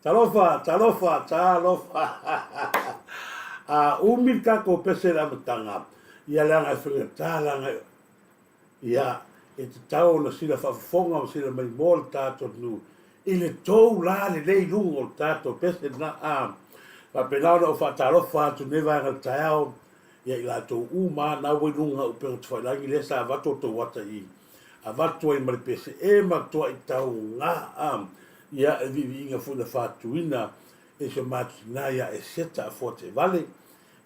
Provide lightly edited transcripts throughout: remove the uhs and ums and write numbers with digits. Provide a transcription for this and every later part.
Talofa, talofa, talofa. A umi le tatou pese i le amataga, ia leaga e faigata leaga ia e tatau ona sila faafofoga ma sila maimoa le tatou atunuu i le tou la lelei i luga o le tatou pese lena. A faapena ona ou faatalofa atu i lenei vaega o le taeao ia i latou uma lava na ua i luga o upega tafailagi lea sa avatu outou ata i avatu ai ma le pese e matuai tauga a ia e viiviiga foi na faatuina e si o matou tina ia Eseta Afuateevale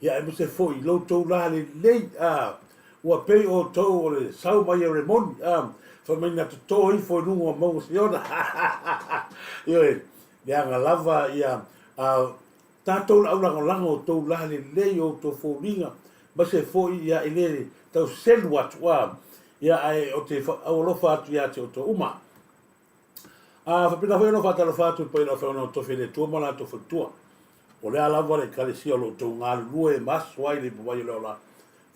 ia aemaise foi i lo outou la lelei a ua pei outou o le sau mai o le moni a fai mai na toto ifo i luga o mauga Siona ioe leaga lava ia a tatou le aulagolago o outou la lelei o outou foliga aemaise foi ia e le tau selu atu a ia ae ou te aualofa atu ia te outou uma. A faapena foi ona faatalofa atu i le paia o le aufaigaluega totofi a le Atua ma latou faletua. O le a lava le ekalesia o lo outou galulue ma aso ai le ipuvai o le ola,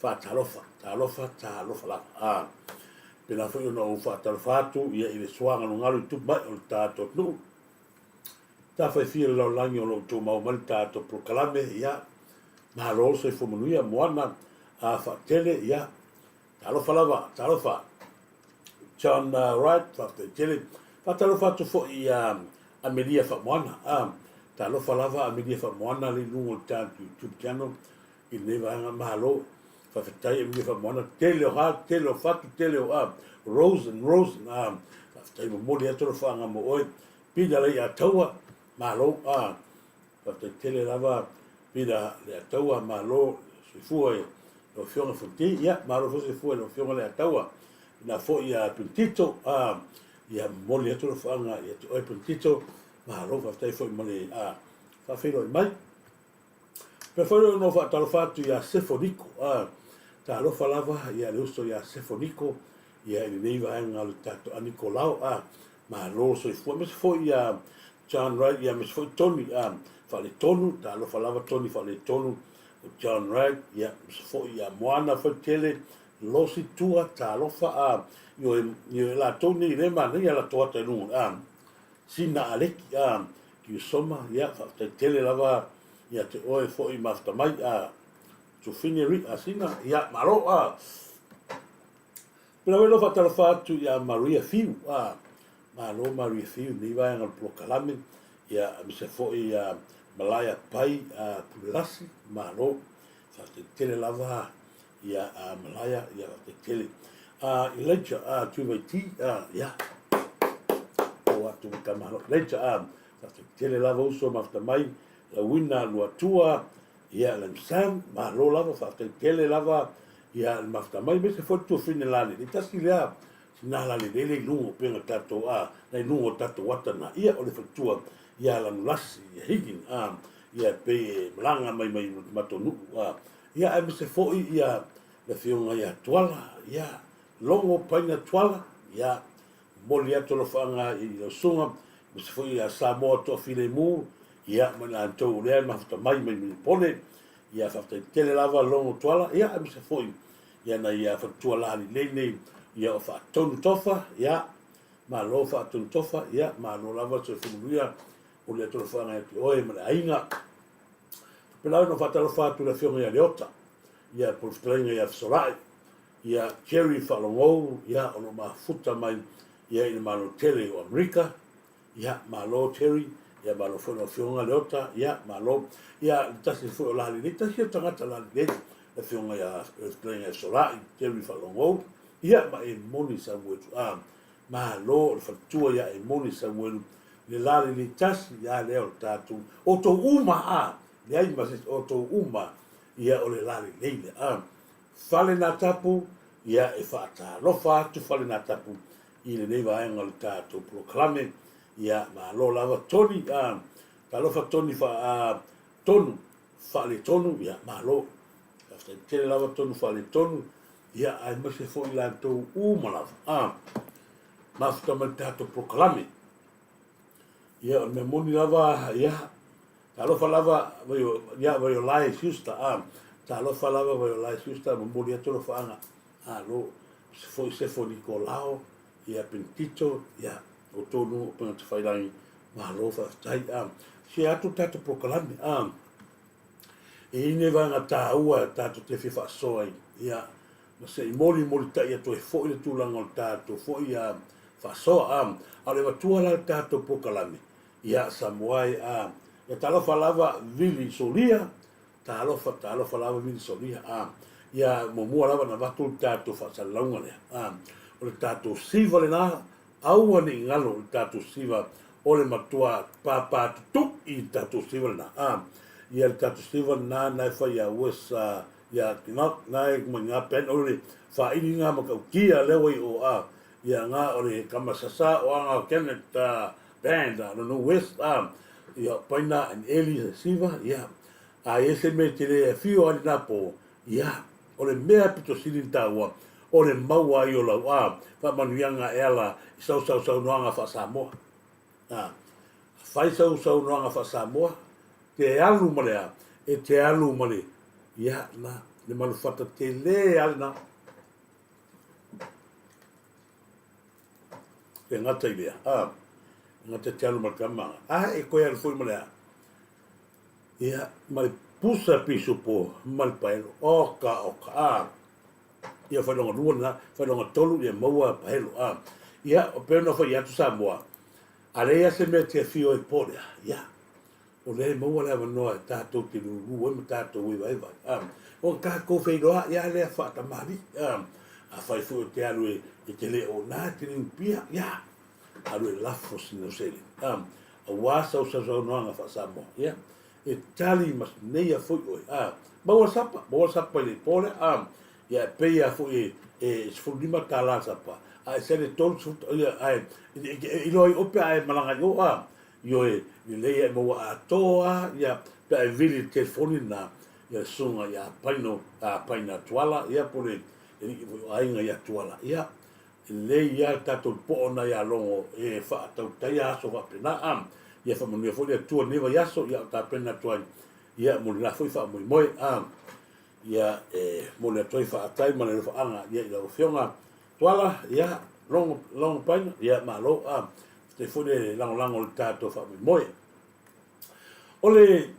faatalofa, talofa, talofa lava. A faapena foi ona ou faatalofa atu ia i le soagalugalu i tupu mai o le tatou atunuu. Tafaifia le lalolagi o lo outou maua mai le tatou polokalame, ia, malo le soifua manuia, Moana a faatele, ia, talofa lava, talofa. John Wright, faafetai tele. Faatalofa atu foi ia Amelia Faamoana. Ah, talofa lava Amelia Faamoana le luga o le tatou YouTube channel i lenei vaega malo. Faafetai Amelia Faamoana, tele o ha, tele o fatu, tele o a, rose and rose. Ah, faafetai momoli atu alofaaga mo oe. Pila lei ataua, malo. Ah, Faafetai tele lava Pila Leataua, malo soifua i lau Afioga Fonti, ia malo foi soifua i lau Afioga Leataua, ina foi ia Pentito, a ia momoli atu alofaaga ia te oe Pentito, malo faafetai foi ma le a faafeiloai mai. Pea foi ona ou faatalofa atu ia Sefo Niko, a talofa lava ia le uso ia Sefo Niko, ia i lenei vaega o le tatou a Nikolao, a malo soifua, aemaise foi ia John Wright, ia aemaise foi Tony a Faaletonu, talofa lava Tony Faaletonu, o John Wright, ia aemaise foi ia Moana Faitele, Losi Tua, talofa a ioe ioe latou nei le manaia latou ata i luga a Sina Aleki a Kiusoma, ia faafetai tele lava ia te oe foi mafuta mai a Tufine Ri a Sina, ia malo a Pela welo faatalofa atu ia Maria Fiu a Malo Maria Fiu nei vaega o le polokalame ia aemaise foi ia Malaia Pai a Pulelasi malo faafetai tele lava ia a Malaia ia faafetai tele a Elijah a Tuivaiti a ia o atu ka malo Elijah a faafetai tele lava uso mafuta mai Lauina Luatua ia Lamsam malo lava faafetai tele lava ia le mafuta mai aemaise foi le tuafine lalele tasi lea sina lalele le i luga o pega tatou a na i luga o tatou ata na ia o le faletua ia Lanulasi ia Higgin a ia pei e malaga mai mai matou nuu a ia aemaise foi ia le afioga ia Tuala ia Logo Paina Tuala ia momoli atu alofaaga i lau susuga aemaise foi ia Samoa Toafilemu ia ma i latou lea e mafuta mai mai Minipone ia faafetai tele lava Logo Tuala ia aemaise foi ia nai ia faletua lalelei nei ia o Faatonu Tofa ia malo Faatonu Tofa ia malo lava soifua manuia momoli atu alofaaga ia te oe ma le aiga. Faapena ona faatalofa atu i le afioga ia Leota ia po o le fetalaiga ia Fesolai ia Jerry Faalogou ia o lo o mafuta mai ia i le Malo tele o Amerika ia malo Jerry ia malo foi lau afioga Leota ia malo ia le tasi foi o lalelei tasi o tagata lalelei le afioga ia le fetalaiga ia Fesolai Jerry Faalogou ia ma Emoni Samuelu a malo le faletua ia Emoni Samuelu le lalelei tasi ia lea o le tatou outou uma a leai ma se outou uma ia o le lalelei lea a Fale Natapu, ia e faatalofa atu Fale Natapu i lenei vaega o le tatou polokalame. Ia malo lava Tony, a talofa Tony fa a Tonu Faaletonu, ia malo. Faafetai tele lava Tonu Faaletonu. Ia, aemaise foi latou uma lava, a, mafuta mai le tatou polokalame. Ia, o le mea moni lava, ia, talofa lava, ia, Vaiolae Schuster, a, talofa lava Vaiolae Schuster, momoli atu alofaaga, malo, foi Sefo Nikolao, ia, Penitito, ia, outou nuu o Upegatafailagi, malo faafetai, a, share atu le tatou polokalame, a, E i ai nei vaega taua tatou te fia faasoa ai, ia, ma se i molimolitai atu ai foi le tulaga o le tatou foi a faasoa. A, a o le avatua la le tatou polokalame, ia, Samoa e, a, ia talofa lava Vili Solia, talofa, talofa lava Vili Solia, a, ia, muamua lava ona avatu le tatou faasalalauga lea, a, o le tatou siva lena, Aua ne i galo i le tatou siva o le matua pāpā tutuʻi i le tatou siva lena. A, ia le tatou siva lena na e fai ia Wes, ia Knock, na e mai ngā pen, o le whaili ngā matautia lea ua i o, a, ia ngā o le kama sasa o anga o Kenneth Band, a, no Wes, a, ia paina and Eli siva, ia, a i ese me te le whio ali nā pō, Ia, o le mea pito sili na taua, o le maua ai o lau a faamanuiaga e ala i sau sausaunoaga faa-Samoa. A, fai sau saunoaga faa-Samoa, te alu ma le a? E te alu ma le, ia, na, le manufata tele a lena. E gata i lea, a, e gata te alu ma le tama, a e koe alu foi ma le a? Ia, ma le pusa pisupo ma le paelo. Oka, oka, a. Ia, whailonga lua na, whailonga tolu, ia maua paelo, a. Ia, o peo na whai atu Samoa. A le ia se mea te whio e pōrea, ia. O lea e maua le avanoa e tātou te lulu ai ma tātou e vaevae, a. O kākou whairoa, ia lea whaatamari, a. A whai fui o te alu e, e te le o nā, te rinupia, ia. Alu e lafo sina seleni. A, auā sau sausaunoaga faa-Samoa. Ia, e tali ma neia foi oe. A, maua le sapa, maua le sapa i le po lea. A, ia, e pei lava foi e, e 15 tālā le sapa, a e sene 30, ia, ae, e, e, e iloa ai oe pe a e malaga i o, a, ioe, lelei a e maua atoa, ia, pe a e vili i le telefoni lena, ia le susuga ia Paino, a Paina Tuala, ia, po o le alii foi o aiga ia Tuala, ia, Lelei ia le tatou poo na ia Logo e faatautaia aso faapena a. Ia faamanuia foi le Atua i lenei vaiaso ia o tapena atu ai ia mo le la foi faamoemoe a. Ia e momoli atu ai faatai ma le alofaaga ia i lau Afioga Tuala ia Logo Logo Paina ia malo a. Faafetai foi le lagolago i le tatou faamoemoe. O le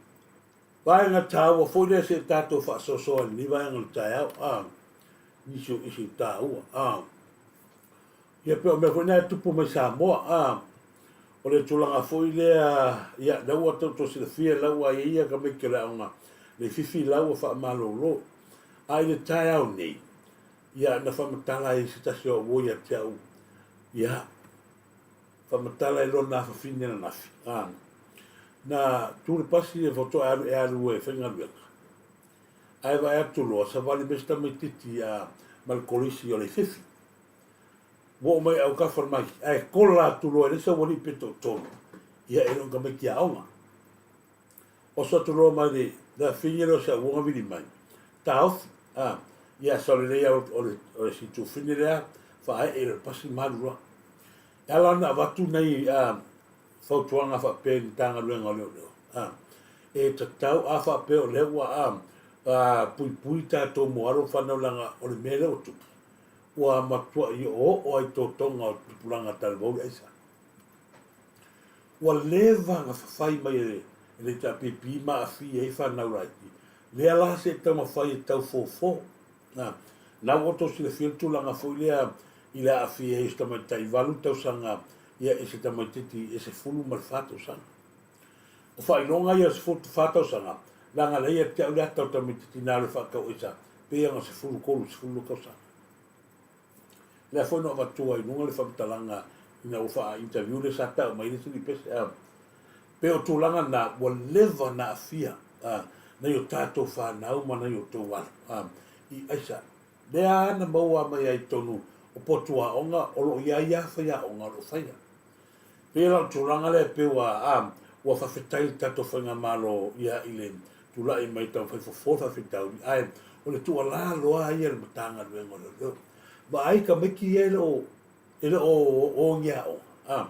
vaega taua foi lea se i tatou faasoasoa i lenei vaega o le taeao a. Nisi o isi taua, a. Ia pei o mea foi na e tupu mai Samoa, a. O le tulaga foi lea, ia, lea ua tou silafia la ua i ai ia tamaiti o le aoga leififi la ua faamalolo. A i le taeao nei, ia, na faamatala ai se tasi o au uo ia te au, ia, faamatala i lona afafine ananafi, a. Na tu le pasi e faatoa e alu e alu e faigaluega. Ae vaai atu loa, savali mai si tamaititi a ma le kolisi o Leififi. Ua oo mai i autafa o le maketi, ae kola atu loa e leai sau alii pe toatolu, ia e le o ni tamaiti aoga. Oso atu loa mai le le afine lea o si au uo na vili mai, taofi, a, ia sao lelei lava o le, o le situfine lea, faaee i le pasi ma alu loa. E ala ona avatu nai a, fautuaga faapea i le Matagaluega o Leoleo, a, e tatau a faapea o lea ua a, a, puipui tatou mo alo ma fanau leaga o le mea lea ua tupu, ua matuai oooo ai totoga o tupulaga talavou le aisa. Ua leva ona fafai mai e le e le HRPP ma aafia ai fanau laiti, lea la se i taumafai e tau fofo. A, na ua outou silafia le tulaga foi lea i le aafia ai o se tamaitai 8 tausaga ia i se tamaititi e 14 tausaga. O faailoga ia o le 14 tausaga, leaga lea ia te au le ata o le tamaititi na alu e faatau aisa, pei ona 13, 12 tausaga. Lea foi na avatua i luga le faamatalaga ina ua faa-interview lea sa tau mai le isi lipese, a. Pei o tulaga na ua leva na aafia a, nai o tatou fanau ma nai o outou alo a, i aisa. Lea na maua mai ai totonu o potu aoga o lo o i ai lava faiaoga o lo o faia. Pei o lau tulaga lea pei ua a, ua faafetai le tatou faigamalo ia i le. tulai mai taumafai fofo le faafitauli, ae o le tuualalo lava ia i le Matagaluega o Leoleo, vaai tamaiti ia e le o e le o o ni aoga, a.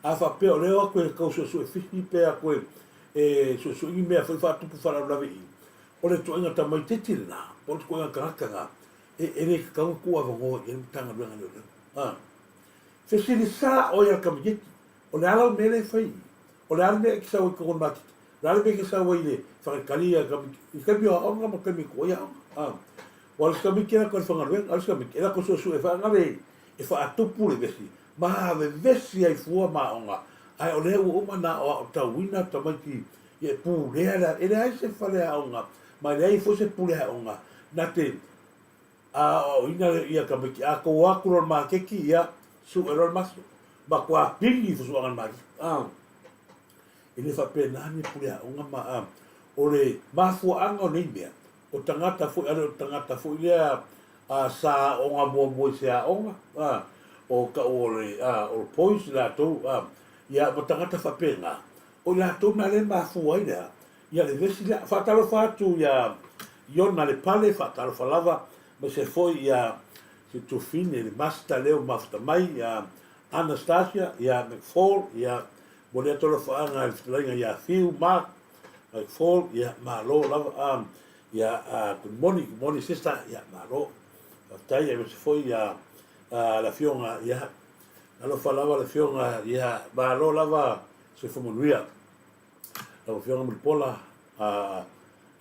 A faapea o lea e o atu e tau suesue fishi pe atu e e suesue ni mea foi faatupu faalavelave i i, o le ituaiga tamaitiiti lena, po o le ituaiga tagata lena, e e le tatau ona tuuavanoa i ai le Matagaluega a Leoleo, a. Fesili sao ai lava i le tamaitiiti, o le a lau mea lea e fai i i? O le a le mea e te sau ai i totonu o le maketi? O le a le mea e te sau ai i le fagatali i le taimi o aoga ma le taimi e tuu ai aoga? A. Aua o le isi tamaiti e alu atu i le faigaluega, a o le isi tamaiti e alu atu e suesue faagale e faatupu le vesi ma vevesi ai fua ma aoga, ae o lea ua uma ona aoaotauina tamaiti e pulea le E leai se faleaoga ma e leai foi se pule aoga na te aoaoina ia tamaiti. A tou o atu loa i le maketi, ia, sue loa le maso, matua pili fusuaga i le maketi. A. E le faapena ni pule aoga ma a. O le mafuaaga o nei mea, o tagata foi, a le o le tagata foi lea a sa aoga muamua i se aoga, a, o tau o le, a, o le boys latou, a, ia ma tagata faapena, o i latou na lea e mafua ai le a, ia le vesi lea. Faatalofa atu ia Iona Lepale, faatalofa lava, aemaise foi ia si Tufine, le Master lea ua mafuta mai, ia Anastasia, ia McFall, ia momoli atu alofaaga i le fetalaiga ia Fiu, Mark, McFall, ia malo lava, a, ia a, good morning, good morning sister, ia malo, faafetai, aemaise foi ia a, le afioga, ia, alofa lava le afioga, ia malo lava soifua manuia. Lau Afioga Mulipola, a,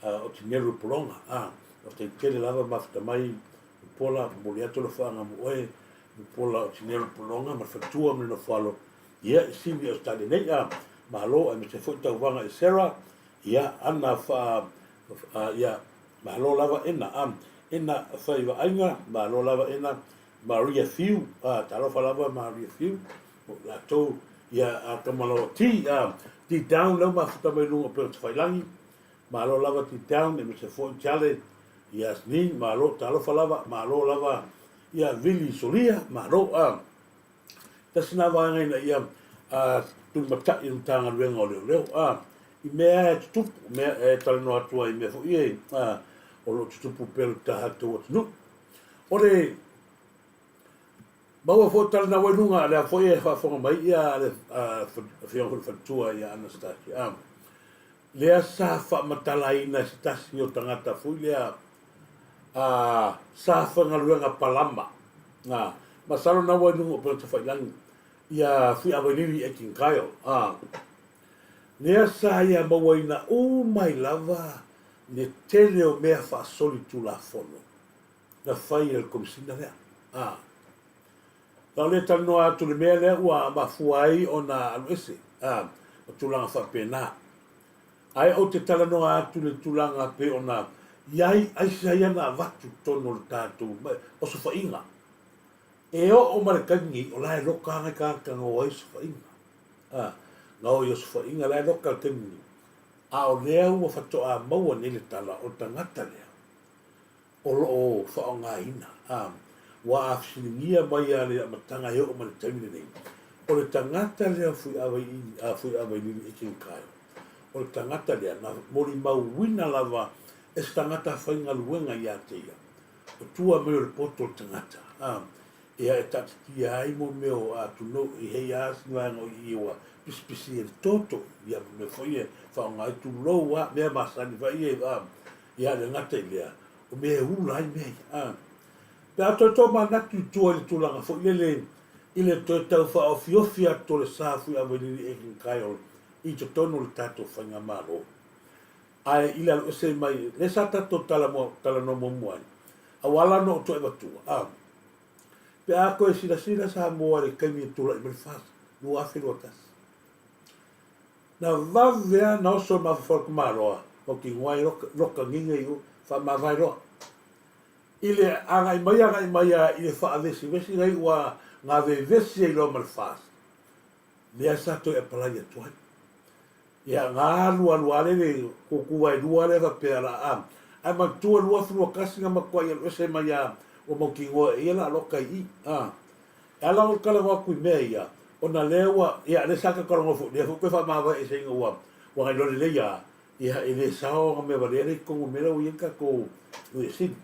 a, Otineru Pologa, a, faafetai tele lava mafuta mai Mulipola, momoli atu alofaaga mo oe, Mulipola Otineru Pologa ma le faletua ma le nofoalo, ia, i Sini Ausetalia nei, a, malo, aemaise foi tauvaga i Sarah, ia, Ana faa, a, ia, malo lava Ena, a, Ena Faivaaiga, malo lava Ena, Maria Fiu, a, talofa lava Maria Fiu, o latou, ia, a Tamalaoa T, a, T Down, lea ua mafuta mai luga o Upegatafailagi, malo lava T Down, aemaise foi Chale, Yasmin, malo, talofa lava, malo lava, ia, Vili Solia, malo, a, tasi na vaega ina ia, a, tulimatai i le Matagaluega o Leoleo, a, i mea e tutupu, mea e talanoa atu ai i mea foi e, a, o lo o tutupu pea i le tatou atunuu. O le maua foi tala na ua i luga, lea foi e faafofoga mai ia le afioga foi le faletua ia Anastasia, a, lea sa faamatalaina e se tasi o tagata foi lea a, sa faigaluega palama, a, masalo na ua i luga o Upegatafailagi ia Fuiavailili Aitken Kyle, a, lea sa ia mauaina uma ai lava le tele o mea faasolitulafono na fai e le Komesina lea. A. Na o le talanoa atu i le mea lea ua mafua ai ona alu ese, a, ma tulaga faapena. Ae ou te talanoa atu i le tulaga pei ona i ai aisa ia na avatu i totonu o le tatou osofaiga. E oo ma le taimi nei, o la e loka lava nai tagata na o ai osofaiga. A, na o i osofaiga, la e loka i le taimi nei. A o lea ua faatoa maua nei le tala o le tagata lea, o lo o faaaogaina, a ua fesiligia mai lava le amataga e oo mai le taimi lenei, o le tagata lea o Fuiavailili Aitken Kyle, o le tagata lea na molimauina lava e se tagata faigaluega ia te ia, o tua mai o le poto o le tagata, a ia e taatitia ai mo mea o atunuu i hei a si vaega o i ua pisipisi e le toto, ia ma mea foi e faaaoga ai tulou a mea masani foi ia, a Ia le gata i lea, o mea e ula ai mea ia. A. Pe a toe tomanatu i tua i le tulaga foi lele i le toe tau faaofiofi atu o le sa Fuiavailili Aiken Kyle i totonu o le tatou faigamalo. Ae i le alu ese mai, lea sa tatou talanoa muamua ai, a ua ala ona ou toe avatua, a. Pe a toe silasila Samoa i le taimi e tulai mai le FAST 2021, Na vave a na oso mafaufau le tamaloa o tinoa ai loka giga i o faamavae loa. I le agai mai agai mai a i le faavesivesi na iu a na vevesi ai loa ma le FAST lea sa toe apalai atu ai. Ia na alu alu a lele kuku waelua lea faapea la a ae manatua 2021 na matuai alu ese mai a ua mautinoa e ia la loka i i a. E ala ona talanoa atu i mea ia, ona lea ua, ia, lea sa talanoa foi, lea foi toe faamavae eseina ua, ua nai loa lelei a, Ia, e le sao ona mea valea lea i totonu o mea la ua i ai le tatou Loia Sili.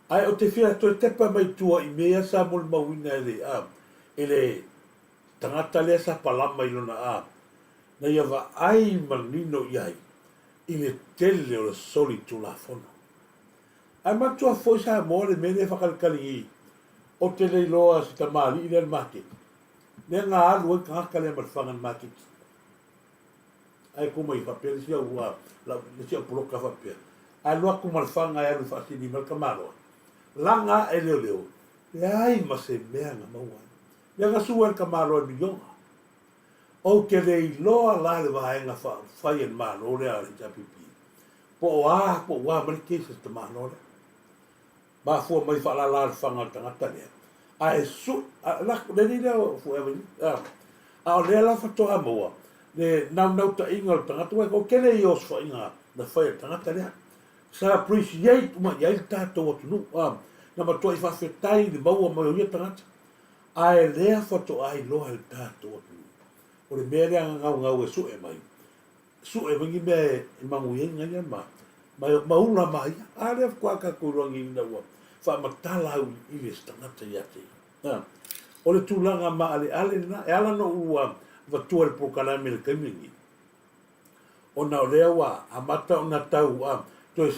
Ae ou te fia toe tepa mai tua i mea ia sa molimauina e le, a, e le tagata lea sa palama i lona, a, na ia vaai manino i ai i le tele o le solitulafono. Ae manatua foi Samoa le mea lea e faatalitali nei, ou te le iloa se tamalii lea i le maketi, lea na alu ai le tagata lea ma le faga i le maketi. Ae tu mai faapea le isi au, le isi au poloka faapea, alu atu ma le faga e alu e faasili mai le tamaloa. Laga ae e leoleo, leai ma se mea na maua ai. Lea na sue ai le tamaloa i miliona. Ou te le iloa la le vaega faaupufai a le Malo lea a le HRPP, po o a, po ua a mai le case a le tamaloa lea. Mafua mai faalala le faga o le tagata lea, ae su, a, la, le alii lea o Forever, a, a o lea la faatoa maua le naunautaiga o le tagata, aua e toatele ia osofaiga na fai e le tagata lea. Sa appreciate uma i ai le tatou atunuu, a, na matuai faafetai i le maua mai o ia tagata, ae lea faatoa iloa e le tatou atunuu. O le mea lea na naunau e sue mai, sue mai ni mea e manuia ai gaia ma, ma, ma ula ma ia. A lea faatoa tatou iloa nei ina ua faamatala auiliili e se tagata ia te ia. A, o le tulaga maaleale lena, e ala ona ou avatua i le polokalame i le taimi lenei, ona o lea ua amata ona tau a, toe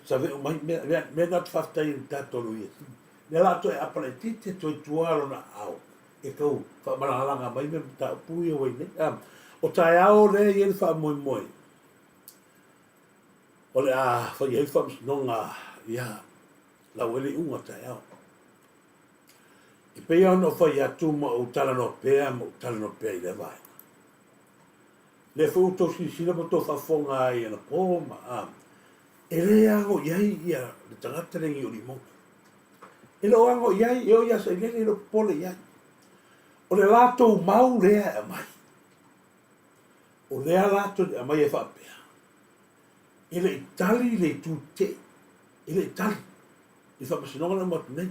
saveu mai mea, lea, mea na ou te faafetai ai i le tatou Loia Sili. Lea o le a toe aapa laitiiti atu ai i tua lona aao e tau faamalagalaga mai mea mataupu ia ua i nei. A, o taeao lea e i ai le faamoemoe o le a fai ai le faamasinoga ia lau ai le iuga taeao. E pei ona ou fai atu ma ou talanoa pea ma ou talanoa pea i lea vaega. Lea foi ua outou silasila ma outou faafofoga ai anapo ma a, e le ago i ai ia le tagata lenei o Limogi. E le o ago i ai, e oo ia Sailele e le o popole i ai. O le latou mau lea e aumai, o lea latou te aumai e faapea, e le i tali le itu tetee, e le i tali i le faamasinoga na uma atu nei.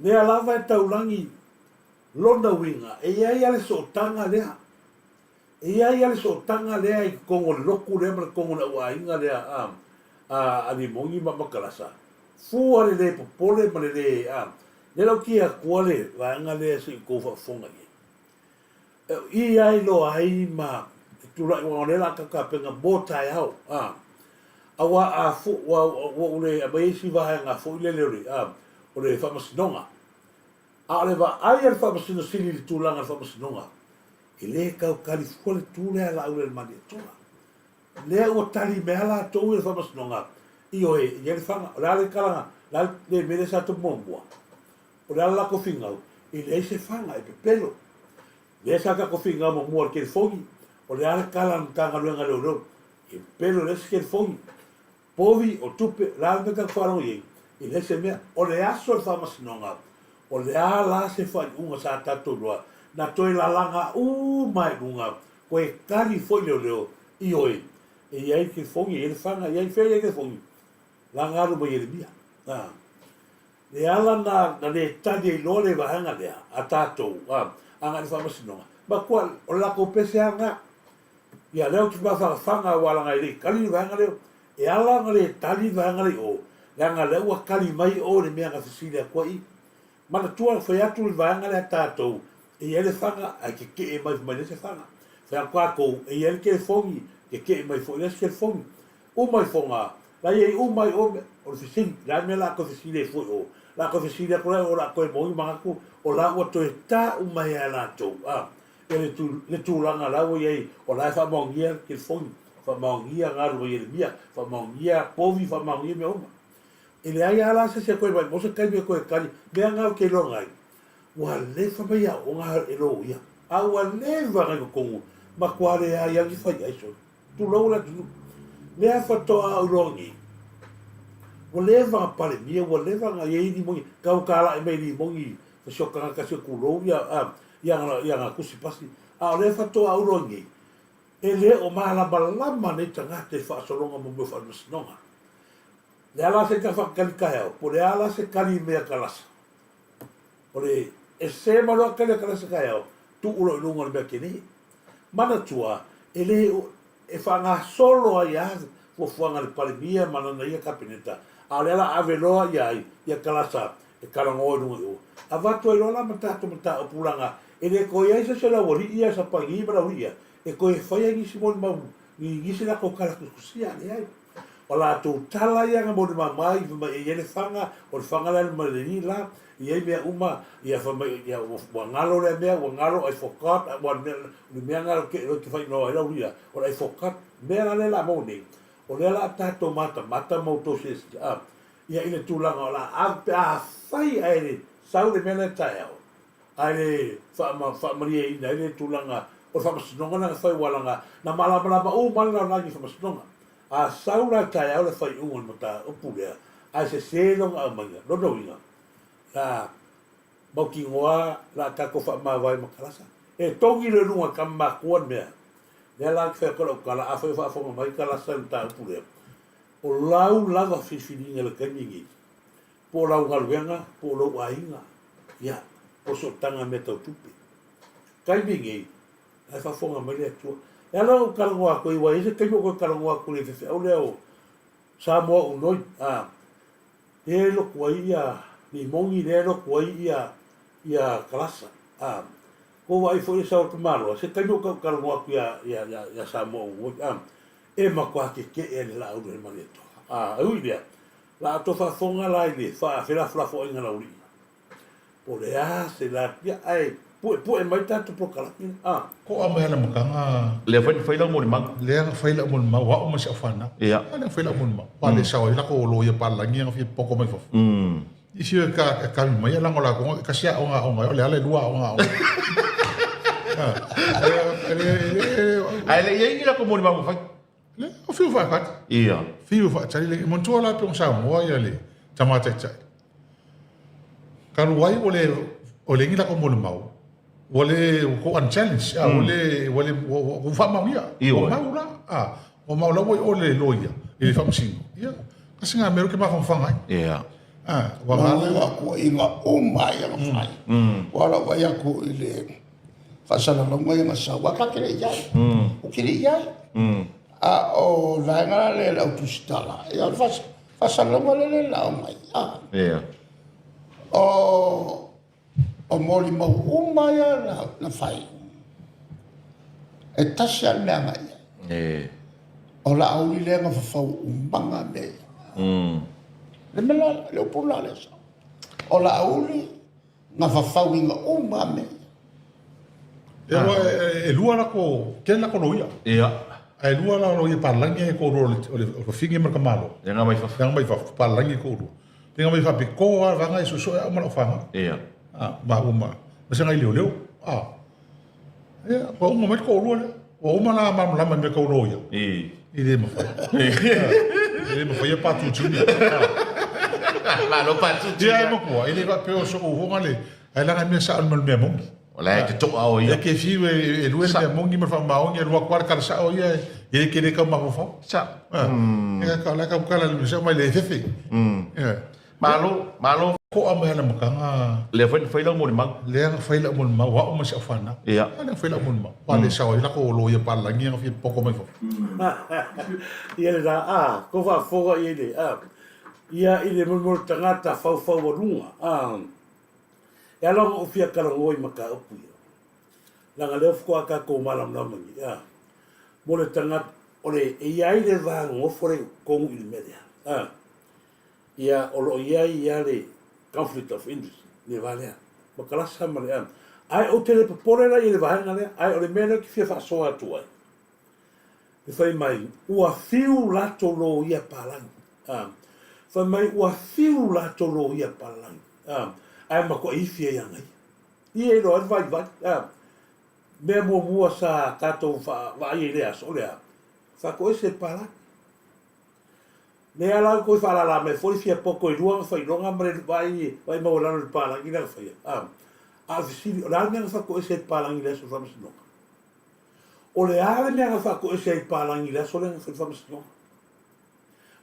Lea lava e taulagi lona uiga, e i ai lava le sootaga lea, e i ai lava le sootaga lea i totonu o le lotu lea ma le totonu o le auaiga lea a, a, a Limoni ma Matalasa, fua le lē popole ma le lē, a, lea la ou te atua le vaega lea se i outou faafofoga i ai. E i ai loa ai ma e tulai aua o lea o le a tapena mo taeao, a, aua a fu, ua, ua ou le aumaia isi vaega foi lele o le, a, o le faamasinoga. A o le vaai a le Faamasino Sili i le tulaga o le faamasinoga, e le tau tali fua le tu lea a Laaulialemalietoa. Lea ua tali mai lava latou ia le faamasinoga, ioe, e i ai le faga. O le a le tala, o le a le mea lea sa tupu muamua? O le a le latou finau? E leai se faga, e pepelo. Lea sa tatou finau muamua i le telefoni, o le a le tala a le Matagaluega a Leoleo? E pepelo, e leai se telefoni. Povi, o tupe, o le a le mea tatou faalogo i ai? E leai se mea. O le aso o le faamasinoga, o le a la se faaiuga sa tatou iloa, na toe lalaga uma ai i luga, toe tali foi leoleo, ioe, e i ai le telefoni, e i ai le faga, e i ai fea e i ai le telefoni? Laga alu ma Ieremia. A. Le ala na, na le tali ai loa le vaega lea a tatou, a, agai i le faamasinoga, matua, o le latou pese lava lena. Ia, lea ou te mafanafana aua leaga e le i tali le vaega lea. E ala ona le tali le vaega lea i o, leaga lea ua tali mai o i le mea na fesili atu ai i. Manatua, fai atu le vaega lea a tatou, e i ai le faga, ae tetee mai fai mai leai se faga. Fai atu tatou, e i ai le telefoni, tetee mai foi leai se telefoni. Uma ifoga, la i ai uma i o mea, o le fesili, o le a le mea o le a toe fesili ai fua i o? O le a toe fesili atu la i o, o le a toe maua ni manatu, o la ua toe tau mai lava e latou, a. Ia le, le tulaga la ua i ai, o la e faamaonia le telefoni, faamaonia galu a Ieremia, faamaonia povi, faamaonia mea uma. E leai lava la se isi e toe mai mo se taimi e toe tali, mea na ou te iloa ai, ua leva mai aoga e loia, a ua leva ona i totonu, matua leai lava ni faiai sole. Tulou le atunuu. Lea faatoa ou iloa nei, ua leva ona Palemia, ua leva ona i ai limoni, tau talai mai limoni ma si o tagata si o tulou ia, a, i ana, i ana tusi pasi. A o lea faatoa ou iloa nei, e le o malamalama nei tagata i faasologa mo mea o faamasinoga. Le a la se ita faatali taeao, po o le a la se tali i mea kalasa. O le e sese mai loa tali a kalasa taeao, tuu loa i luga o le mea tele. Manatua, e le o. e faagasolo ai lava fuafuaga a le Palemia ma lana ia Kapeneta, a o lea o le a ave loa i ai ia Kalasa e talanoa i luga i o. Avatu ai loa la ma tatou mataupu leaga e le toe i ai se isi o le aualii ia Sapani ma le aualii ia e toe faia nisi molimau ni nisi latou tala tusitusia, leai. O latou tala ia na molimau mai fai mai e i ai le faga, o le faga lea alu mai le alii la, e i ai mea uma, ia fai mai ia ua galo lea mea, ua galo, I forgot, ua o le mea lena ou te faaigoa ai lau alii la, o le I forgot. O le mea la lea o le a maua nei, o lea o le a tatou matamata ma outou silasila, a, ia i le tulaga o le a ave, pe afai ae sau le mea lea taeao, ae le faamalieina ai le tulaga o le faamasinoga lea na fai aua leaga na malamalama uma lava le lalolagi i le faamasinoga. A sau la taeao le faaiuga o le mataupu lea ae sese lona aumaiga, lona uiga, la mautinoa la tatou faamavae ma Kalasa. E togi loa i luga e tama matua le mea. Lea la ou te fai atu ai lau tala, afai o faafofoga mai Kalasa i le mataupu lea, o lau lava filifiliga i le taimi lenei, po o lau galuega, po o lou aiga, ia, po o sootaga mea tau tupe. Taimi nei, la e faafofoga mai le Atua. E ala ona ou talanoa atu ai, aua e i ai se taimi ou toe talanoa atu i le faifeau lea o Samoa Unoi, a, lea e lotu ai ia Limoni, lea e lotu ai ia, ia Kalasa, a. Ua ou vaai foi i le sau o le tamaloa, se taimi ou toe talanoa atu ia, ia, ia, ia Samoa Unoi, a. E matua tetee le laau lea i le Malietoa. A, e ui i lea, La outou faafofoga la i le faafelafoafoaiga a Laulii, po o le a se la, ae puepue mai tatou polokalame a. To'a mai ana mataga. Lea foi na fai lau molimau. Lea na fai lau molimau, o a'u ma si a'u fanau. Ia. A lea na fai lau molimau. Ua le sao ai lako loia palagi ia na fia poko mai fafo. I fio e ka e kami mai ia lango la kongo e kasi a'oga a'oga ai o le ala e lua a'oga a'oga. Ae le i ai ni lako molimau na fai. Le, o fiu faatali. Ia. Fiu faatali le manatua la pe o Samoa ia le tama taitai. Talu ai ua le o le ngi la ko mo le mau. Ua le ua ko unchallenge a ua le ua le ua faamaonia. Ua mau la. A ua mau la ua i o le loia i le faamasino. Ia kasi ngā mea ke mafangafaga ai. Ia. A ua ngā mea ko inga uma ia na fai. Ua la vai aku i le faasalalauga ia na sau, ae ta te le i ai. Ou te le i ai. A o le vaega la lea i lau tusitala, ia o le faasalalauga lea lea na aumai. O, o molimau uma ia na fai, e tasi lava le mea agai i ai. O Laauli lea na fafau umaga mea ia. Le mea la, le upu la lea sao. O Laauli Na fafauina uma mea ia. Ia, aua e lua lako, tele lako loia. Ia. Ae lua la loia palagi e toalua o le fafine ma le tamaloa. Lea na mai fafo. Lea na mai fafo, palagi e toalua. Lea na mai faapitoa lava vaega e suesue au ma lau fanau. Ia. A, maua ma, ma se nai leoleo. A. Ia, ua uma mai le toalua lea. Ua uma la malamalama i mea tau loia. I. I le mafai. E le mafai e patutu. Malo patutu. Ia e matua, e le faapea o so'u ufoga le, ae leaga e mea sa'o ma le mea moni. O la e te to'a o ia. E ke fiu e lue le mea moni ma le faamaoni, e alu atu lava le tala sa'o ia, e e ke le tau mafaufau. Sa'o. E ka la kau kala le mea mai le fefe. Ia. Malo, malo. To'a mai ana mataga. Lea foi na fai lau molimau. Lea na fai lau molimau, o a'u ma si a'u fanau. Ia. A lea na fai lau molimau. Ua le sao ai lako loia palagi na fia poko mai fafo. Ia le la, a, ko faafofoga i ai le, a, ia i le molimoli tagata faufaualuga, a, e ala ona ou fia talanoa i mataupu ia, leaga lea faatoa tatou malamalama nei, a, mo le tagata, o le, e i ai le va nonofo lea i totonu i le mea lea, a. Ia, o lo o i ai ia le conflict of interest i le va lea, ma Kalasa ma le Ae ou te le popole la i le vaega lea, ae o le mea lea ou te fia faasoa atu ai, le fai mai, ua fiu latou loia palagi, a, fai mai ua fiu latou loia palagi, a, ae matuai ifi ai ana ia. Ia iloa ai le vaivai, a. Mea muamua sa tatou vaai ai i lea aso, o le a? Faatoese le palagi. Lea la ua toe faalala mai foi le fia poto e lua ana failoga ma le vaai vaai maualalo i le palagi lea na faia. A, a o le fesili, o le a le mea na faatoese ai le palagi i le aso o le faamasinoga? O le a le mea na faatoese ai le palagi i le aso lea na fai le faamasinoga?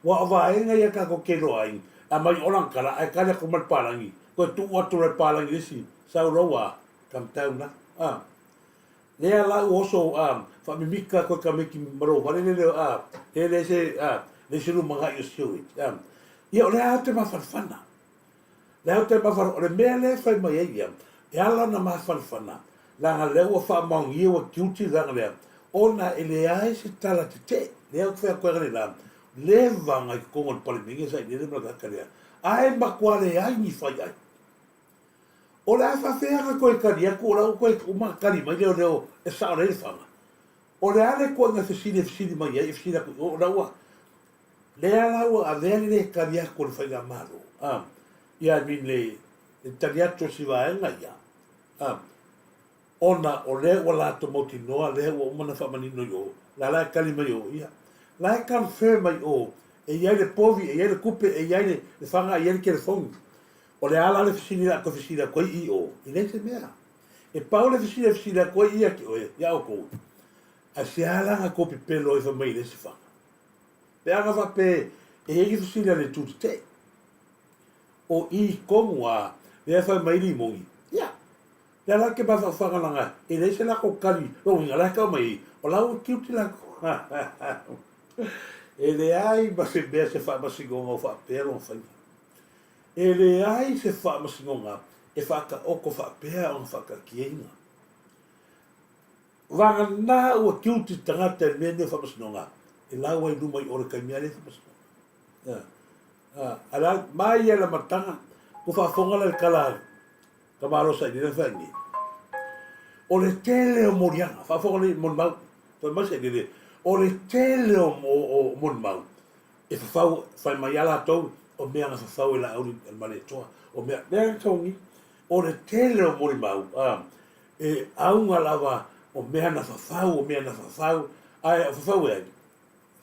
Aua o vaega ia tatou te iloa ai, aumai o lana tala ae tali atu ma le palagi, toe tuu atu loa le palagi i le isi, sau loa ua taumatau na. A. Lea la ua oso a faamimika koe ka meki ma lou fale lele a le le se a le se lumagai o sewage a. Ia o lea te mafanafana. Lea te mafanafana o le mea lea e fai mai ai ia e ala ona mafanafana leaga lea ua faamaonia ua guilty le vaega lea ona e leai se tala tetee. Lea ou te fai atu ai analeila leva i totonu o le Palemene sailiili ma le tagata lea ae matua leai ni faiai. O le a faafefea ona toe tali atu o la ua toe uma ona tali mai leoleo e sao lelei le faga? O le a le ituaiga fesili e fesili mai ai e fesili atu i o, o la ua lea la ua avea le le tali atu o le faigamalo a ia I mean le le tali atu o si vaega ia a ona o lea ua latou mautinoa lea ua uma ona faamanino i o la la e tali mai o ia la e confirm mai o e i ai le povi e i ai le tupe e i ai le faga e i ai le telefoni. O le a la le fesili o le a toe fesili atu ai i o? E leai se mea. E pau le fesili e fesili atu ai ia te oe, iā outou, Aisea la na tou pepelo ai fai mai e leai se faga? Pe a na faapea e i ai ni fesili a le itu tetee? O i tonu lava lea e fai mai ai limoni, ia, lea la ke mafaufauga leaga e leai se latou tali, lona uiga la e tau mai ai, o la ua tiute latou. E leai ma se mea se faamasinoga o faapea lona faiga. E leai se faamasinoga e faataoto faapea ona faataatiaina. Vagana ua guilty le tagata i le mea lenei o faamasinoga, e lau ai i luma i o le taimi lava lea faamasinoga. A la, mai ia le amataga, ua faafofoga la i le tala a Tamaloa Sailele na fai nei. O le tele o moliaga, faafofoga lelei molimau, fai mai Sailele, o le tele o, o, o molimau, E fafau, fai mai a latou, o mea na fafau e Laauli Malietoa, o mea, lea na togi, o le tele o molimau, a, e auga lava o mea na fafau, o mea na fafau, ae o fafau e ai?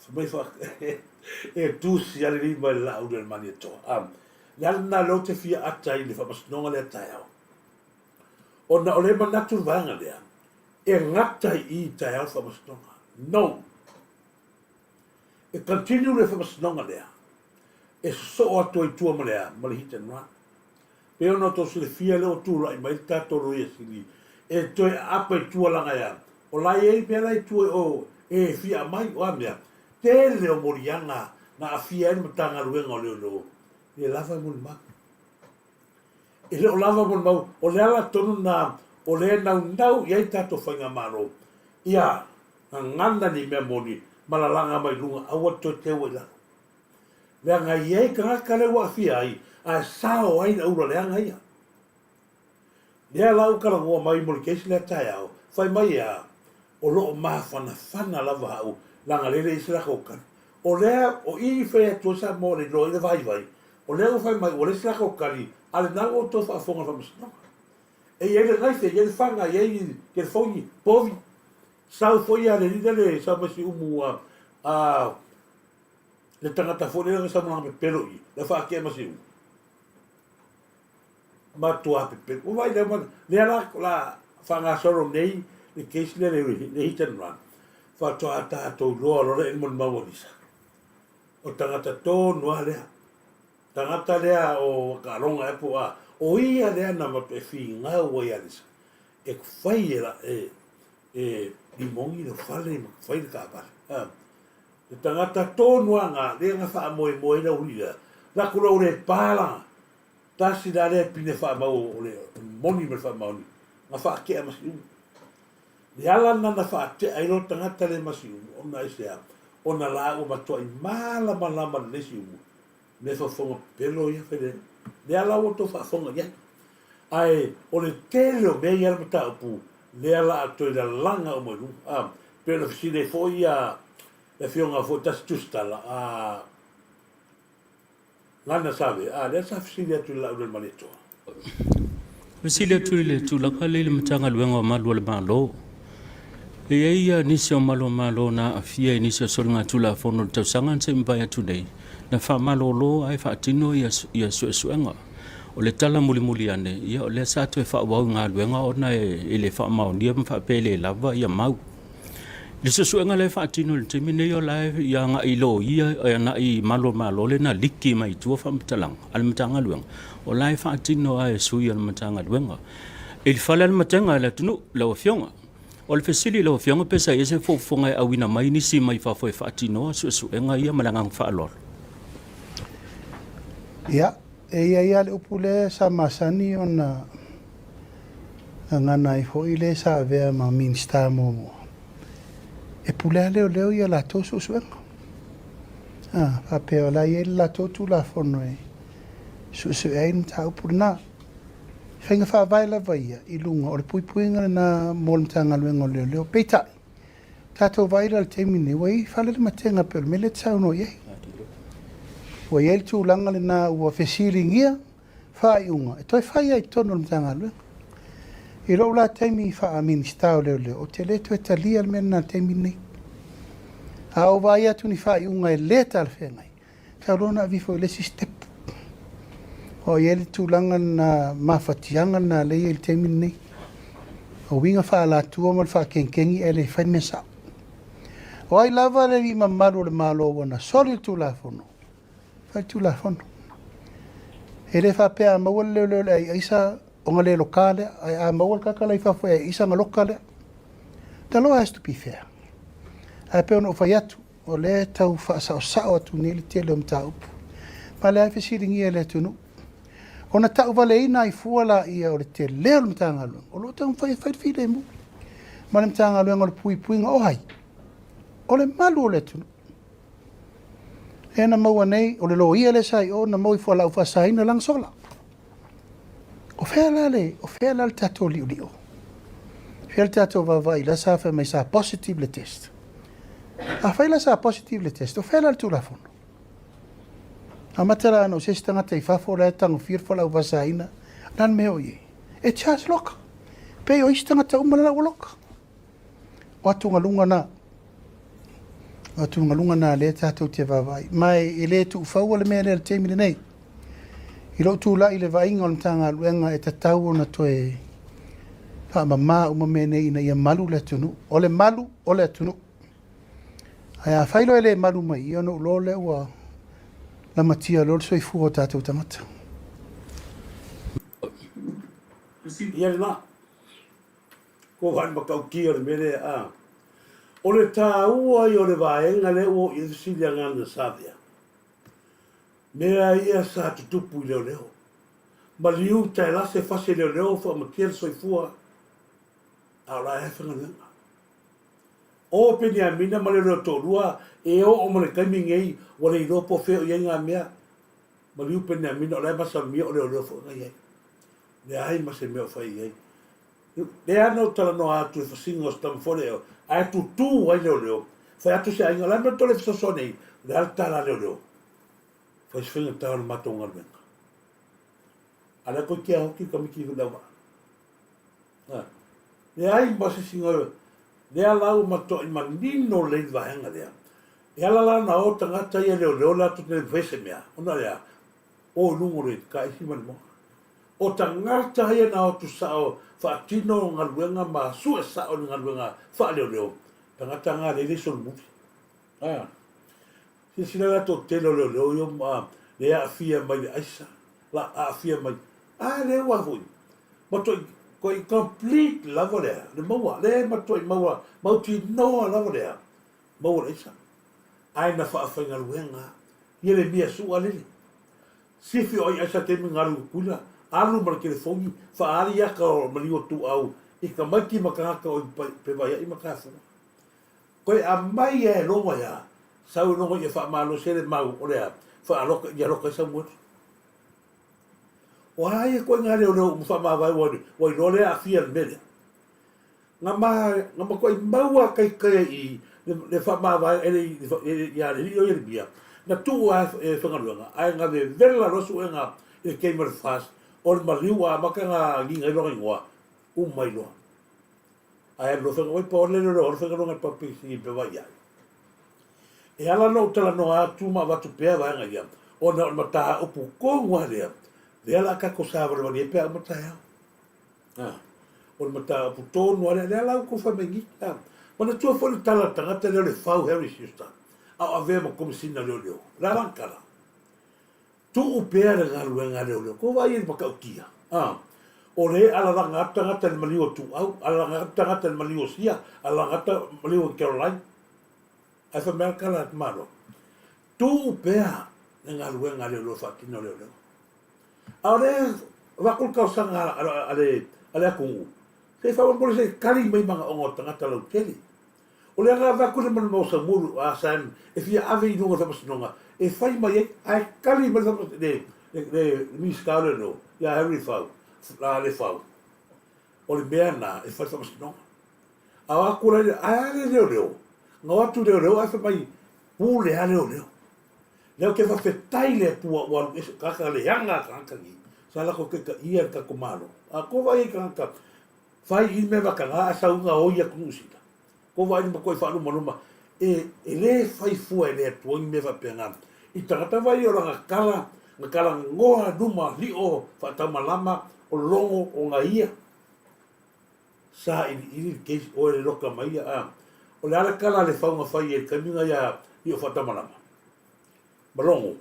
Fai mai fa, e tusi a le lima i le Laauli Malietoa, a. Le ala lena lea ou te fia ata ai i le faamasinoga lea taeao, ona o lea e manatu le vaega lea, e gata i i i taeao le faamasinoga. No! E continue le faamasinoga lea e sosoo atu ai i tua ma le a? Ma le hit and run. Pei ona outou silafia lea ua tulai mai le tatou Loia Sili e toe aapa i tua leaga e a? O la e i ai mea la i tua i o e fia aumai, o a mea? Tele o moliaga na aafia ai le Matagaluega o Leoleo le lava e molimau. E le o lava molimau, o le ala tonu lena o lea e naunau i ai tatou Faigamalo ia gagana ni mea moni ma lalaga mai luga, aua le toe teua i lalo. Leaga e i ai tagata lea ua aafia ai, ae sao ai le aula leaga ia. Lea la ua talanoa mai mo le case lea taeao, fai mai e a, o lo o mafanafana lava au, leaga lea e leai se latou tali. O lea, o i i fai atu ai Samoa le iloa i le vaivai, o lea ua fai mai ua leai se latou tali, a lena ua outou faafofoga i le faamasinoga. E i ai le knife, e i ai le faga, e i ai telefoni, povi. Sau foi a le alii lea sau mai Siumu a a le tagata foi lea na sau ma lana pepelo i lea faatea ma Siumu. Matua pepelo. Ua vaai lea ma lea la la faagasolo nei le case lea le le hit and run. Faatoa tatou iloa loa le molimau a Lisa. O tagata tonu lava lea. Tagata lea o Kaloga ea po o a. O ia lea na matua e finau ai ia Lisa. E fai e la e e limogi le fale ma fai le taavale. A, le tagata tonu a nga lea na faamoemoe ai le auli lea, laku lou le pa la, tasi la lea pine faamau o le moni ma le faamaoni, na faatea ma Siumu. Le ala lena na faatea ai loa le tagata lea ma Siumu, ona aisea? Ona la ua matuai malamalama lelei Siumu mea faafofoga pepelo ia fai le lea la ua outou faafofoga i ai. Ae o le tele o mea ia le mataupu lea la a toe lalaga uma i luga. A, pei ona fesili ai foi ia le afioga foi tasi Tusitala a Lana Save, a lea sa fesili atu i le Laulu Malietoa. Fesili atu i le tulaga lea i le Matagaluega o Malu o le Malo. E i ai ia nisi o malu o Malo na aafia i nisi o soligatulafono i le tausaga na se i mavae atu nei, na faamalolo ae faatino ia, ia suesuega. O le tala mulimuli ane, ia o lea sa toe faaauau i galuega ona e, e le faamaonia ma faapea e le lava ia mau. I le suesuega lea e faatino i le taimi nei o la e agai i loia, e agai i malu o le Malo lea na liki mai i tua faamatalaga a le Matagaluega, o la e faatino lava e sui o le Matagaluega. I le fale o le matega i le atunuu, lau Afioga. O le fesili i lau Afioga pe sa i ai se fuafuaga e auina mai nisi mai fafo e faatinoa suesuega ia ma le agaga faaaloalo. Ia, e i ai lava le upu lea sa masani ona gagana ai foi le sa avea ma Minisita muamua, e pule lava leoleo ia latou suesuega. A, faapea o la e i ai le latou Tulafono e suesue ai le mataupu lena. Faiga faavae lava ia i luga o le puipuiga lena mo le Matagaluega o Leoleo. Peitai, tatou vaai la i le taimi lenei, ua i ai fale le matega pei o le mea lea e te saunoa i ai. Ua i ai le tulaga lena ua fesiligia faaiuga e toe fai ai i totonu o le Matagaluega. I lou la taimi faa-Minisita o Leoleo, ou te le toe talia le mea lena i le taimi lenei. A ou vaai atu i ni faaiuga e le talafeagai, Tau loa ona ave ifo i le isi step. O i ai le tulaga lena mafatiaga lena lea e i ai i le taimi lenei. O uiga faaalatua ma le faakenkengi ae le fai le mea sao. O ai lava le alii mamalu o le Malo ua na soli le Tulafono, fai le Tulafono. E le faapea a maua le leoleo i le ai aisa ona le loka lea, ae a maua le tagata la i fafo e ai aisa ona loka lea. The law has to be fair. Ae pei ona ou fai atu, O lea e tau faasaosao atu nei le tele o mataupu, ma o lea e fesiligia e le atunuu. Ona tauvaleina ai fua laia o le tele o le Matagaluega o lo o taumafai e fai le filemu ma le Matagaluega o le Puipuiga o ai? O le malu o le atunuu. Lea na maua nei, o le loia lea sa i o na maua i fualaau faasaina lana sola. O fea la le, o fea la le tatou liolio? Fea le tatou vaavaai la sa fai mai sa positive le test? Afai la sa positive le test, o fea la le Tulafono? Amata la ana o se isi tagata i fafo la e tagofia le fualaau faasaina, na le mea o i ai. E charge loka. Pei o isi tagata uma la ua loka. O atugaluga na. O atugaluga na lea tatou te vaavaai. Ma e le tuufaua le mea lea i le taimi lenei. I lou tulai i le vaaiga o le Matagaluega e tatau ona toe faamama uma mea nei ina ia malu le atunuu. O le malu o le atunuu. Ae afai loa e le malu mai i i, ona ou iloa lea ua lamatia loa le soifua o tatou tagata. Ia lena. Ko whai matautia o le mea lea, a. O le tāua ia o le vaega lea ua oo i ai le fesili a Ngana Savea. Mea ia sa tutupu i leoleo. Maliu taelase fase leoleo faamatia le soifua, a o la e faigaluega. O Peniamina ma leoleo toalua e oo ma le taimi nei ua le iloa po o fea o i ai ngā mea. Maliu Peniamina o la e masalomia o leoleo foi na i ai. Leai ma se mea o fai i ai. Lea na ou talanoa atu i le fasiga o se tama foi lea, ae tutū ai leoleo, fai atu se aiga, o le a le mea tole fesoasoani ai, o le a le tala a leoleo? Fai se faigata o le matou galuega. A lea koe kia hoki ka miki lau vaa. Ha. Leai ma se isi lea la ua matuai manino lelei le vaega lea. E ala la ona o tagata ia leoleo latou te le mafai se mea, ona o le a? O i luga o le taisi ma le moa. O tagata ia na o atu sao faatino galuega ma sue sao i le galuega faaleoleo, tagata na lea e le solomuli. A. Silasila la toatele o leoleo ia ma le aafia mai le aisa, la aafia mai, a lea ua foi, matuai koi complete lava lea, le maua, le matuai maua, mautinoa lava lea, maua le aisa. Ae na faafaigaluega Ieremia sua lele. Sifi o ai aisa taimi galu i Tutuila, alu ma le telefoni, faaali aka o maliu o Tuuau i tamaiti ma tagata o i Pevaiaʻi ma Tafua. Koe amai ia e logo ia, sau e logo ia faamalosi ai le mau o lea faaloka ia loka ai Samueli. O a ia koe ngā leoleo uma faamavae ua iloa lea aafia le mea lea. Nga ma, nga matuai maua kaitaia i le faamavae ele ia le alii o Ieremia, na tuu a e faigaluega, ae na vevela loa suega i le taimi o le fast, o le maliu a amata na giga ai lona igoa, uma ai loa. Ae alu loa faigaluega, oi pau le leoleo alu faigaluega i papeisi i Pevaia. E ala ona ou talanoa atu ma avatu pea vaega ia, ona o le mataupu tonu lava lea, lea o le a tatou savalivali ai pe a uma taeao. A, o le mataupu tonu lava lea, lea la ua tou fai mai nei. A, manatua foi le tala a le tagata lea o le Fau Harry Schuster, a o avea ma Komesina Leoleo. O le a lana tala? Tuu pea le galuega a leoleo. Tou vaai i le matautia. A, O lea e alalaga atu tagata i le maliu o Tuuau, alalaga atu tagata i le maliu o Sia, alalaga atu maliu o Caroline. Ae fai mai lava le tala a le Malo, tuu pea le galuega a leoleo e faatino leoleo. A o lea e avatu le talosaga a le atunuu, se i faamolemole se i tali mai manaoga o tagata lautele. O lea na avatu le manumao Samuelu a Sam e fia ave i luga o le faamasinoga e fai mai ai, ae tali mai le le Minisita o Leoleo ia Harry Fau, le Fau, o le mea na e fai le faamasinoga. A o atu la ia, ae a le leoleo? Na o atu leoleo ae fai mai, pule a leoleo. Lea ou te faafetai le Atua ua alu ese, tagata leaga a tagata nei, sa latou taitaia le tatou Malo. A tou vaai i tagata fai i mea vakaga ae sau na oi atu Niu Sila. Tou vaai i le matuai faalumaluma, e, e le fai fua e le Atua ni mea faapena. I tagata vaai o lana tala, na talanoa luma lio faataumalama o logo o na ia. Sa iliili le case oe le loka mai ia a. O le a le tala a le fau na fai ai i le taimi na ia lio faatamalama? Ma logo,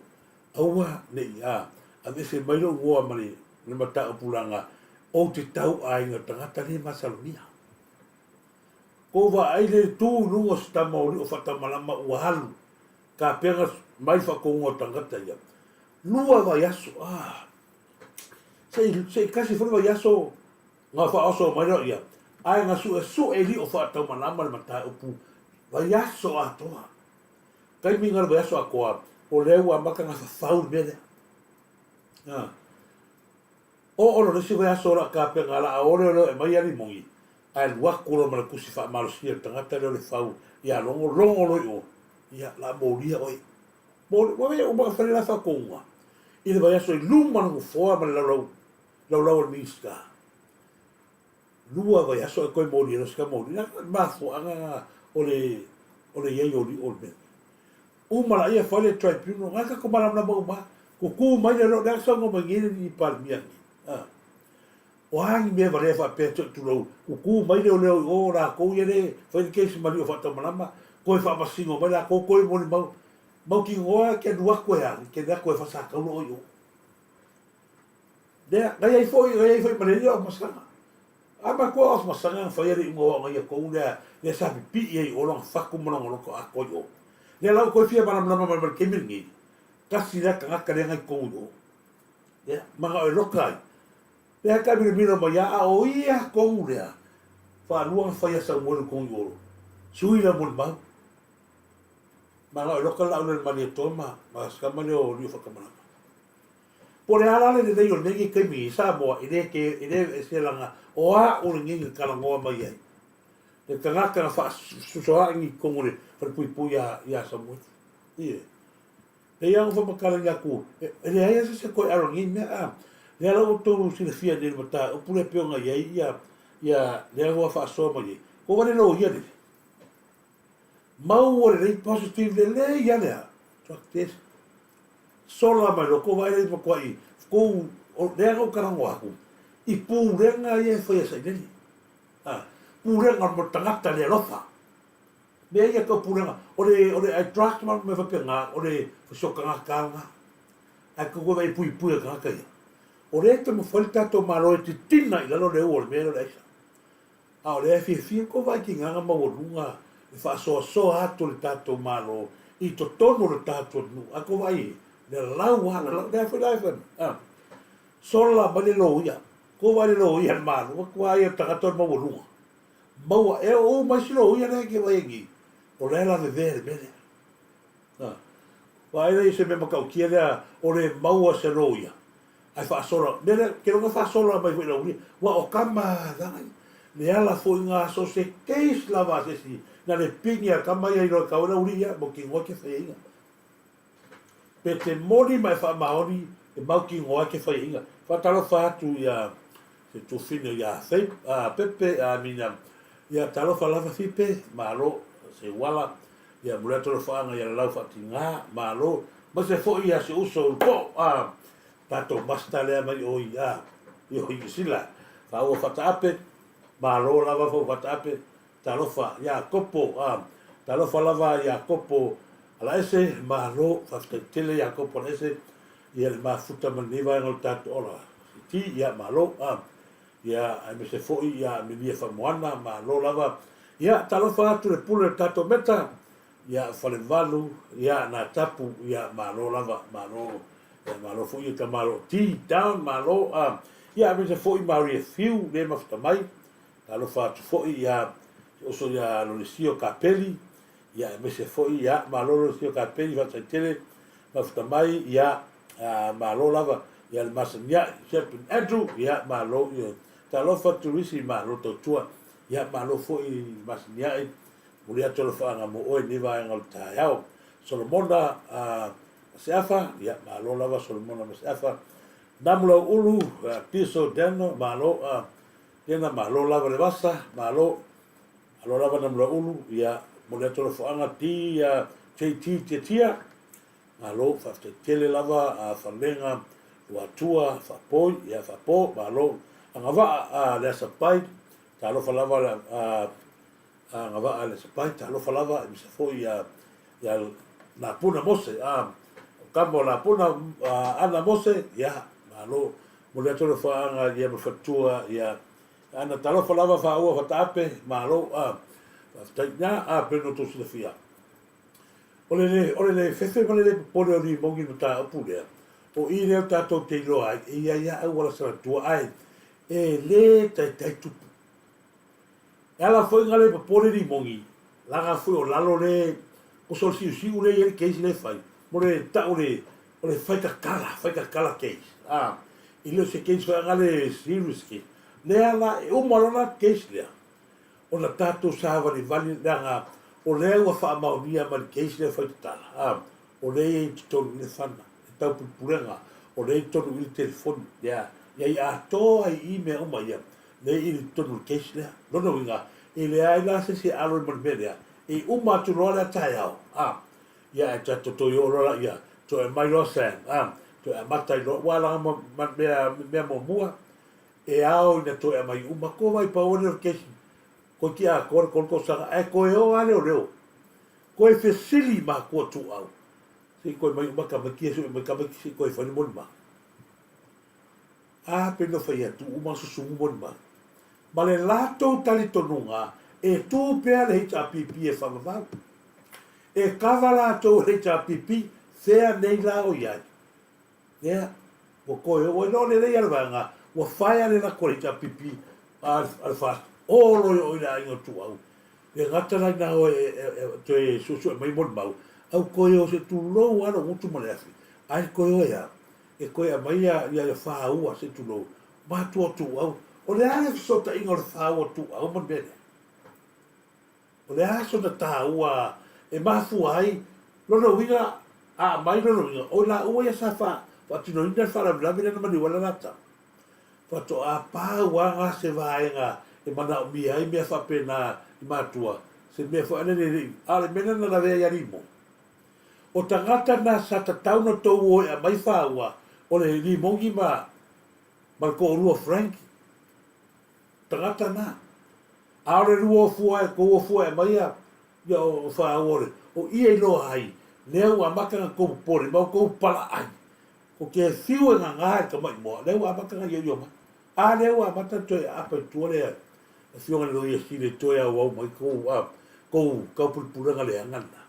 aua ne i a aveese mai lou igoa ma le le mataupu leaga ou te tau aiga tagata le masalomia. Kou vaai le tu i luga o se tama o lio faatamalama ua alu kapega mai faatonuga o tagata ia. Lua vaiaso a se i se i kasi foi le vaiaso Na faaoso mai loa ia, ae na suesue lio faataumalama le mataupu vaiaso atoa. Taimi na le vaiaso atoa, o lea ua amata na fafau le mea lea. A. Oo loa le isi vaiaso o le a tapena, o le a o lea e aumai alimoni, ae alu atu loa ma le tusi faamalosia i le tagata lea o le fau ia logo, logo loa i o, ia, o le a molia oe. Moli, ua uma ona fai le la faatonuga i le vaiaso i luma o le nofoa ma le laulau laulau a le Minisita, lua vaiaso ae toe moli ai loa se moli. Le mafuaaga lena o le o le i ai o o le mea. Uma laia fai le tribunal, na tatou malamalama uma lava. Tutu mai le lea saunoa mai nei le alii Palemia nei. A. O a ni mea valea faapea se i tulou, tutu mai leoleo i o latou ia le fai le case ma lio faataumalama, toe faamasino mai latou, toe molimau. Mautinoa e te alu atu e a, e te alu atu e faasatauro oe i o. Lea, na i ai foi, na i ai foi ma le ia o Masaga. A matua o Masaga na faia le iuga o aoga ia tou lea, lea sa pipii ai i o lona fatu ma lona loto atoa i o. Lea la ua toe fia malamalama mai ma le taimi lenei, tasi lea tagata lea na i totonu i o. Lea, manao e loka ai. Lea e taamilomilo mai a, a o ia tonu lea, faalua na faia Samuelu i totonu i o, sui la molimau. Manao e loka le laau lea i le Malietoa ma, ma si tama lea o Liufakamalama. Po o le a la le lelei o lenei taimi i Samoa, e le ke, e le ese laga o a'u lenei na talanoa mai ai le tagata na faasosoa'i i totonu o le falepuipui iā, iā Samueli. Ie. Pei lava ona faamatalaina atu, e, e leai lava se isi e toe alo i lenei mea, a. Lea la ua outou silafia nei i le mataupu lea e pei ona i ai ia, ia, lea ua faasoa mai ai. Ua vale loia lele. Maua lelei positive lelei lava lea drug test. Sola mai loa kou vaai lea i matuai kou lea na ou talanoa atu i pulega ia e fai e sailele. A pulega mo le tagata le alofa. Mea ia tau pulega o le o le ai drugs ma mea faapena o le fesootagata lena. Ae tou vaai e puipui e tagata ia. O lea e taumafai le tatou Malo e titina i lalo le ua o le mea lea o le aisa. A o lea e fiafia tou vaai tigaga maualuga le faasoasoa atu o le tatou Malo i totonu o le tatou atunuu. A tou vaai i ai, lalau lava, lalau. Lea foi la e fai mai, a, sola mai le loia, tou vaai i le loia a le Malo, matua ia o le tagata o le maualuga. Maua, e oo uma isi loia lea e te vaai ai nei, o la e lavevea i le mea lea. A, vaai la i se mea matautia lea o le maua se loia, Ae faasola, mea lea, ke loga faasola mai foi lau ua o kama langa ia. Le ala foi nga so se case lava a se isi, na le pini a kama ia i loa kau lau ia, mo ki ngoa ke whai inga. Pe te moni ma e whaamaoni, e mau ki ngoa ke whai inga. Whatalofa atu ia se tufine ia Faith, a Pepe, a mina, ia talofa lava Fipe, malo, se wala, ia mule atu alofaanga ia lalau faatigā, malo, ma se foi ia se uso ulu po, a tatou master lea mai o i a i o Niu Sila, faua faataape, malo lava fau faataape, talofa ia Kopo, a talofa lava ia Kopo Alaese, malo, faafetai tele ia Kopo Alaese, ia le mafuta ma lenei vaega o le tatou ola, ti, ia malo, a. Ia, aemaise foi ia Amelia Faamoana, malo lava. Ia, talofa atu le pule o le tatou meta, ia Falevalu, ia Natapu, ia malo lava, malo. Ia malo foi ia Tamalo T Down, malo. A, ia aemaise foi Maria Fiu, le mafuta mai. Talofa atu foi ia si oso ia Lolesio Kapeli, ia aemaise foi ia malo Lolesio Kapeli, faafetai tele mafuta mai, ia malo lava ia le Masaniai Shepin Andrew, ia malo, ia talofa Turisi, malo tautua, ia malo foi Masaniai, momoli atu alofaaga mo oe i lenei vaega o le taeao. Solomona Maseafa, ia malo lava Solomona Maseafa. Namu Lauulu, Piso Dano, malo, Tena malo lava le vasa, malo, malo lava Namu Lauulu, ia momoli atu alofaga T, JT Tiatia, malo, faafetai tele lava a Falega Luatua Faapoi, ia Faapo, malo, Agavaa a le Asapai, talofa lava le Agavaa a le Asapai, talofa lava aemaise foi ia ia Lapuna Mose, a o kama o Lapuna Ana Mose, ia malo, momoli atu alofaaga ia ma le faletua ia Ana, talofa lava Faaua Fataape, malo, a faafetai ina a pei ona outou silafia. O le le, o le le fefe ma le le popole o Limogi i le mataupu lea, o i lea tatou te iloa ai, e i ai lava auala salatua, ae e le taitai tupu. E ala foi na le popole Limogi, leaga foi o lalo le, oso le siusiu lea e i ai le case lea e fai, mo le tau o le, o le faitatala, faitatala case. A, e le o se case foi aga le serious case. Lea la, e uma loa la case lea, ona tatou savalivali leaga o lea ua faamaonia mai le case lea fai tatala a o lea e i ai i totonu i le fana le taupulepulega o lea e i totonu i le telefoni lea ia i atoa ai i mea uma ia lea i totonu o le case lea. Lona uiga e leai la se isi e alo ai ma le mea lea e uma atu loa lea taeao a ia ae tatou toe oo loa laia toe aumai loa Sam a toe amata ai loa ua laga ma mea mea muamua E ao ina toe aumai uma ko vai pau ale o le kesi, koe ki atoa le kolu tausaga ae koe o ale o leo. Koe fesili makua tuau, se i koe mai uma tamaiti ia sue mai tamaiti se i koe fai le molimau. A pe no fai atu uma susugu molimau. Ma le latou talitonuga e tu pea le HRPP e faavavau. E kava latou e le HRPP, fea nei la o iai. Ia, ua toe oo ai loa lelei a le vaega, ua faea le lako a le HRPP a le FAST, o loa i o i le aiga o Tuau. Le gata la ina o e toe suesue mai molimau, au toe o se tulou a lou gutu ma le afi, ae toe o e a? E toe aumai ia ia fāua se tulou, matua o Tuau. O le a le fesootaiga o le fāua o Tuau ma le mea lea? O le a sona tāua e mafua ai lona uiga a aumai lona uiga, o i laua ia sa faatinoina le faalavelave lea na maliu ai le latau. Faatoa pau lava na se vaega e manaomia ai mea faapena i matua, se mea foi a le le a o le mea lena na lavea ia Limo. O tagata na sa tatau na tou o e aumai faua, o le Limogi ma ma le toalua Frankie. Tagata na. A o le lua o fua e tou o fua e aumai ia ia o faua o le o ia iloa ai lea ua amata na tou popole ma outou palaai ko te fiu e gaga i le tamaimoa lea ua amata na ioio mai a lea ua amata na toe aapa i tua le afioga i le loia sili e toe auau mai tou a tou taupulepulega leaga lena.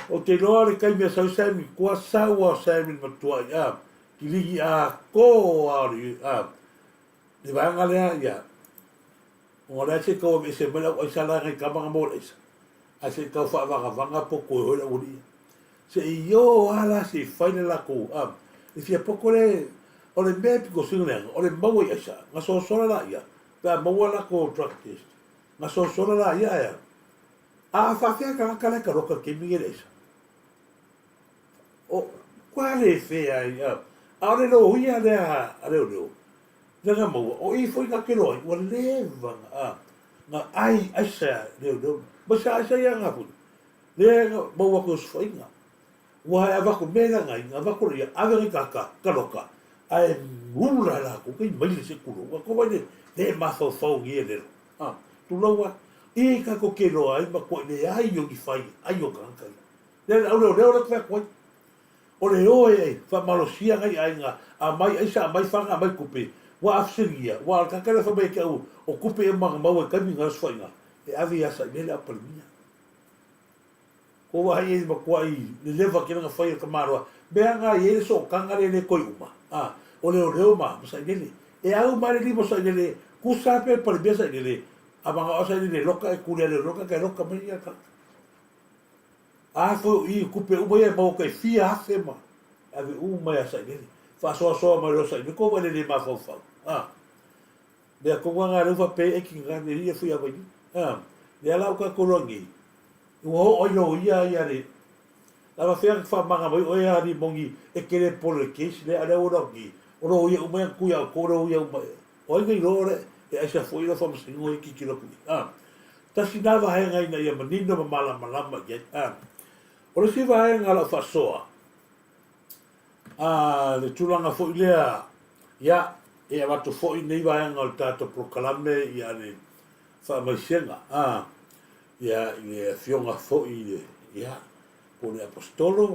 Ou te iloa o le taimi e sau Sammy kua sau a o Sammy le matuai a kiligi atoa o le a le vaega lea ia ona o lea se i tau aveese mai le au aisa la nai tama na maua le aisa ae se i tau faavagavaga po toe hoi le aualii ia se i o a la se i fai le latou a le fia poto le o le mea e pito sili leaga o le maua i aisa na sosola la ia pe a maua latou drug test na sosola la ia ae a faafefea tagata la e taloka i le taimi nei le aisa O kua le fea ai a a o le loia lea a leoleo lea na maua o i foi na kelo ai ua leva na a na ai aisa leoleo ma sa aisa ia na foi lea na maua atu i osofaiga ua e avatu me la nai na avatu ia ave nai kaka kaloka ae ula latou kai maile se tulou ua ko vai le le mafaufau ni e lelo a tulou a i ka ko ke loa ai ma ko le ai o ni fai ai o tagata ia Lea le auleoleo lea fai atu ai. O le o e faamalosia nai aiga, aumai aisa, aumai faga, aumai tupe. Ua afesiligia, ua ala kaka le fai mai ia te au, o tupe ia ma maua i taimi na osofaiga, e ave ia Sailele a o Palemia. Ko ua hai e matuai leleva tele na fai e le tamaloa, mea na i ai le sootaga le le toe uma, a, o leoleo ma, ma Sailele. E au mai le lima o Sailele, tusa pe Palemia Sailele, a manao Sailele e loka e tuli a leoleo tagata e loka mai ia tagata. A foi o i tupe uma ia e maua tai fia afe ma e ave uma ia Sailele. Faasoasoa mai loa Sailele, ko ua le le mafaufau, a. Mea tonu lava na lea ua faapea ai Aikina le alii e fui Availima. A, lea la ua tatou iloa nei, ua oo ai loia ia le lava fea na faamagalo ai oe a Rimoni e te le pole i le case lea, a o lea ua iloa atu nei, o loia uma ia na tuu ia outou loia uma ia. O ai na iloa le e aisa foi lau faamasinoga ia tilotilo atu i ai. A, tasi na vaega ina ia manino ma malamalama i ai. A, o le isi vaega o lau faasoa, A, le tulaga foi lea, ia, e avatu foi nei vaega o le tatou polokalame ia le faamaisega, a, ia, i le afioga foi i le, ia, po o le Aposetolo,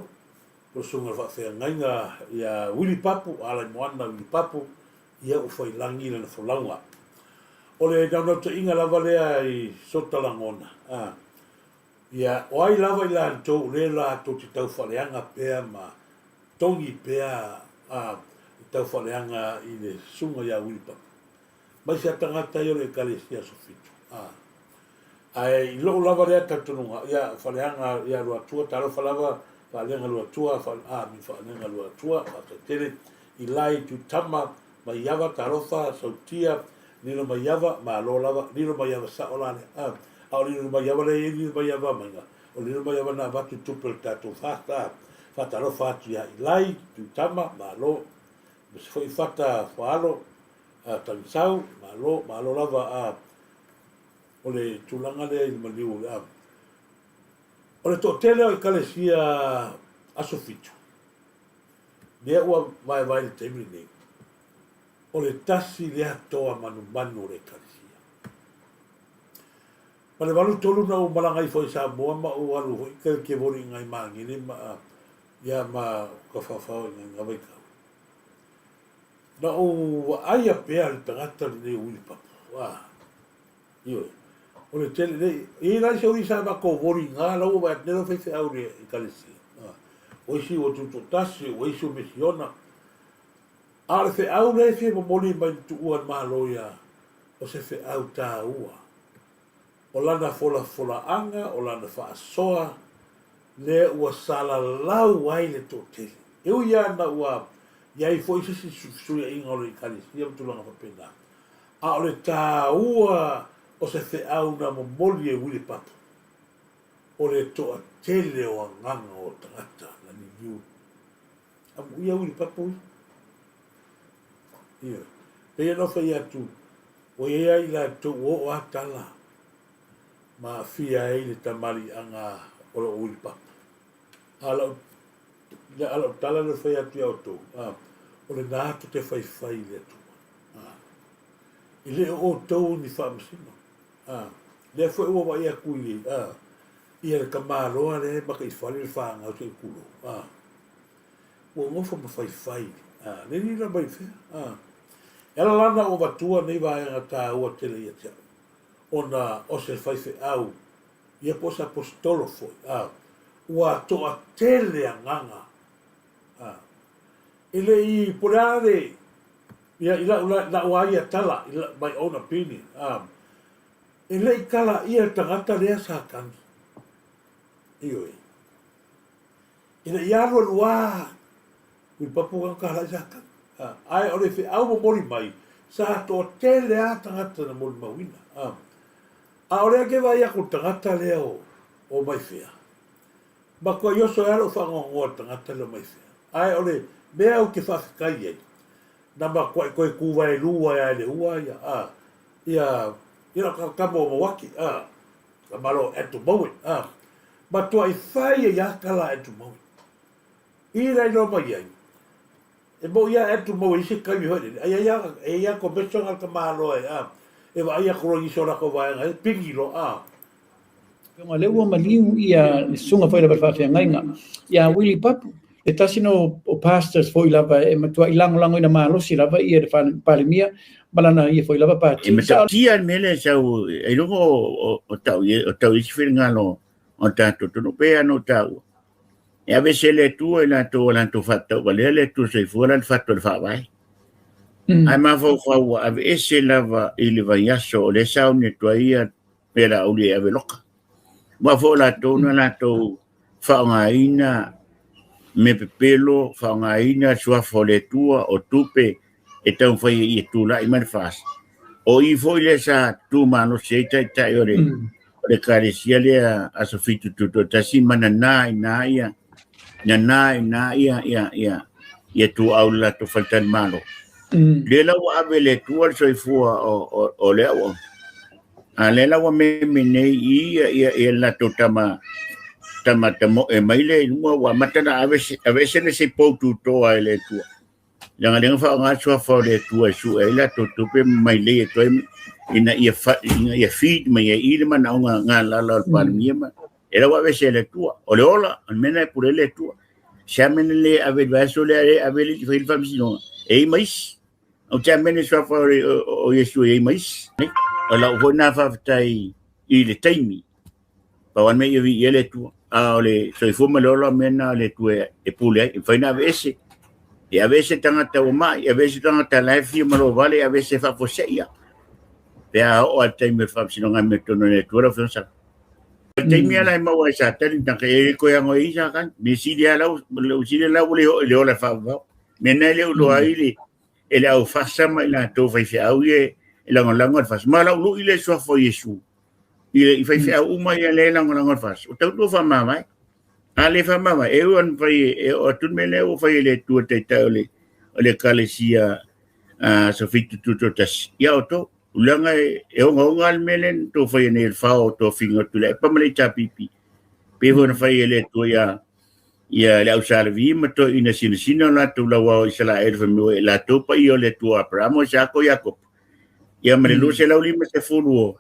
po o le Susuga i le Faafeagaiga ia Wili Papu, Alaimoana Wili Papu, ia ua fai lagi lana folauga. O le naunautaiga lava lea i sota lagona, a, Ia, o ai lava i latou o lea latou te taufaaleaga pea ma togi pea a le taufaaleaga i le susuga ia Willy Papa, mai se tagata ia o le Ekalesia Aso Fitu. A. Ae i lou lava lea talitonuga, ia, faaleaga ia Luatua, talofa lava, faaleaga Luatua, fa, a, mi faaleaga Luatua, faafetai tele, Ilai Tutama, Maiava, talofa, Sautia, Lilo Maiava, malo lava, Lilo Maiava sao la lea, a, a o Lilo Maiava lea e i ai Lilo Maiava maiga, o Lilo Maiava na avatu i tupe o le tatou FAST, a, faatalofa atu ia Ilai, Tuitama, malo, aemaise foi Fata Faalo, a, Tagisau, malo, malo lava, a, o le tulaga lea i le maliu o le, a, o le toatele o Ekalesia Aso Fitu, lea ua vaevae i le taimi lenei, o le tasi lea toa manumanu o le Ekalesia. Ma le 83 na ou malaga ifo ai i Samoa ma ou alu foi kelekevoli i ngai Magele ma ia ma Tafafao i ngai Gavaitau. Na ou vaaia pea le tagata lenei o Wili Papu. Ah, ioe. O le tele, le, i lai se ui sa matou voli i la ua vaai atu nei lau faifeau i le Ekalesia. Ah, o isi ua tutoatasi, o isi ua misiona. A o le feau lea e fia momoli mai le tuua le Malo ia, o se feau taua. O lana folafolaaga, o lana faasoa, lea ua salalau ai le toatele. E ui lava ina ua i ai foi se isi fesuiaiga o le Ekalesia ma tulaga faapena, a o le taua o se feau na momoli e Wili Papu, o le toatele o agaga o tagata na liliu. Amuia Wili Papu ia. Ioe. Pei ona fai atu, ua i ai lava i latou ua oo lava tala ma aafia ai le tamaliiaga o lou Wili Papu. A lau, a lau tala lea fai atu ia outou, a, o lena tou te faifai i le Atua. A, e le o outou ni faamasino. A, lea foi ua vaai atu i, a, ia le tamaloa lea e mataifale le fanau se i tulou. A, ua nofo ma faifai, a, le lila mai fea. A, e ala la ona ou avatua nei vaega taua tele ia te au, ona o se faifeau, ia po o se aposetolo foi, a, ua toatele agaga, a, e le i, po o le a le, ia, i lau, lau a ia tala, i my own opinion, a, e le i kalaia le tagata lea sa tagi. Ioe. Ina ia alualu lava i papu ka kalai sa tagi. A, ae o le feau momoli mai, sa toatele lava tagata na molimauina. A, a o lea ke vaai atu i le tagata lea o, o Maifea, matuai oso ai lava lou faanoanoa i le tagata lea o Maifea. Ae o le mea ou te faafetai ai, na matuai toe tuvaelua ai lava e le ua ia, a, ia, ia lau tama o Mauati, a, Tama loa Andrew Bowen, a, matuai fai ai a tala a Andrew Bowen. I la iloa mai ai, e moʻi lava Andrew Bowen i se taimi foi lele, ai ai a, e i ai a commission a le tamaloa e, a, e vaai atu loa i nisi o latou vaega e pigi loa, a. Afioga lea ua maliu ia le susuga foi lava i le faafeagaiga ia Willie Papu. Se tasi na o pastors foi lava e matuai lagolagoina malosi lava ia le Palemia ma lana ia foi lava pati. E matautia le mea lea e sau ai luga o tau o tau isi finagalo o tatou atunuu pei lava ona ou taua. E aveese e le Atua i latou ua latou faatauvalea le Atua soifua la le fatu o le Faavae. Ae mafaufau ua aveese lava i le vaiaso o lea e sauni atu ai ia pea Laauli e ave loka. Aua foi o latou na latou faaaogaina mea pepelo, faaaogaina suafa o le Atua, o tupe e taumafai ai ia tulai mai le FAST. O i foi lea sa tu malosi ai taitai o le o le ekalesia lea Aso Fitu Tutoatasi ma nana i ina ia nana i ina ia ia ia ia tuuau le latou faletalimalo. Lea la ua ave e le Atua le soifua o le auauna. A lea la ua meme nei i ia ia ia le latou tama tama tamoe mai lea i luma ua amata ona aveese le isi pou tutoa e le Atua. Leaga lea na faaaoga le suafa o le Atua e sue ai latou tupe ma mailei atu ai ina ia fa, ina ia feed mai ai i le manaoga galala o le Palemia ma e la ua aveese e le Atua. O le ola, o le mea lena e pule ai le Atua. Se a mea na le ave i le vaiaso lea e ave le fai le faamasinoga, e i ai ma isi. Ou te amene suafa o Iesu e i ai ma isi. O lau foi lena faafetai i le taimi. Pau lava le mea ia viia le Atua. A o le soifua ma le ola o mea na a le Atua e pule ai. E mafai ona aveese. E aveese tagata ua mai, e aveese tagata la e fia ma lovale, e aveese faafuasei lava. Pe a oo lava i le taimi o le faamasinoga amiotonu a le Atua lau Afioga Sala. O le taimi lava la e maua ai Satani, taka e le toe ago ai Satani. Mea sili lava lau, lau sili lau ua le oo i le ola e faavavau. Mea na e le o iloa ai le, e le au fasa ma i latou faifeau ia e lagolago le fasa. Ma lau lui le suafa o Iesu. I le i faifeau uma ia le lagolago le fasa. O tautua faamavae. A le faamavae, e ua fai e o atu le mea lea ua fai e le Atua taitai o le o le ekalesia a Sofitu Tutoatasi. Ia outou, leaga e ogaoga le mea lea na outou faia nei i le fao o tofiga o Tuilaepa ma le HRPP. Pei foi ona fai e le Atua ia ia le au Sa Levi ma toeaiina sinasina o latou lauao o Isaraelu fai mai ua e latou paia o le Atua o Aperamo, Isaako, Iakopo, ia ma le 250 o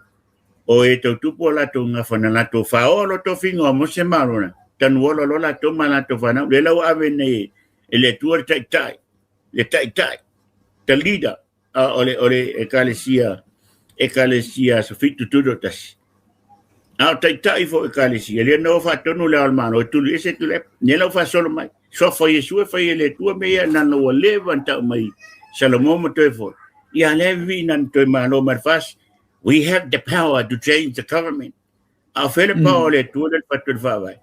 o e tautupu o latou gafa na latou faaoa lo tofiga o Mose ma Arona, tanu ola loa latou ma latou fanau. Lea la ua ave nei e le Atua le taitai, le taitai, the leader o le o le ekalesia ekalesia Aso Fitu Tutoatasi. A o taitai foi o ekalesia, lea na o faatonu le Ao o le Malo e tuli ese Tuilaepa. Lea la ua faasolo mai. Suafa o Iesu e fai e le Atua mea ia na ua leva ona tau mai Salomo ma toe foi. Ia lea vivii na toe malo mai le FAST. We have the power to change the government. A o fea le power o le Atua lea le fatu o le Faavae.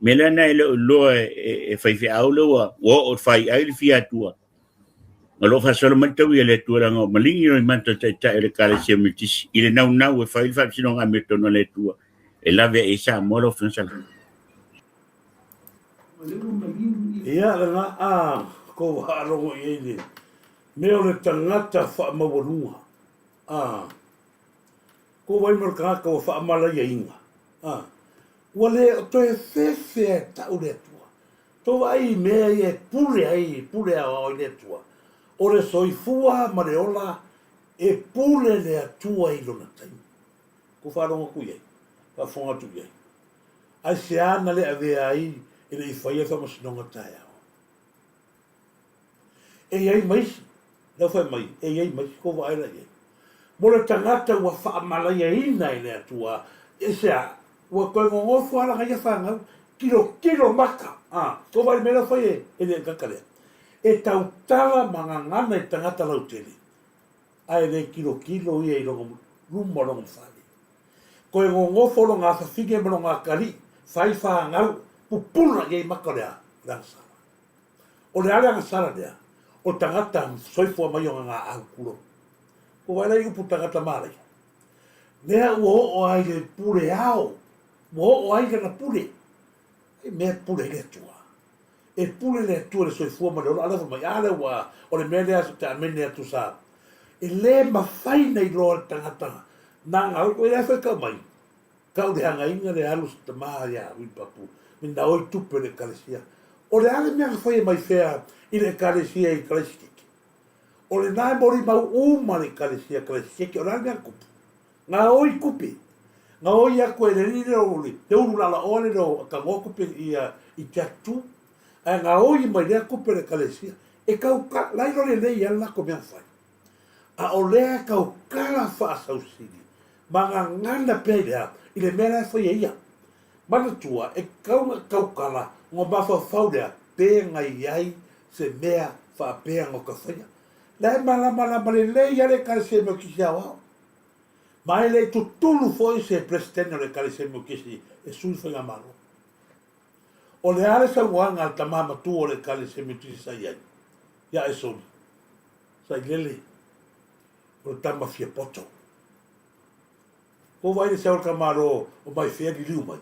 Mea lea na e le o iloa e faifeau lea ua oo fai ai le fia Atua. O lo o faasolo mai le taui a le Atua leaga o maligi lona mata taitai o le Ekalesia Metotisi i le naunau e fai le faamasinoga amiotonu a le Atua e lave ai Samoa lau Afioga Sala. Ia lena a kou faalogo i ai le mea o le tagata faamaualuga a kou vaai mai o le tagata ua faamalaiaina a ua le o toe fefe e tau le Atua. Tou vaai i mea ia e pule ai, e pule aoao ai le Atua, o le soifua ma le ola e pule le Atua i lona taimi. Kou faalogo atu i ai, faafofoga atu i ai. Aisea na le avea ai e le i faia le faamasinoga taeao? E i ai ma isi, lea ua fai mai, e i ai ma isi, kou vaai la i ai. Mo le tagata ua faamalaiaina e le Atua, aisea? Ua toe gogofo lava lana ia fanau, tilotilo maka, a, kou vaai i le mea lea ua fai e le tagata lea. E tautala ma gagana i tagata lautele, ae le tilotilo ia i lona luma o lona fale. Toe gogofo lona afafine ma lona atalii, fai fanau, pupula i ai maka o le a? O le agasala. O le a le agasala lea? O tagata soifua mai ona gaau, tulou. Ua vaai la i upu tagata malaia. Lea ua oo ai le pule ao, ua oo ai lana pule. E mea pule ai le Atua. E pule le Atua i le soifua ma le ola. A lea fai mai, a lea ua, o le mea lea te amene atu sa. E le mafai na iloa le tagata na ga, o lea foi kau mai. Kau le hagaina le alu se tama ia Wini Papu, me na oi tupe le ekalesia. O le a le mea na fai e mai fea i le ekalesia i Karaisiteke? O lena e molimau uma le Ekalesia Karaisiteke, o le a le mea na tupu? Gaoi tupe. Gaoi atu e le alii lea o le ulu lalaoa lea o Tanoa tupe ia i te atu. Ae gaoi mai lea tupe a le Ekalesia. E tau la iloa lelei lava le latou mea na fai. A o lea e tautala faasausili ma gagana pea i le a? I le mea la e fai e ia. Manatua, e tatau ona tautala ona mafaufau lea pe na i ai se mea faapea na ota faia. La e malamalama lelei lava le Ekalesia Metotisi Aoao. Ma e le i tutulu foi se Peresetene o le Ekalesia Metotisi e sui le Faigamalo. O le a le saunoaga a le tama matua o le Ekalesia Metotisi sa i ai? Ia Esoli. Sailele, o le tama fia poto. Ko vai le sau le tamālo o mai fea liliu mai.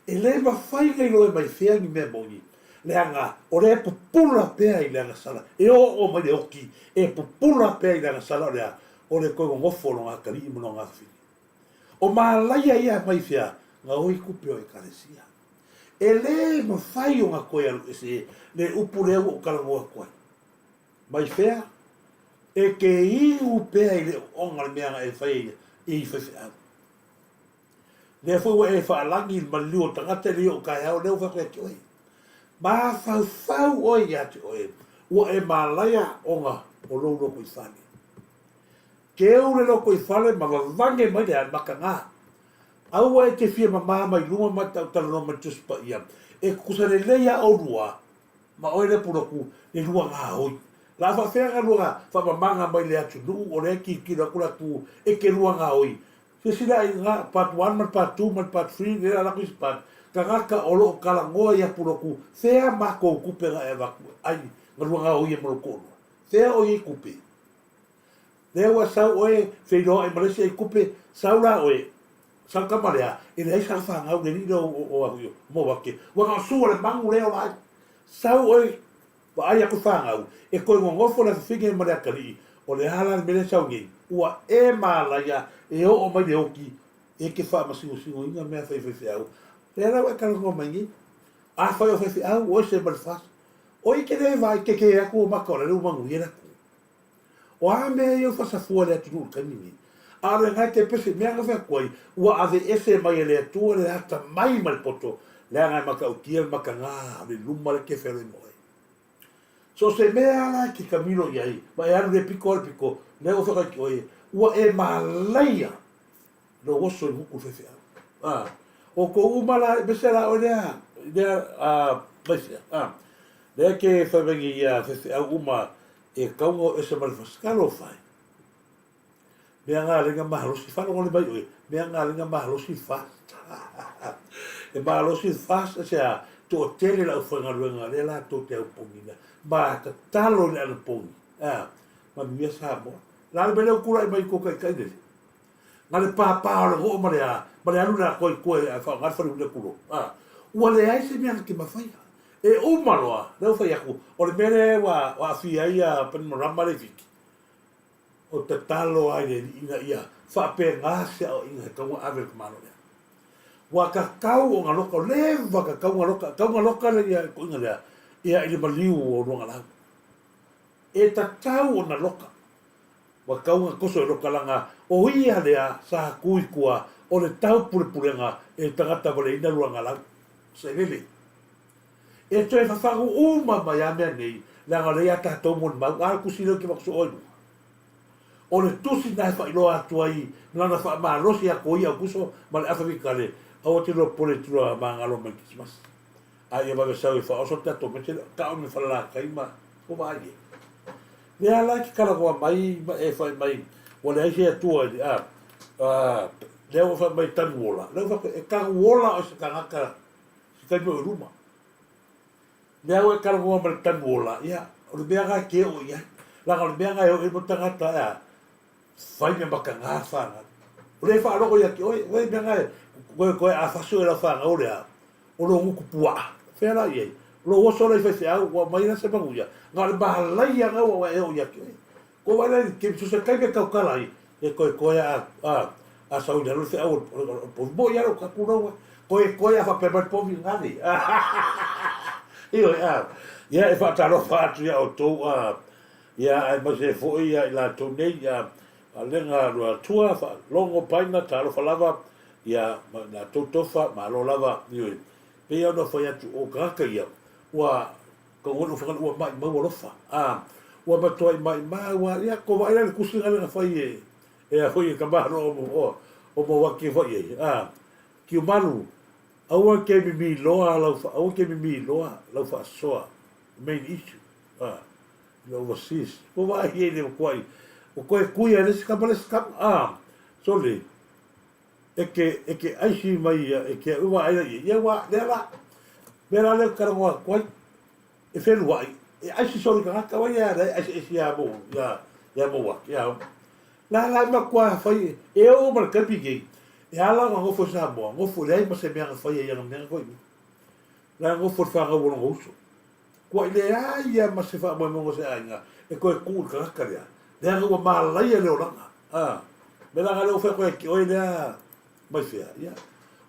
E le mafai ona iloa e mai fea ni mea moni, leaga o lea e pupula pea i le agasala, e oo mai le oti, e pupula pea i le agasala o le a? O le toe nonofo o lona atalii ma lona afafine. O malaia ia mai fea? Gaoi tupe o Ekalesia. E le mafai ona toe alu ese le upu lea ua ou talanoa atu ai. Mai fea? E te inu pea i le ooga o le mea na e fai ai i faifeau. Lea foi ua e faalagi i le maliliu o tagata e le i oo taeao, lea ua fai atu ia te oe. Mafaufau oe ia te oe, ua e malaia ona o lou lotoifale. Keu le lotoifale ma vavane mai le mataga. Aua e te fia mama mai luma ma te tautalanoa ma le Tusi Paia. E tutusa lelei lava oulua Ma oe le puloku le lua gaoi. La faafea na lua faamamaga mai le atunuu o lea e tilotilo atu la tu e te lua gaoi. Silasila i na part one ma le part two ma le part three lea la lako isi part tagata o loo talanoa ia puloku fea makou tupe na e avatu ai na lua gaoi ai ma lou toalua. Fea o iai tupe. Lea ua sau oe feiloai ma le isi ai tupe sau la oe sau tama lea e leai sana fanau le alii lea o Mauake ua na o sua le manu lea ola ai. Sau oe vaai atu fanau e toe nonofo le afafine ma le atalii o le a la le mea lea e sau nei ua e malaia e oo mai le oti e te faamasinosigoina mea fai faifeau lea la ua e talanoa mai nei afai o faifeau oe se ma le fasi oi te le vaai tete atu o maka o le ua manuia le atunuu. O a mea ia ua faasafua e le atunuu i le taimi lenei? A o lena e te pese, mea na fai atu ai, ua aveese mai e le Atua le atamai ma le poto, leaga e matautia le mataga o le luma le te fealai ma oe. So o se mea la e te kamilo i ai, ma e alu le pito alu le pito, lea ua fai atu oe, ua e malaia lou oso i gutu le faifeau. A, o tou uma la, aemaise la oe lea, lea, a, maisea, a, lea ke fai mai nei ia faifeau uma E kau ona o ese ma le fasi. Talofa e. Mea nga lenga malosi, faalogole mai oe, mea nga lenga malosi le fasi. E malosi le fasi aisea, toatele le aufaigaluega lea latou te aupogina ma tatalo i le anapogi. A, manuia Samoa. La le mea lea ua tulai mai i tou taitai lele. Na le pāpā o le goo ma le a, ma le alu le atoa i tua e faaaoga le fale uila tulou. A, ua leai se mea na te mafaia. E uma loa, lea ua fai atu, o le mea lea ua aafia ai ia Panimarama le Fiti, o tatalo lava i le Alii ina ia faapena se aoaiga e tatau ona ave i le tamaloa lea. Ua tatau ona loka, ua leva tatau ona loka, tatau ona loka le ia toeaina lea ia i le maliu o Luagalau. E tatau ona loka. Ua tatau ona toso i loka leaga o ia lea sa tu i tua o le taupulepulega e tagata valeina Luagalau. Sailele. E toe fafagu uma mai a mea nei, leaga o lea ia tatou molimau, a o le tusi lea ou te avatu soo ai luga. O le tusi na e faailoa atu ai lana faamalosi ia Koia Aukuso ma le Afa Vitale, aua te lua popole i tula magalo mai Kerisimasi. A ia vave sau e faaoso le tatou mete, tao me falalatai ma ua vaai e. Lea la e te talanoa mai ma e fai mai ua leai se Atua i le, a, a, lea ua fai mai tanu ola. Lea ua fai atu, e tanu ola o se tagata se taimi o i luma. Lea ua e talanoa ma le tanu ola, ia, o le mea lena e te oo i ai. Leaga o le mea lena e oo i ai mo tagata, e a, fai mea mataga fanau. O lea e faalogo ia te oe, oe mea lena e, koe, koe a fasi oe lau fanau le a, o lou gutu puaa. Fea la i ai? O lou oso la i faifeau, ua aumai la se manuia. Na o le malaia lena ua e oo ia te oe. Ko wai la i te so se taimi e tautala ai, e koekoe a, a, a sau i lalo le feau o le povi. Moi a lou tatou laua, koekoe a faapea mai le povi, gale. Ioe, a, ia e faatalofa atu ia outou, a, ia aemaise foi ia i latou nei, ia, Falega Luatua, Faalogo Paina, talofa lava, ia, ma i latou tofa, malo lava, ioe. Pei ona fai atu o tagata ia, ua. Ka ua whakana ua mai mau alofa. A, ua matuai mai mau a, ia, ko vaai la le kusi nga lenga fai e, e a foi e ka malo o mo, o, o mo waki foi e. A, ki malu, aua ke mimi loa lau, aua ke mimi loa lau faasoa, main issue, a, le overseas. Ko vaai e le makuai, o koe kui a le si kama le si kama, a, sole, e ke, e ke aisi mai ia, e ke ua ai ia, ia ua, lea la, mea la lea karagoa atu ai, e whenuai, e aisi soli tagata wai ia, le aisi aisi ia mo, ia, ia mo waki, ia. La la ma kua whai, e o ma le kapi kei, e ala nga ngofo sa moa, ngofo le ai ma se mea nga whai ia nga mea nga koi. La ngofo le whangau o longa uso. Kua i le ai ia ma se wha moe mongo se ainga, e koe ku le tagata lea. Lea nga ua malaia le olanga. A, me la nga leo whai koe ki oe lea mai whea. Ia.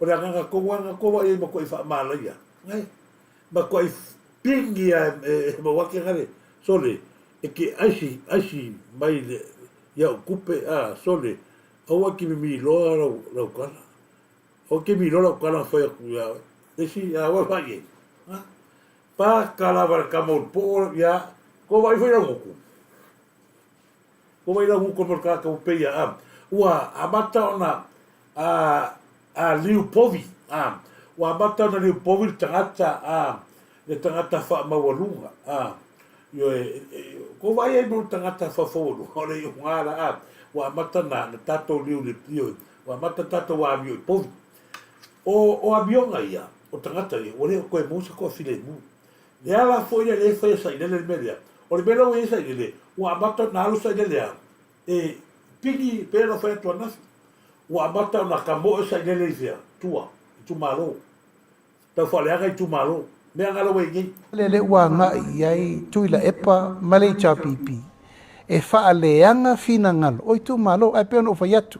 O le anganga kongo anga kowa ia i ma koe i wha malaia. Ngai. Ma koe i pingi ia e, e mawake ngare. Sole, e ke aisi, aisi mai le, ia o kupe, a, sole, aua ki mimi loa lau, lau kala. O ke milo lau kala whai aku ia oe. Esi, a, wai whai e. Ha? Paka lava le kama o le po'o, ia, ko wai whai lau ngoku. Ko wai lau nguku mo le kaka o peia, a, ua amata ona, a, a liu povi, a, ua amata ona liu povi le tagata, a, le tagata faamaualuga, a, ioe, ko wai ai mo le tagata faafaualuga, o le iuga la, a, ua amata na, na tatou liu le, ioe, ua amata tatou amio i povi. O, o amioga ia, o tagata ia, ua le o koe maua se toafilemu. Le ala foi lea lea e fai e sailele le mea lea. O le mea lea ua i ai sailele, ua amata ona alu sailele a, e pigi pei ona fai atu ananafi. Ua amata ona kamoe sailele i fea? Tua, itumalo. Tau faaleaga itumalo. Mea nga la ua i nei. Lele ua agai i ai Tuilaepa ma le HRPP e faaleaga finagalo o itumalo, ae pei ona ou fai atu,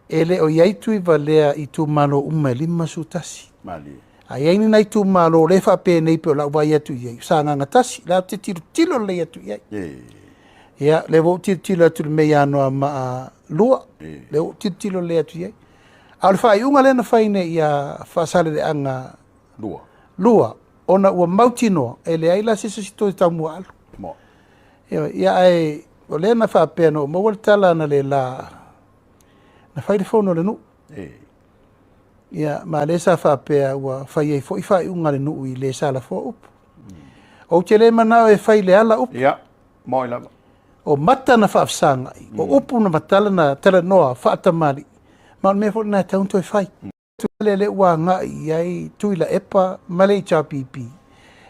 E le o i ai Tuivalea i itumalo uma e 51. Malie. A i ai ni nai itumalo o lea e faapenei pei o lau vaai atu i ai, o Sagaga 1, la ou te tilotilo lelei atu i ai. Ia, lea foi ua ou tilotilo atu i le mea i Anoamaa 2, lea ua ou tilotilo lelei atu i ai. A o le faaiuga lea na fai nei ia Faasaleleaga 2, 2, ona ua mautinoa e leai la se isi toe taumuaalu. Ioe, ia ae o lea na faapea na ou maua le tala analeila na fai le fono a le nuu. Ia, ma lea sa faapea ua fai ai foi faaiuga a le nuu i le sa lafoa upu. Ou te le manao e fai le ala upu. Ia, moi lava. O mata na faafesagai, o upu na matala na talanoa faatamalii, ma o le mea foi lena e tatau ona toe fai. Lele ua agai i ai Tuilaepa ma le HRPP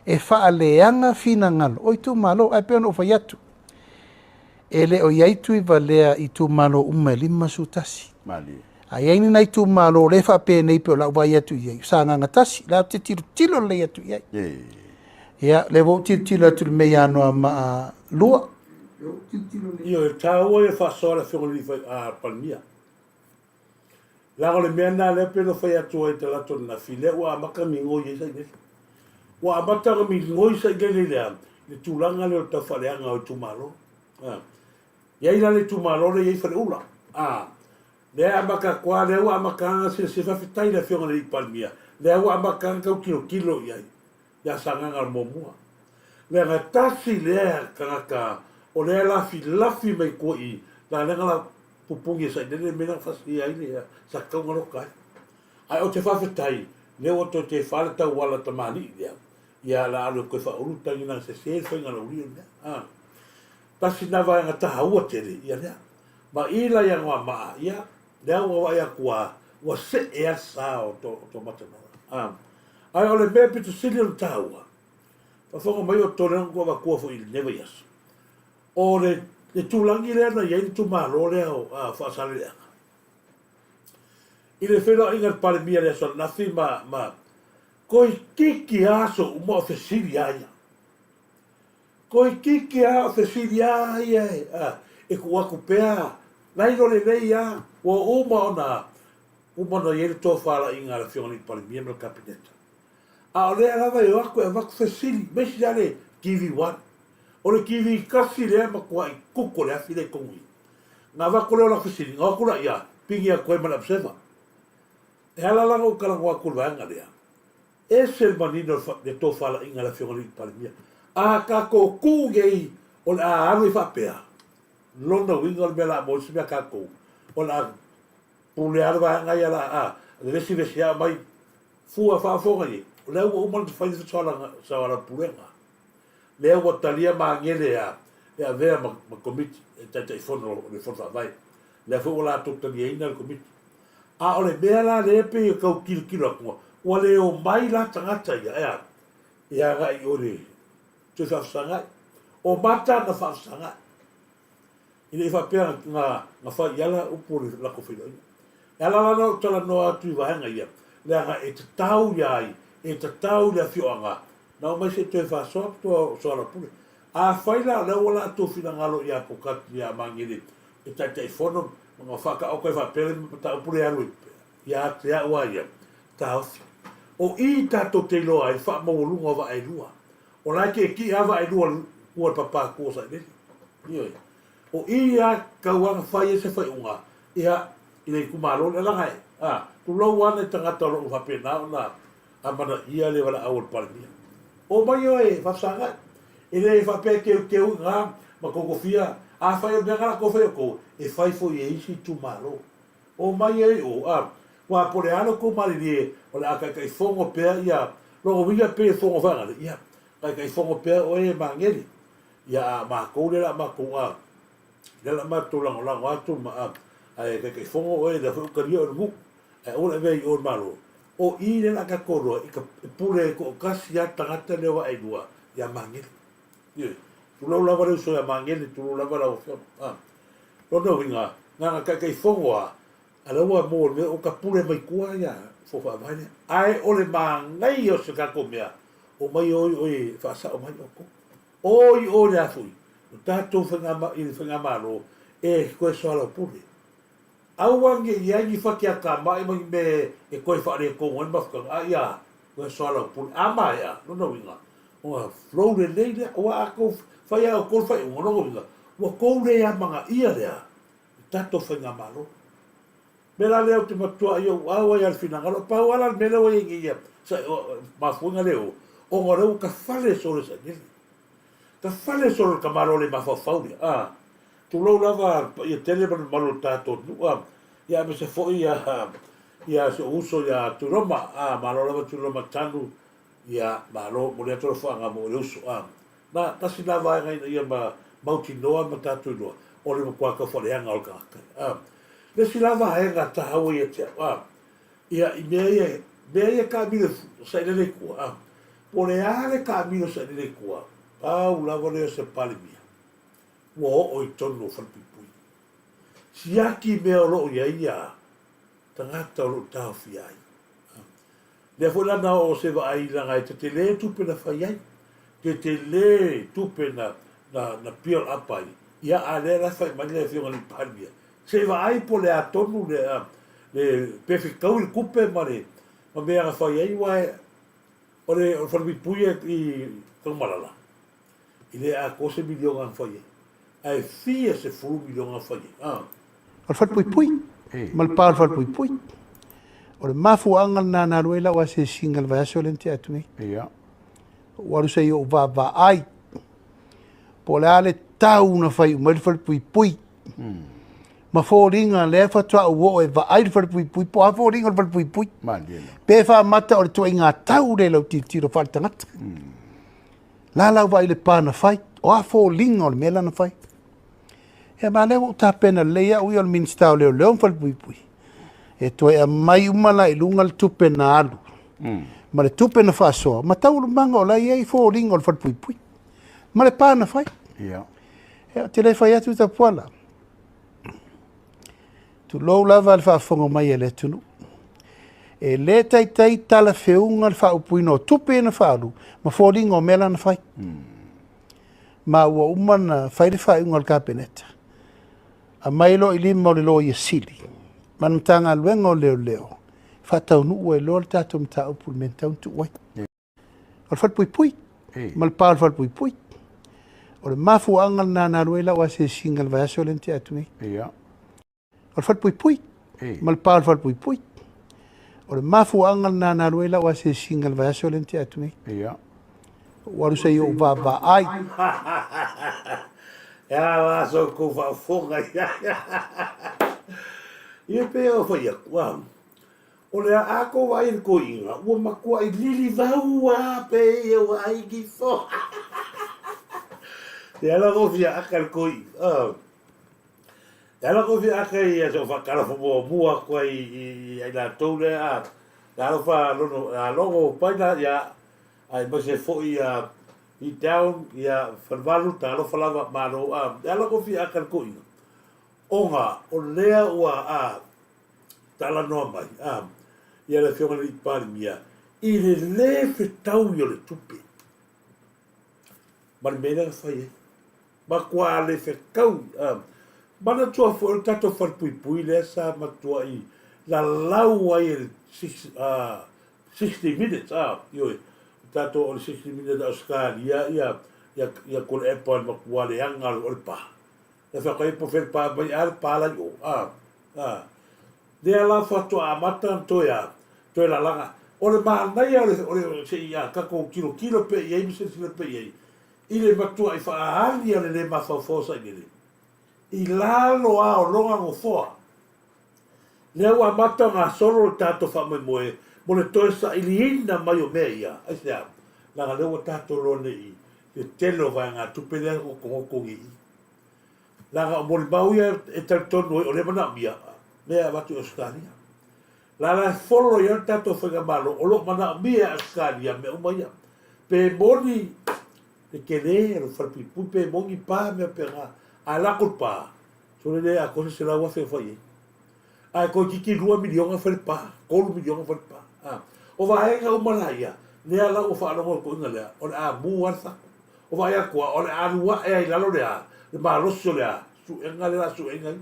e faaleaga finagalo o itumalo. Ae pei ona ou fai atu, e le o i ai Tuivalea i itumalo uma e 51. Malie. A i ai ni nai itumalo o lea e faapenei pei o lau vaai atu i ai, o Sagaga 1, la ou te tilotilo lelei atu i ai. Ia, lea foi ua ou tilotilo atu i le mea i Anoamaa 2. Ioe, e taua ia faasoa le Afioga i le Palemia. Leaga o le mea lena lea pei ona fai atu ai talaatu ananafi, lea ua amata ona migoi ai Sailele. Ua amata ona migoi Sailele i le a? I le tulaga lea o le taufaaleaga o itumalo. A. I ai la le itumalo lea e i ai Faleula. A. Lea e amata atu lava, lea ua amata lava ona silasila, faafetai i le Afioga i le Palemia, lea ua amata lava ona tau tilotilo i ai ia Sagaga muamua. Leaga tasi lea tagata o lea e lafilafi mai tua i i, la lea na la pupuni e sailele le mea lea na fasia ai le sa tatau ona loka ai. Ae ou te faafetai, lea ua toe tefa le tauala tamalii lea, ia la alu e toe faaulu tagi na sese le faiga lauli o le mea. A. Tasi na vaega taua tele ia lea. Ma i la i Anoamaa, ia, lea ua vaai atu a, ua see lava le sa o to, o to Matamala. A. Ae o le mea pito sili ona taua, faafofoga mai outou lea na outou avatua foi i lenei vaiaso, o le, le tulagi lea na i ai le itumalo lea o a, Faasaleleaga. I le feiloaiga i le Palemia i le aso ananafi ma, ma toeitiiti lava aso uma o fesili lava ia. Toeitiiti lava o fesili lava ia e, a, e tuu atu pea, lailo lelei lava, ua uma ona Uma ona i ai le tofalaiga a le Afioga i le Palemia ma le Kapeneta. A o lea lava e o atu e avatu fesili, ma isi lava le TV1. O le TV1 lea e matuai kuko le afi lea i totonu i i. Ona avatu lea o lau fesili, ona o atu laia, pigi atu ai ma le observer. E ala la ona ou talanoa atu i le vaega lea. Ese le manino o le tofalaiga a le Afioga i le Alii Palemia. A tatou tuu nei o le a alu ai faapea, lona uiga o le mea o le a maua ai se mea a tatou, o le a pule lava le vaega ia o le a vevesi vesi lava aumai fua faafofoga i ai, o lea ua uma ona fai le soalaupulega, lea ua talia magele a e avea ma Komiti e Taitaifono o le Fono Faavae, lea foi ua latou taliaina le Komiti. A o le mea la lea e pei e tau tilotilo atu, ua le omai la tagata ia, e a? E agai i o i le toe faafesagai. O mata na faafesagai. E le i faapea na fai i ala upu o le latou feiloaiga. E ala la ona ou talanoa atu i vaega ia, leaga e tatau ia ai, e tatau i le afioaga na omai se i toe faasoa ma toe soalaupule. Afai la o lea ua latou finagalo ia Pokati ia Magele e Taitaifono ma faataoto ai faapea le mataupu lea e alu ai ia te au lava ia, taofi. O i tatou te iloa ai le faamaualuga o vaa e lua. O la e tietie lava vaa e lua i tua i le papa tua o Sailele. Ioe. O i lava tau lava na fai ai se faaiuga ia i le itumalo lea leaga e, a, tulou lava nai tagata o lo o faapena ona amanaia le valaau a le Palemia. Omai oe e faafesagai. E le faapea e teuteu i ina ma totofia. Afai o le mea lena o le a outou faia outou, e fai foi e isi itumalo. Omai ai o, a, aua po o le a lo outou malilie o le a taitaifono pea ia, lona uiga e pei e fono faagale, ia, taitaifono pea oe e Magele. Ia, a matou lea o le a matou, a, lea o le a matou lagolago atu ma, a, ae taitaifono oe, lea foi ua talia oe e le nuu. Ae aua le avea i o i le Malo. O i lea o le a tatou iloa i ka pule toatasi lava le tagata lea o Vaaelua ia Magele. Ioe. Tulou lava le uso ia Magele, tulou lava lau Afioga. A. Lona uiga, na ona taitaifono lava, a o lea ua maua i le mea ua tapule mai tua ia Fono Faavae lea. Ae o le manaia o se tatou mea, omai o i o e faasao mai outou. O i o i le a foi, o tatou faiga, i le Faigamalo e toe soalaupule. Aua ne i ai ni fatiatamai ma ni mea e toe faaletonu ai le mafutaga, a ia toe soalaupule. A maea, lona uiga, ona flow lelei lea. Aua a tou fai lava e outou le faaiuga, lona uiga, ua tou le amanaia lea i tatou faigamalo. O le mea la lea ou te matuai ou au ai lava i le finagalo, pau lava la le mea lea ua i ai nei ia mafuaiga lea o, ona o lea ua tafale solo e sailele. Tafale solo le tamaloa le mafaufau lea, a. Tulou lava le paia tele ma le mamalu o le tatou nuu a, ia aemaise foi ia ia si ou uso ia Tuiloma a, malo lava Tuiloma Tanu, ia malo, momoli atu alofaga mo le uso a. Na, tasi na vaega ina ia ma mautinoa ma tatou iloa o le matua taufaaleaga o le tagata a. Le isi la vaega taua ia te au a, ia i mea ia, mea ia taamilo sailele i tua a, po o le a le taamilo sailele i tua, pau lava lea o se Palemia. Ua oo i totonu o falepuipui. Siaki mea o lo o i ai ia tagata o lo o taofia ai. Lea foi la na oo se vaai leaga e tetele tupe na fai ai, tetele tupe na na na build up ai, ia a lea la fai mai le Afioga i le Palemia, se i vaai po o le a tonu le le pe fetaui le tupe ma le ma mea na fai ai aua o le o le falepuipui i Tanumalala. E le atoa se miliona na fai ai, ae fia sefulu miliona na fai ai. Ah. O le falepuipui ma le pa o le falepuipui. O le mafuaaga lena na alu ai lau asiasiga i le vaiaso lea na tea atu nei. Ia. Ua alu se i ou vaavaai po o le a le tau na fai uma ai le falepuipui. Ma foliga lea faatoa ou oo e vaai le falepuipui po o a foliga o le falepuipui. Malie lava. Pe faamata o le tuaiga tau lea i lau tilotilo faaletagata. La lau vaai i le pa na fai, o a foliga o le mea la na fai. Ia ma lea ua ou tapena lelei au ia o le Minisita o Leoleo ma Falepuipui, e toe aumai uma la i luga le tupe na alu ma le tupe na faasoa ma taualumaga o la e i ai foliga o le Falepuipui ma le pa na fai. Ia. Ia, ou te le fai atu Tapuala. Tulou lava le faafofoga mai a le atunuu. E le taitai talafeuga le faaupuina o tupe na faaalu ma foliga o mea la na fai. Ma ua uma na fai le faaiuga a le Kapeneta. Aumai loa i lima o le Loia Sili ma le Matagaluega o Leoleo faataunuu ai loa le tatou mataupu i le mea e tatau ona tuu ai. O le falepuipui ma le pa o le falepuipui. O le mafuaaga lena na alu ai lau asiasiga i le vaiaso lea na tea atu nei. Ia. O le falepuipui ma le pa o le falepuipui. O le mafuaaga lena na alu ai lau asiasiga i le vaiaso lea na tea atu nei. Ia. Ua alu se i ou vaavaai. E a la so kou faafofoga ia. Ia pe o fai atu, a. O le a kou vaai i le toeaina, ua matuai lilivau a pe ia ua ai nifo. E ala ko fia aka le toeaina, a. E ala ko fia aka ia so whakalafo muamua atu ai i ai latou lea a. Le alofa lono, a logo paina ia aemaise foi ia i Down, ia Falevalu, talofa lava, malo a. E ala ko fia aka le toeaina, ona o lea ua a talanoa mai a ia le Afioga i le Alii Palemia i le lē fetaui o le tupe ma le mea lea na fai ai. Matua le fetaui a. Manatua foi o le tatou falepuipui lea sa matuai lalau ai e le 60 minutes a, ioe, o tatou o le 60 minutes a Ausetalia ia ia ia Tuilaepa le matua leaga o le pa. E fai atu ai po o fea le pa mai a le pa la i o a, a. Lea la faatoa amata ona toe a, toe lalaga. O le manaia o le o le se i a tatou tilotilo pea i ai ma silasila pea i ai i le matuai faaali a le le mafaufau o Sailele i lalo a o lona nofoa. Lea ua amata ona gasolo le tatou faamoemoe mo le toe sailiina mai o mea ia. Aisea? Leaga lea ua tatou iloa nei i le tele o vaegatupe lea e notonotoni i i. Leaga o molimau ia e talitonu ai o lea e manaomia mea e avatu i Ausetalia. La la e folo i ai le tatou faigamalo o lo o manaomia e Ausetalia mea uma ia. Pe moni le tele o le falepuipui, pe moni pa mea faapena, ae lako le pa, sole le atoa se 100,000 e fai ai. Ae toeitiiti $2 miliona fai le pa, $3 miliona fai le pa. A. O vaega uma la ia, lea la ua faalogo le toeaina lea, o le a mu lava le fatu. O vaai atu lava, o le a alu ae ai i lalo le a, le malosi o le a, suega lea o le a sueina ia.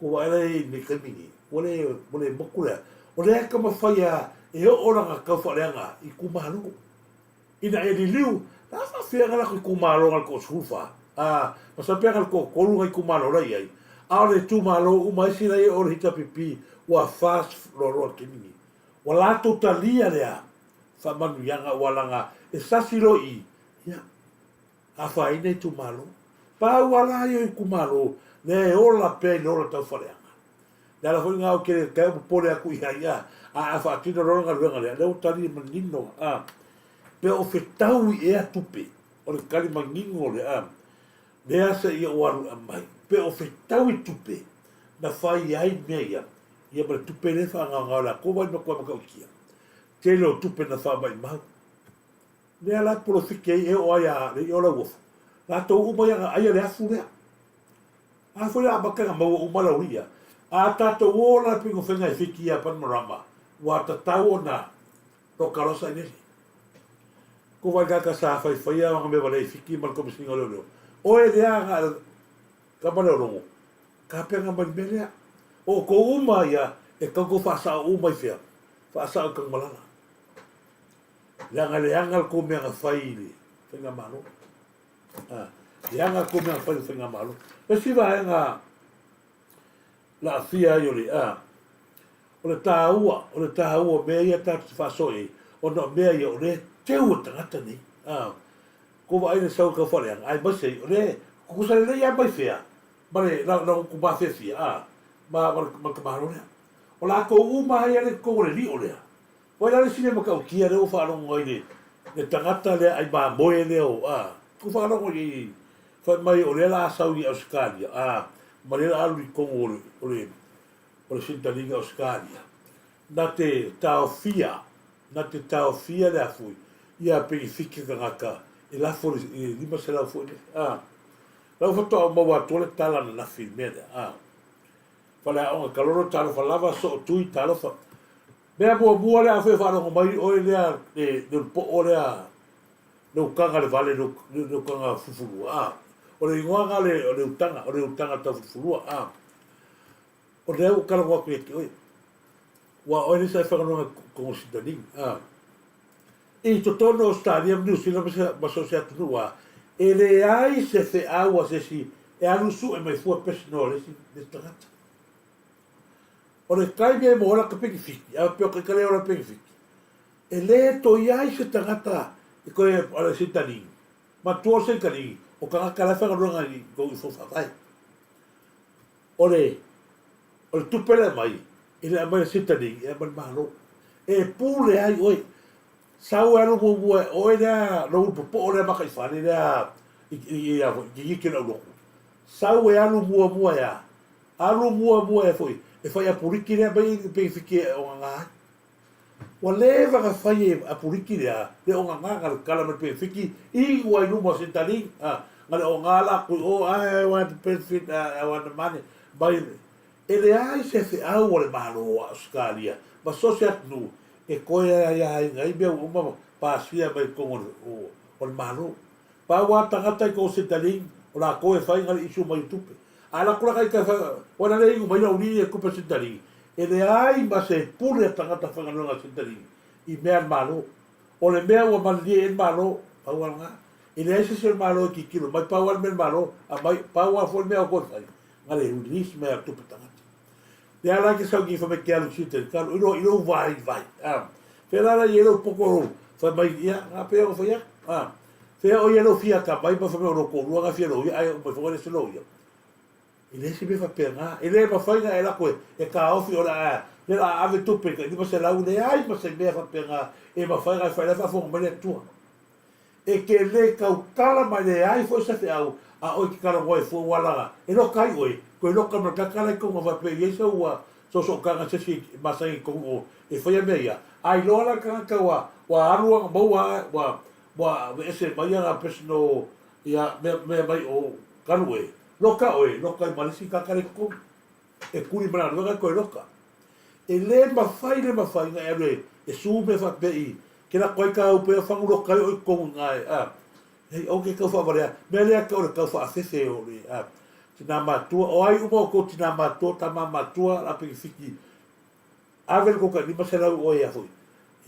Ua vaai la i le taimi nei, ua le, ua le motu le a. O lea e taumafai lava e oo lana taufaaleaga i itumalo. Ina ia liliu, o le a faafefea ona latou itumalo na o le toasefulufa? A, masalo pe na o le toatolu nai itumalo la e i ai, a o le itumalo uma isi la e i ai o le HRPP ua fast loaloa i le taimi nei. Ua latou talia lea faamanuiaga ua laga e sasi loa i i, ia, afaina itumalo. Pau lava la ia o itumalo lea e ola pea i le ola taufaaleaga. Le ala foi lena ou te le tae popole atu i ai, a, a faatino loa le galuega lea, lea ua tali manino, a, pe o fetaui ea tupe, o le tali manino lea, a, lea seia ou alu e aumai, pe o fetaui tupe na fai ai mea ia, ia ma le tupe lea e faagaogao e latou vai matua matautia. Tele o tupe na faamaimau. Lea la e polofiti ai e oo ai a le i o Lauofo, latou uma ia na aia le afu lea. A foi a amata na maua uma lau ia. A tatou o la pei no faiga e fiki ia Panamarama, ua tatau ona loka loa sailele. Ko vai kaka sa fai faia ona mea valea i Fiti ma le Komesina o Leoleo. Oe lea na kama lea o Logo, ka pega mai le mea lea. O outou uma ia e tau tou faasao uma i fea? Faasao i Tanumalala. Leaga leaga le tou mea na fai i le faigamalo. Leaga tou mea na fai i le faigamalo. Le isi vaega na aafia ai o le a, o le taua, o le taua o mea ia tatou te faasoa i ai, ona o mea ia o lea e teu e tagata nei. A, kou vaai le sau e taufaaleaga, aemaise ai, o lea e tutusa lelei lava mai fea ma le laugutu mafiafia, a, ma le tamaloa lea. O latou uma lava ia lea e i totonu o le lio lea, O ai la le isi mea matautia lea ua faalogo ai le, le tagata lea ai mamoe lea o, a, ua faalogo i ai, fai mai o lea la a sau i Ausetalia, a, ma lea la alu i totonu o le, o le, o le Centrelink a Ausetalia, na te taofia, na te taofia le afui, ia penefiti tagata e lafo i le 500 foi lea, a. La ua faatoa ou maua atua le tala ananafi i le mea lea, a. Faleaoga Kalolo, talofa lava, Sootui, talofa. Mea muamua lea afai o faalogo mai oe lea le ulupo'o lea le utaga le vale le utaga fulufulua a o le igoa na o le utaga o le utaga tau fulufulua a o lea ua talanoa atu ia te oe ua oe le sa e faigaluega i Kogo a i totonu o Ausetalia ma Niu Sila ma so o se atunuu a e leai se feau a se isi e alu sue mai fua personal a le isi tagata. O le taimi e moe la ka penefiti, a peo ka kare o la penefiti. E le to iai se tagata i koe a le Centrelink. Matua o Centrelink, o tagata la e whaigaluega i kou i fo whaavae. O le, o le tupe le mai, i le aumai le Centrelink, e aumai le Malo. E pule ai oe. Sau e alu muamua e oe lea lou ulu popo'o lea makaifale lea i, i, i, i, i, i, i, i, Sau e alu muamua e a? Alu muamua e foi, e fai apuliki lea mai le penefiti e ogaga ai. Ua leva ona fai e apuliki lea, le ogaga na le kala mai le penefiti, iu ai luma o Centrelink, a, na le ogaga la atu i o, I want the benefit, I want the money, mai, e leai se feau a le Malo a Ausetalia ma so o se atunuu e toe aiaina ai mea ua uma pasia mai totonu o le Malo. Pau a tagata i kou Centrelink o lakou e fai na le issue mai o tupe. A alu atu la kai kai ua na le inu mai lau lii e tupe Centrelink, e leai ma se pule a tagata faigaluega a Centrelink i mea a le Malo. O le mea ua malilie i ai le Malo, pau a lena. E leai se isi o le Malo e tilotilo mai, pau a le mea le Malo aumai, pau a foi le mea o toe fai, na le release mai a tupe tagata. Lea la ke sau ki fai mai ke alu i Centrelink, ka alu i lou vaivai. Fea la la i ai lou poto lou fai mai, ia, na pea o fai atu. Fea o ia lou fia ka mai ma fai mai o lou toalua na fia loia, ae o mai foi le se loia. E leai se mea faapena. E le mafai ona e alu atu e taofi o le a lea o le a ave tupe tai 500, leai ma se mea faapena e mafai ona e fai la e faafofoga mai le Atua. E te le tautala ma e leai foi se feau a oe e te talanoa ai fua ua laga e loka ai oe, toe loka ma le tagata la i totonu faapea e i ai sau soosootaga se isi e masani i totonu o e faia mea ia. A iloa la le tagata ua ua alu ana maua ua ua aveese mai ana personal ia mea mea mai o talu oe, loka oe, loka ai ma le isi tagata la i totonu. E kuli ma le galuega e toe loka. E le mafai le mafai ona e alu e su mea faapea i ke lako ai kāu pea whangu loka ai o i totonu i ngā e, a. Hei, au ke tau whaawarea, mea lea ke o le tau whaafefe o le, a, tinā mātua, o ai uma o kou tinā mātua, tamā mātua, la piki whiti, ave le kou kai 500 oe ia foi.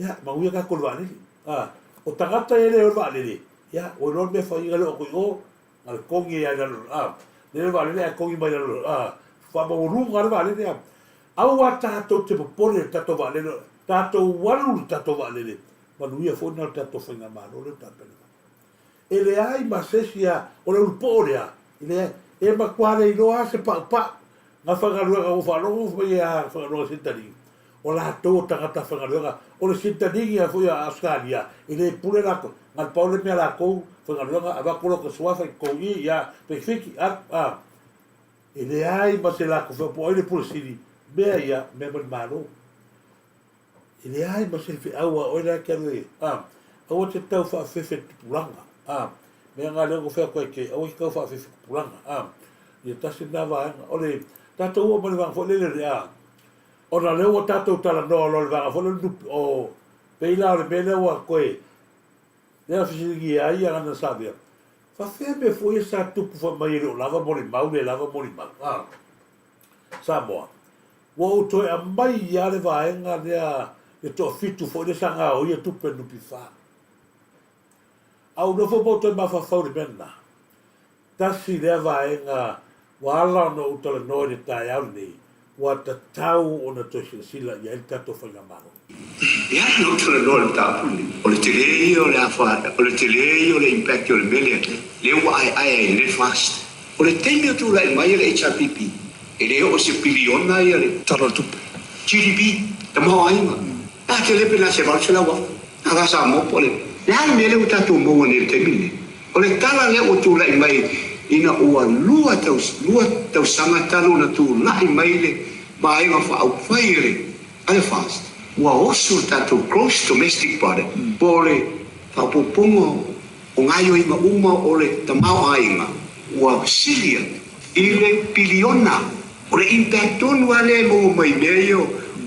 Ia, manuia kākou le vaalele. A, o tagata ia le o le vaalele, ia, ua iloa le mea whai inga le o koe o, na le kongi ai lalo, a, le le vaalele ae kongi mai lalo, a, whaamaualuga le vaalele, a. Aua tātou te popole le tātou vaalele, tātou alu le tātou vaalele, manuia foi na le tātou faigamalo lea o tapena mai. E leai ma se isi a, o le ulupo'o lea, e leai, e matua le iloa a se pa'upa'u, nga faigaluega ua faalogo fai mai a faigaluega Centrelink, o latou o tagata faigaluega, o le Centrelink ia foi a Australia, e le pule latou, na le pau le mea latou faigaluega, avatu lota suafa i totonu i i, a, pefiki, alu, a. E leai ma se latou fea po o ai le pule sili, mea ia, mea mai le Malo. E leai ma se feau a oe la e te alu e, a, aua te tau faafefe tupulaga, a, mea nga lea ua fai atu ai ke, aua te tau faafefe tupulaga, a, ia tasi lena vaega. O le tatou oo mai le vaega foi lele le, a, ona lea ua tatou talanoa loa le vaega foi lele o, pei la o le mea lea ua toe, lea fesiligia ai ia Gana Savea, faafefea mea foi ia sa tupu fai mai e le o lava molimau, le lava molimau, a. Samoa. Ua ou toe aumai lava le vaega lea le toafitu foi lea sa gaoia tupe a le NPF. A ou nofo ma ou toe mafaufau i le mea lena, tasi lea vaega ua ala ona ou talanoa i le taeao lenei, ua tatau ona toe silasila i ai le tatou faigamalo. E ala ona ou talanoa i le mataupu lenei, o le tele ia o le afa, o le tele ia o le impact o le mea lea, lea ua aeae ai nei le FAST. O le taimi o tulai mai le HRPP, e le oo i se piliona ia le Tala o le Tupe. GDP, tamaoaiga. A tele pe na se $800,000. Na la Samoa po o le. Le a le mea lea ua tatou maua nei i le taimi lenei? O le tala lea ua tulai mai ina ua lua lua tausaga talu ona tulai mai le Vaega Faaupufai a le a le FAST, ua oso le tatou Gross Domestic Product po o le faaopoopoga o gaoioiga uma o le tamaoaiga ua sili atu i le piliona. O le impact tonu lava lea e maua mai i mea ia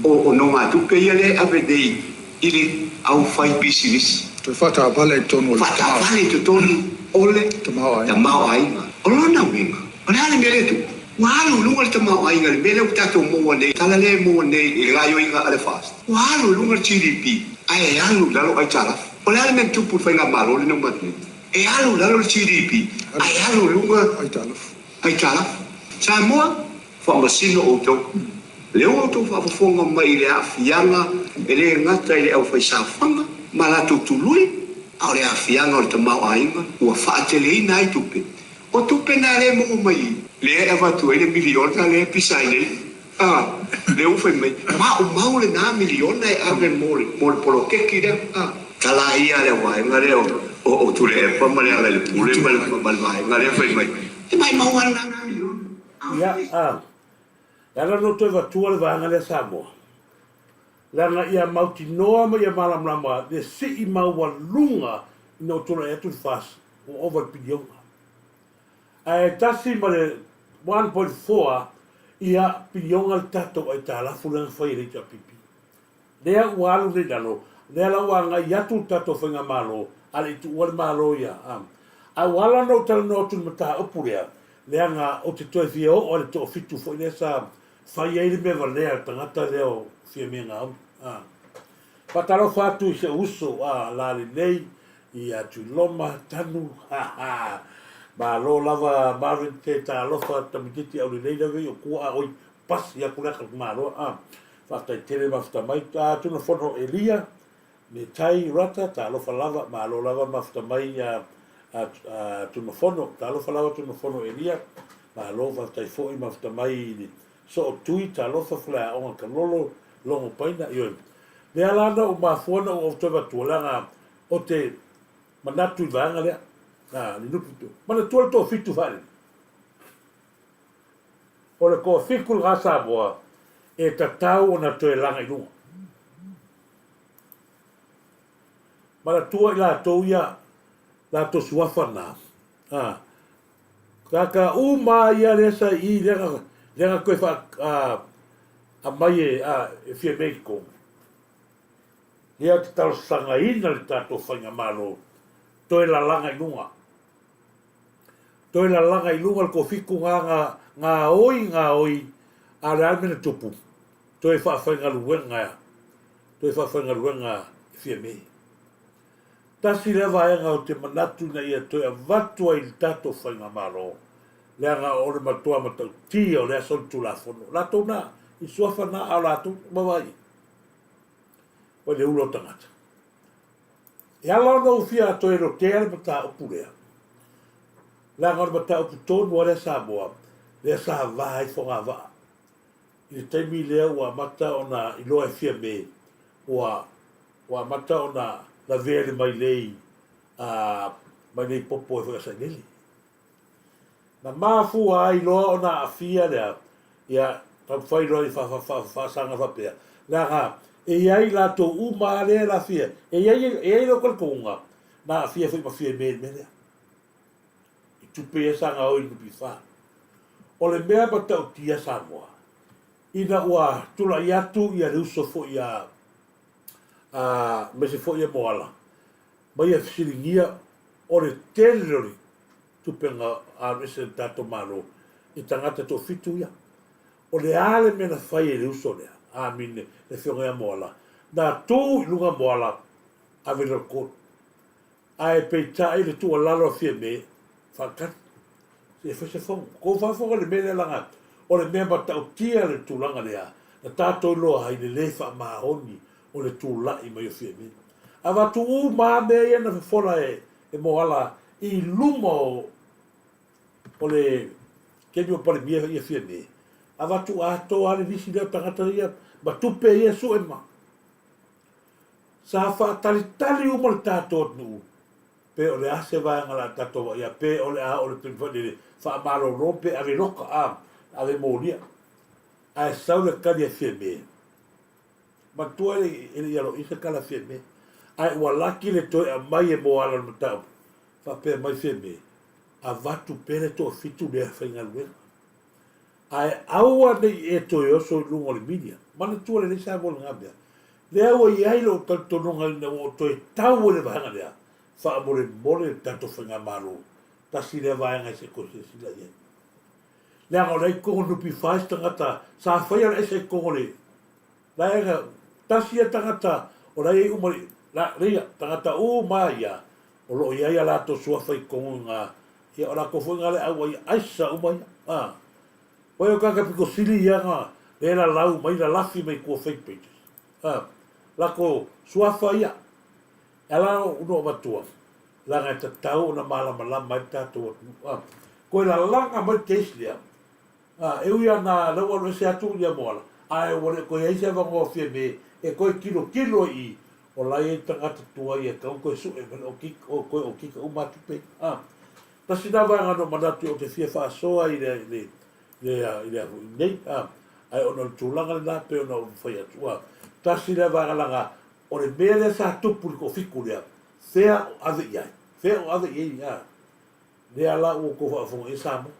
o nogatupe ia lea e ave nei i le aufaipisinisi. Toe faataavale i totonu o le Faataavale i totonu o le tamaoaiga. O lona uiga, o le a le mea lea e tupu? Ua alu i luga le tamaoaiga i le mea lea ua tatou maua nei, tala lea e maua nei i le gaoioiga a le FAST. Ua alu i luga le GDP, ae alu i lalo aitalafu. O le a le mea na tupu i le faigamalo lea na uma atu nei? E alu i lalo le GDP, ae alu i luga aitalafu. Samoa, faamasino outou. Lea ua outou faafofoga mai i le aafiaga e le gata i le aufaisaofaga ma latou tului, a o le aafiaga o le tamaoaiga ua faateleina ai tupe. O tupe na lea e maua mai i lea e avatu ai le miliona lea e pisa ai nei. A, lea ua fai mai, maumau lena miliona e ave mo le, mo le poloketi lea. A, tala ia a le vaega lea o, o, o Tuilaepa ma Lealailepule ma le, ma le vaega lea fai mai, e maumau lava lena miliona. Ia, a, E ala ona ou toe avatua le vaega lea Samoa, leaga ia mautinoa ma ia malamalama le sii maualuga ina ua tulai atu le FAST ua ova i le piliona. Ae tasi ma le 1.4 ia piliona le tatou aitalafu lea na fai e le HRPP. Lea ua alu nei i lalo, lea la ua agai atu le tatou faigamalo, a le i tuua le Malo ia. Ae ua ala ona ou talanoa atu i le mataupu lea, leaga ou te toe fia oo i le toafitu foi lea sa fai ai le mea valea a le tagata lea o Fiame Naomi. Faatalofa atu i si ou uso a Lalelei, ia Tuiloma, Tanu, ha ha. Malo lava Marvin te talofa tamaitiiti aulelei lea vei o kua a oi pasi atu lea ka malo a. Faafetai tele mafuta mai. A Tulafono Elia, me Tai Rata, talofa lava, malo lava mafuta mai a a Tulafono, talofa lava Tulafono Elia, malo faafetai foi mafuta mai i le Soo Tui, talofa Faleaoga Kalolo, Logo Paina, ioe. Lea la na ou mafua na ou toe avatua, leaga ou te manatu i le vaega lea, a, le nupu, manatua le toafitu faalele. O le toafitu lena Samoa e tatau ona toe laga i luga. Manatua i latou ia, latou suafa na, a, tagata uma ia lea sa i i, lea na, lea na toe faa, a, aumai e, a, e Fiame i totonu. Lea ou te talosagaina le tatou faigamalo, toe lalaga i luga. Toe lalaga i luga le toafitu na na gaoi gaoi a o le a le mea na tupu? Toe faafaigaluega toe faafaigaluega e Fiame. Tasi lea vaega ou te manatu ina ia toe avatu ai i le tatou faigamalo leaga o le matua matautia o lea solitulafono. Latou na, i suafa na a o latou vaavaai i ai. Oi le ula o tagata. E ala ona ou fia toe lotea le mataupu lea, leaga o le mataupu tonu lava lea Samoa, lea sa va ai fogavaa. I le taimi lea ua amata ona iloa e Fiame, ua, ua amata ona lavea le mailei, a, mailei popo ai foi a Sailele. Na mafua ai loa ona aafia lea, ia, taumafai loa i faasaga faapea, leaga e i ai latou uma lava lea e lafia, e i ai, e i ai lou talitonuga, na aafia foi ma Fiame i le mea lea, i tupe ia sa gaoi i le NPF. O le mea matautia Samoa, ina ua tulai atu ia le uso foi a, a, aemaise foi ia Moala, ma ia fesiligia o le tele o le tupe na alu ese e le tatou Malo i tagata toafitu ia. O le a le mea na fai e le uso lea, Amine, le afioga ia Moala, na tu i luga Moala, ave le record. Ae peitai le tuualalo a Fiame, faatali, se i fai se fono. Tou faafofoga i le mea lea leaga o le mea matautia le tulaga lea na tatou iloa ai le le faamaoni o le tulai mai o Fiame. Avatu uma lava mea ia na fofola e Moala i luma o o le taimi o Palemia ia Fiame. Avatu atoa lava le lisi lea o tagata ia ma tupe ia sue ma. Sa faatalitali uma le tatou atunuu pe o le a se vaega o le a tatou vaaia pe o le a oo i le taimi foi lele faamalolo pe ave loka a ave molia. Ae sau le tali a Fiame. Matua e le i aloaia se tala Fiame, ae ua laki le toe aumai e Moala o le mataupu, faapea mai Fiame, avatu pea le toafitu lea e faigaluega, ae aua ne i e toe oso i luga o le media. Manatua lelei Samoa i lena mea. Lea ua i ai lou talitonuga ina ua ou toe tau ai le vaega lea, faamolemole le tatou faigamalo, tasi lea vaega e se i toe silasila i ai. Leaga o la e i totonu o le NPF isi tagata sa faia le aisa i totonu o le la e tasi ia tagata o la e i ai uma la ia tagata uma ia o lo o i ai a latou suafa i totonu i ina ia o latou foi na le auai aisa uma ia a oi o tagata pito sili ia na Lea e lalau mai lalafi mai tua fake pages. A, lako suafa ia. E ala ona ou avatua, leaga e tatau ona malamalama ai le tatou atunuu. A, toe lalaga mai le case lea. A, e ui lava na lea ua alu ese atu ia Moala, ae ua le toe i ai se avanoa Fiame e toe tilotilo ai i i, o la e i ai tagata tuai e tatau ona toe sue mai le okika, o toe okika uma atu pe. A, tasi lena vaega na ou manatu ou te fia faasoa i le, le, le, i le afu i nei, a, ae ona o le tulaga lena pei ona ou fai atu, a, tasi lea vaega leaga o le mea lea sa tupu i le toafitu lea, fea o ave i ai, fea o ave i ai, a, lea la ua outou faafofoga i ai Samoa.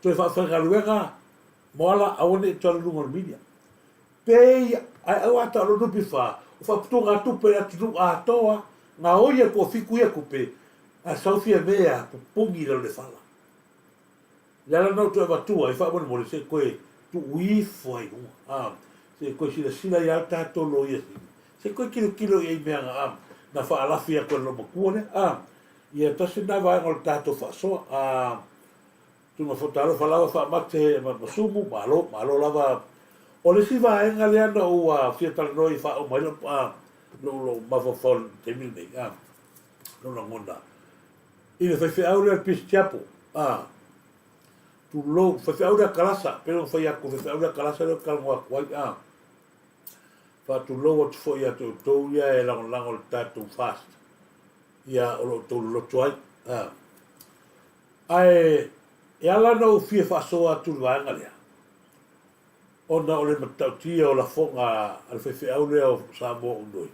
Toe faafaigaluega Moala aua ne i toe alu i luga o le media. Pei ae aua ta o lo NPF o faaputugatupe le atunuu atoa gaoi e toafitu ia tupe ae sau Fiame a pupuni i lalo le fala. Le ala lena ou toe avatua ai faamolemole se i toe tuu ifo ai i luga a se i toe silasila ai lava tatou loia sili se i toe tilotilo i ai i mea na a na faalafi atu e le loomatua lea a ia tasi lena vaega o le tatou faasoa a Tuna talofa lava faamate ma Sumu malo malo lava o le isi vaega lea na ou fia talanoa i faauma ai lou lou mafaufau i le taimi lenei a lou lagona i le faifeau lea o le Peace Chapel, a, tulou, faifeau lea kalasa, pei ona fai atu, faifeau lea kalasa lea ou te talanoa atu ai, a, faatulou atu foi ia te outou ia e lagolago i le tatou fast, ia o lo o outou loloto ai, a. Ae e ala ona ou fia faasoa atu i le vaega lea, ona o le matautia o lafoga a le faifeau lea o Samoa Unoi,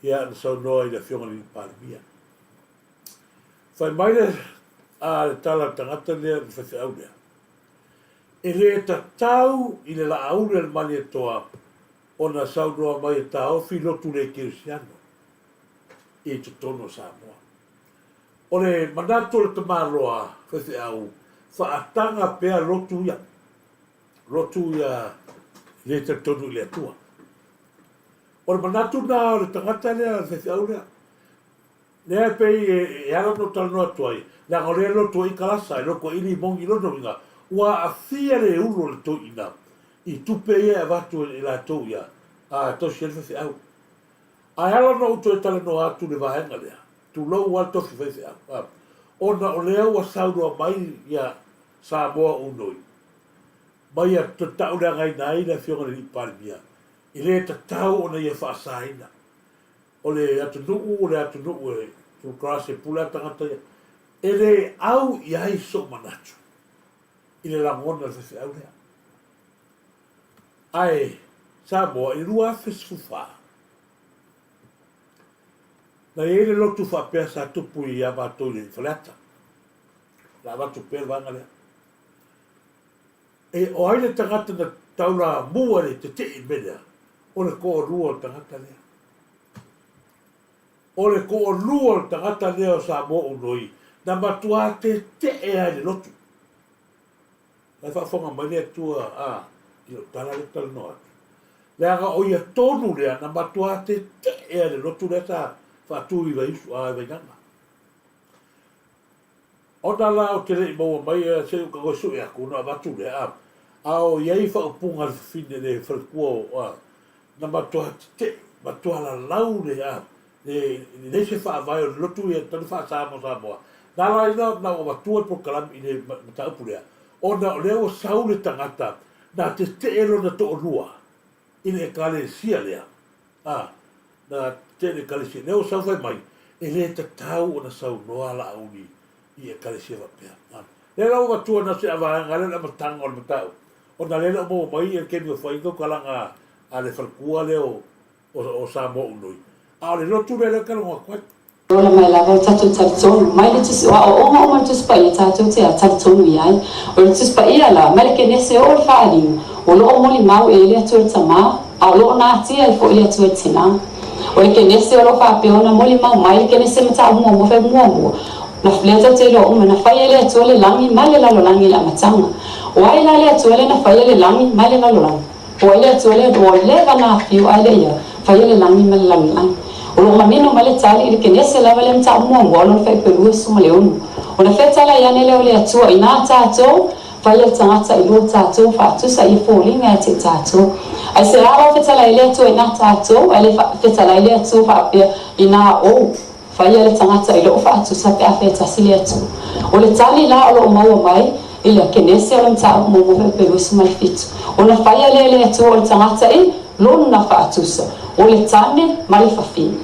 ia na saunoa i le Afioga i le Palemia. Fai mai le, a, le tala a le tagata lea, le faifeau lea, e le tatau i le laauli a le Malietoa ona saunoa mai e taofi lotu le kerisiano i totonu o Samoa. O le manatu o le tamaloa faifeau, faataga pea lotu ia, lotu ia le talitonu i le Atua. O le manatu lena o le tagata lea, le faifeau lea. Lea e pei e ala ona ou talanoa atu ai, leaga o lea e lotu ai kalasa, e lotu ai limoni, i lona uiga, ua aafia le ulu o le toeaina i tupe ia e avatu e latou ia, a e tausi ai le faifeau. Ae ala ona ou toe talanoa atu i le vaega lea, tulou lava le tofi faifeau, ona o lea ua saunoa mai ia Samoa Unoi, mai ia tauleagaina ai le Afioga i le Alii Palemia, E le tatau ona ia faasaina. O le atunuu o le atunuu e Democracy e pule a tagata ia. E le au i ai sou manatu i le lagona o le faifeau lea. Ae Samoa i le 2014, na i ai le lotu faapea sa tupu ia matou i Faleata. O le a avatu pea le vaega lea. E, o ai le tagata na taulamua i le tetee i le mea lea? O le toalua o le tagata lea. O le toalua o le tagata lea o Samoa Unoi na matuā tetee lava i le lotu. La e faafofoga mai le Atua a, i lau tala lea ou te talanoa atu. Leaga o ia tonu lea na matuā tetee lava i le lotu lea sa faatu i Vaiusu, a, i Vainana. Ona la ou te le i maua mai se i ou toe sue atu ona avatu lea, a, a o i ai faaupuga a le fafine le faletua o, a, na matua tetee, matua lalau le, a, le, leai se faavae o le lotu ia tali faasa mo Samoa. Na ala ai la ona ou avatua le polokalame i le mataupu lea, ona o lea ua sau le tagata na tetee lona toalua i le Ekalesia lea, a, na tele Ekalesia, lea ua sau fai mai, e le tatau ona saunoa Laauli i Ekalesia faapea. A, lea la ua avatua na o se vaega lea o le amataga o le mataupu, ona lea e le o maua mai le taimi o fai ai tautalaga a le faletua lea o, o, o Samoa Unui, a o le lotu lea lea ou te talanoa atu ai. Ola mai lava o tatou talitonu mai le Tusi o aoaoga uma le Tusi Paia tatou te a talitonu i ai. O le Tusi Paia la, mai le Kenese oo le Faaaliga, o lo o molimau e le Atua le Tamā, a o lo o natia ai foi le Atua le Tinā. O le Kenese o lo o faapea ona molimau mai le Kenese mataupu muamua fai muamua, na lea tatou te iloa uma, na faia e le Atua le lagi ma le lalolagi i le amataga. O ai la le Atua lea na faia le lagi ma le lalolagi? O ai le Atua lea ua leva ona afio ae le ia faia le lagi ma le lalolagi. O lo o manino mai le tali i le Kenese lava lea mataupu muamua o lona fuaiupu e 26. Ona fetala ai ane lea o le Atua inā tatou. Faia le tagata i lo tatou faatusa ia foliga ia te tatou. Aisea lau fetalai le Atua ina tatou, ae le fetalai le Atua faapea, Ina ou. Faia le tagata i lou faatusa pe a fai tasi le Atua. O le tali la o lo o maua mai i le Kenese o le Mataupu Muamua Faipepe 27, ona faia lea e le Atua o le tagata i lona faatusa, o le tane ma le fafine.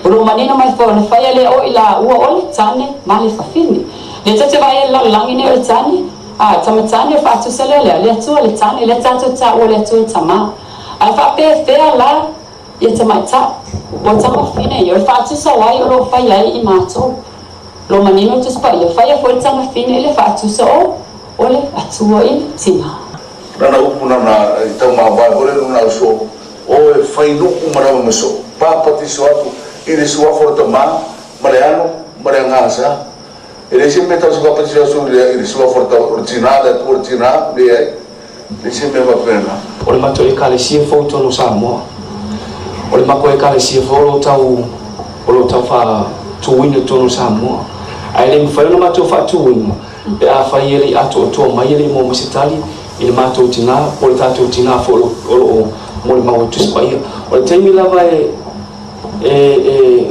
O lo o manino mai foi ona faia lea o i laua o le tane ma le fafine. Lea tou te vaai ai le lalolagi nei o le tane, a, tama tane o le faatusa lea lea, le Atua le tane, lea tatou taua le Atua le Tama. Ae faapefea la ia tamaitai, o tamafine ia, o le faatusa o ai o lo o faia ai i matou? Lo manino le Tusi Paia, faia foi le tamafine i le faatusa o o le Atua i le tina. Lana upu nana i taumāvae foi lea lona au soo, O e fai nuku ma lava ma soo, papatiso atu i le suafa o le Tamā, ma le Alo, ma le Agaga Sa. E leai se mea tau se papatiso atu i le suafa o le Tinā, le Atua o le Tinā, leai, leai se mea faapena. O le matou Ekalesia fou i totonu o Samoa. O le matou Ekalesia foi o lo o tau o lo o tau faatuina i totonu o Samoa. Ae le mafai ona matou faatuina pe afai e le i atoatoa mai e le i maua mai se tali i le matou tina po o le tatou tina foi o lo o molimau ai Tusi Paia. O le taimi lava e e e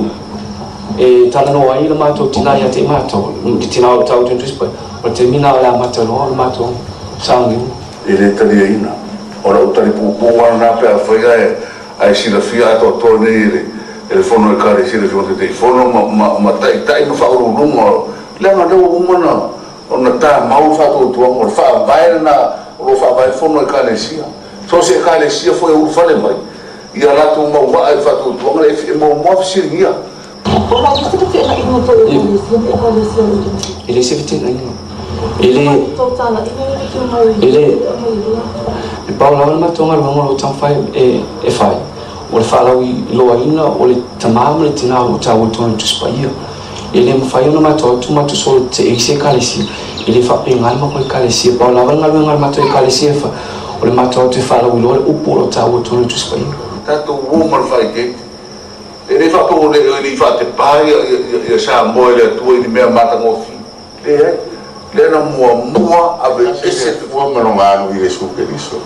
e talanoa ai le matou tina ia te i matou, le tina o lo o taua i totonu o Tusi Paia, o le taimi lena o le a amata loa le matou sauniuni. E le taliaina. O lau tali puupuu lava lena pe afai ae ae silafia atoatoa nei e le e le Fono Ekalesia le Afioga i le Taitaifono ma ma ma Taitai ma Faauluuluga o leaga lea ua uma ona ona tamau le faatuatuaga o le faavae lena o lo o faavae ai fono a Ekalesia. So o se Ekalesia foi e ulufale mai, ia latou mau aa i le faatuatuaga lea e muamua fesiligia. E leai se feteenaiga. E le, e le, e pau lava le matou galuega o lo o taumafai e, e fai, o le faalauiloaina o le tama ma le tina o lo o taua i totonu o le Tusi Paia. E le mafai ona matou atu matou solo tetee i se ekalesia. E le faapena le matou ekalesia. Pau lava le galuega a le matou ekalesia e fai, o le matou atu e faalauiloa le upu o lo o taua i totonu o le Tusi Paia. Tatou uo ma le faaeteete. E le faapea ua le i faatepa ia Samoa i le Atua i ni mea matagofie. Leai. Lea na muamua aveese. Te Atua ma lona Alo Iesu Keriso.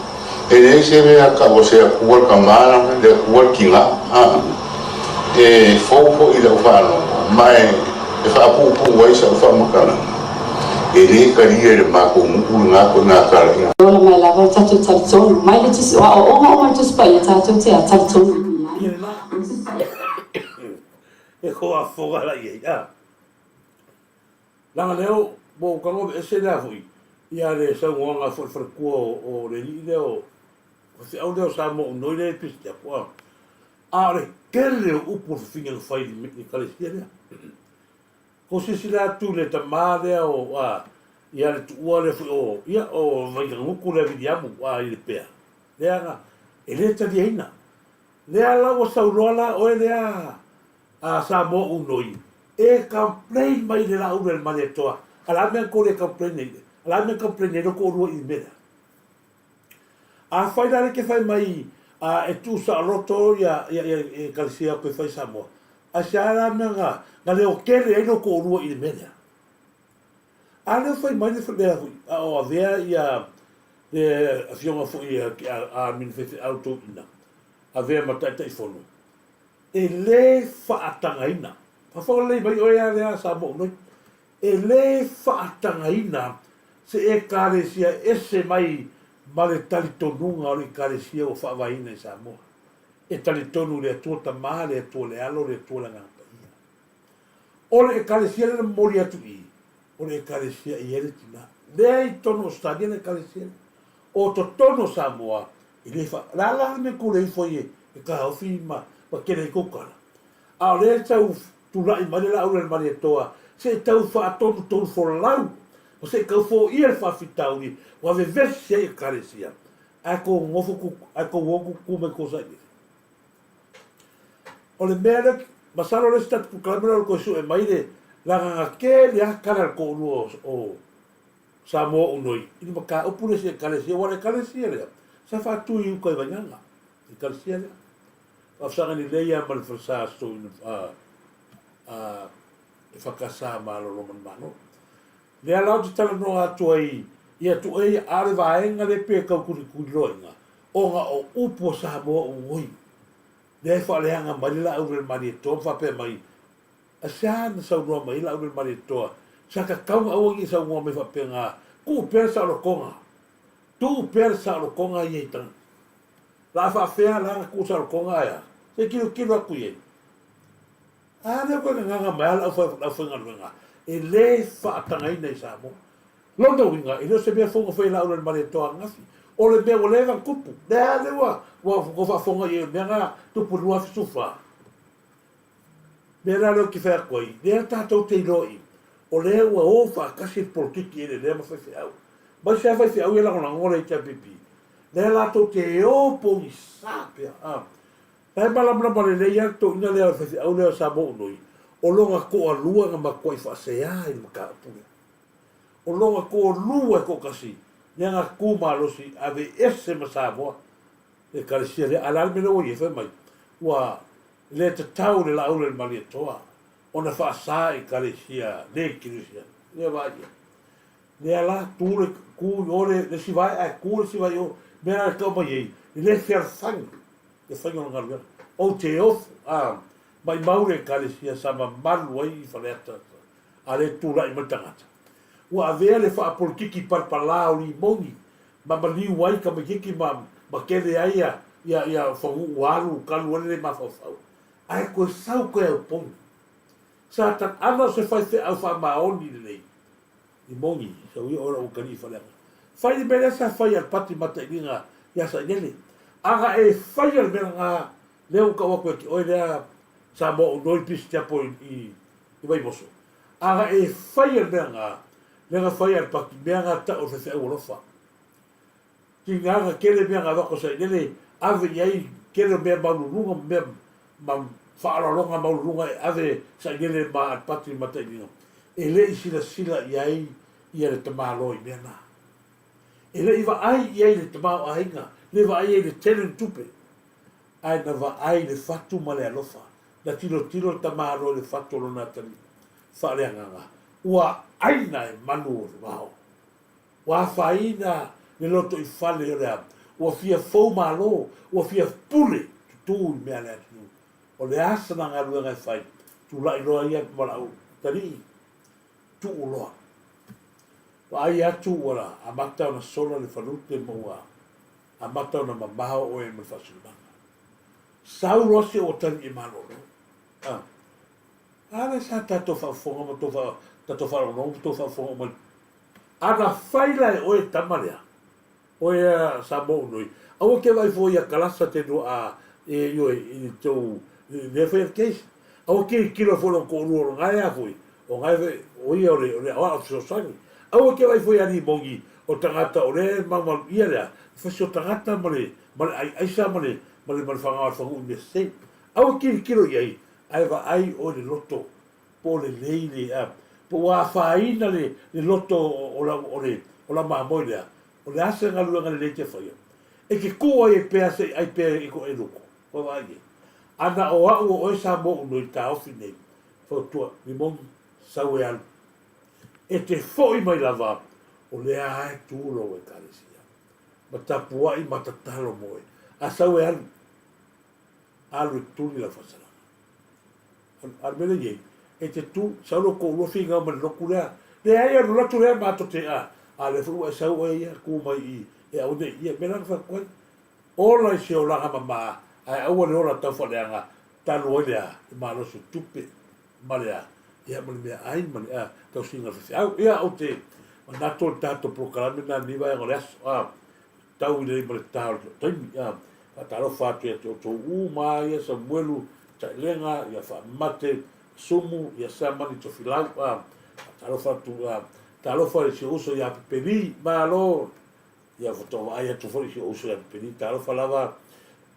E leai se mea tau o se Atua le Tama, le Atua le Tina. A, e fou foi i lau faalogo, ma e faapuupuu ai sau faamatalaga, e le talia e le matou nuu lena koina talaiga. Ola mai lava o tatou talitonu mai le Tusi o aoaoga uma le Tusi Paia tatou te talitonu i ai. O le Tusi Paia. E koafoga la i ai, a. Leaga lea ua ou tago aveese lea foi ia le saunoaga foi le faletua o le alii lea o faifeau lea o Samoa Unoi lea e pisi atu a. A o le tele o upu o le fafine na fai i le ekalesia lea. Ko silasila atu i le tama lea o a ia le tuua lea foi o ia o Vaitanuku lea Viliamu a i Lepea. Leaga e le taliaina. Lea la ua saunoa la oe lea a Samoa Unoi e complain mai i le laulu e le Malietoa, a le a mea na tou le complain ai, a le a mea na complain ai lo toalua i mea lea? Afai la lea e te fai mai a e tuu saoloto ia ia ia ekalesia atu e fai Samoa, aisea la mea na na leotele ai lo toalua i le mea lea? A lea fai mai le lea foi a o avea ia le afioga foi a a Amini Faifeau Toeaina avea ma Taitaifono, E le faatagaina. Faafofoga lelei mai oe a lea Samoa Unoi. E le faatagaina se Ekalesia ese mai ma le talitonuga o le Ekalesia ua faavaeina i Samoa. E talitonu i le Atua Tama, le Atua le Alo, le Atua le Agaga Paia. O le Ekalesia lea na momoli atu i i, o le Ekalesia e i ai le tina. Lea i totonu o Ausetalia le Ekalesia lea. O totonu o Samoa, E le fa, o le a la le mea tou le ifo ai e taofi ma ma tele ai tou tala? A o lea e tau tulai mai le laau i le Malietoa se i tau faatonutonu folau ma se i tau foia le faafitauli ua vevesi ai Ekalesia, ae tou nofo tu, ae tou o tutu mai tou sailiili. O le mea lea, masalo le isi tatou polokalame lea o le toe sue mai le lagaga tele lava tala a le toalua o Samoa Unoi i le mataupu lea i se Ekalesia, aua o le Ekalesia lea sa faatu i uta i Vaigaga, le Ekalesia lea. Faafesagai lelei lava ma le falesa Sotoina e whakasa malolo ma le Malo. Lea la ou te talanoa atu ai. Ia tuʻe ia, a o le vaega lea pei e tau tulituliloaina, ona o upu a Samoa ugoi, lea e faaleaga mai le laau le Malietoa ma faapea mai, Aisea na saunoa mai ai laau le Malietoa, sa tatau ona aua ne i saunoa mai faapena, tuu pea le saolotoga, tuu pea le saolotoga ia i tagata. La a faafea la ona tuu le saolotoga ae a? Se i tilotilo atu i ai. A lea ua toe gagaga mai lava le aufaigaluega, e le faatagaina i Samoa. Lona uiga, e le o se mea fou na fai e Laaulialemalietoa ananafi. O le mea ua leva ona tupu, lea lea ua ua faafofoga i ai o le mea na tupu i le 2014. Mea la lea ou te fai atu ai, lea tatou te iloa i, o lea ua o faatasi le polokiki elelea ma faifeau. Mai se faifeau ia lagolagoa le HRPP, lea latou te o pogisa pea. A, la e malamalama lelei lava le toeaina lea o le faifeau lea o Samoa Unui, o lona toalua na matuai faasea i le mataupu lea. O lona toalua e toatasi lea na tu malosi aveese ma Samoa le ekalesia lea. A o le a le mea lea ua i ai? Fai mai ua le tatau le Laauli a le Malietoa ona faasa i ekalesia le kerisiano. Lea vaai i ai. Lea la, tu le, tu i o le, le isi vae ae tu le isi vae i o. Mea la e tau mai ai, e le fealofani le faiga o le galuega. Ou te ofo, a, maimau le ekalesia sa mamalu ai i Faleata a lea e tulai mai le tagata. Ua avea le faapolitiki palapala o limoni ma maliu ai tamaititi ma ma tele ai ia ia ia fanuu alu talu ai le le mafaufau. Ae toe sau toe auponi. Sa ta ana o se faifeau faamaoni lelei. Limoni, sau ia oe lou atalii faleaga. Fai le mea lea sa fai a le pati matailiga ia Sailele. Ana e faia le mea lena lea ua tau atu ia te oe lea Samoa Unoi Peace Chapel i i Vaimoso. Ana e faia le mea lena, lea na fai a le pati mea na tau o le faifeau alofa. Tiga na tele mea na avatu e Sailele ave i ai tele o mea maululuga ma mea ma faaaloaloga maululuga e ave Sailele ma Alipati ma Tailiga. E le i silasila i ai ia le tamaloa i mea na. E le i vaai i ai le tamaoaiga, le vaai i ai le tele o ni tupe, ae na vaai i le fatu ma le alofa. Na tilotilo le tamaloa i le fatu o lona atalii faaleagaga, ua aina e manu o le vao. Ua afaina le lotoifale o le a? Ua fia fou malo, ua fia pule tutū i mea a le atunuu. O le a sana galuega e fai? Tulai loa ia ma lau atalii, tuu loa. Vaai atu ua amata ona sola le falute ma ua amata ona mamao oe ma le faasinomaga. Sau loa si ou atalii e malolo. A, a lea sa tatou faafofoga ma tou faa, tatou faalogologo ma tou faafofoga uma i Ana fai la e oe tama lea, oe a Samoa unoi, aua ke vaai fua ia kalasa te lua a e ioe i tou lea fai a le case. Aua ke kilo fua lona toalua o lona e a foi, o na e o ia o le o le aoao fesoasoani. Aua ke vaai fua ia Limoni o tagata o lea e malumalu ia lea, fasi o tagata ma le ma le ai aisa ma le ma le ma le fagaoa fanuu i mea sese. Aua ke kilo i ai, ae vaai oe le loto po o lelei le, a, po ua afaina le, le loto o, o, lau, o, le, o lau mamoe lea, o le a se galuega lelei te faia? E te kū ai e pea se i ʻai pea i ko e loko. Ua vaai i ai. Ana o a'u o oe sa moʻu noi taofi nei, fautua, limoni, sau e alu. E te foʻi mai lava, o lea lava e tū lou Ekalesia. Ma tapuaʻi ma tatalo mo oe. A sau e alu, alu e tuli lau faasalaga. A o le mea lea i ai, e te tu, sau lou toalua finau ma le lotu lea, leai, alu atu lea matou te, a, a lea foi ua e sau oe ia, tu mai i i, e aua ne i, ia, mea la na fai atu ai, ola i se olaga mama, ae aua le ola taufaaleaga, talu ai le a, le malosi o tupe, ma le a, ia, ma le meaai, ma le a, tausiga o le faifeau. Ia, ou te manatu o le tatou polokalame lena i lenei vaega o le aso, a. Tau i le ma le ta o le taimi. A, faatalofa atu ia te outou uma ia Samuelu Taelega, ia Faamate Sumu, ia Samani Tofilau. A, faatalofa atu, a, talofa i si ou uso ia Pepeli, malo. Ia faatoa vaai atu foi i si ou uso ia Pepeli, talofa lava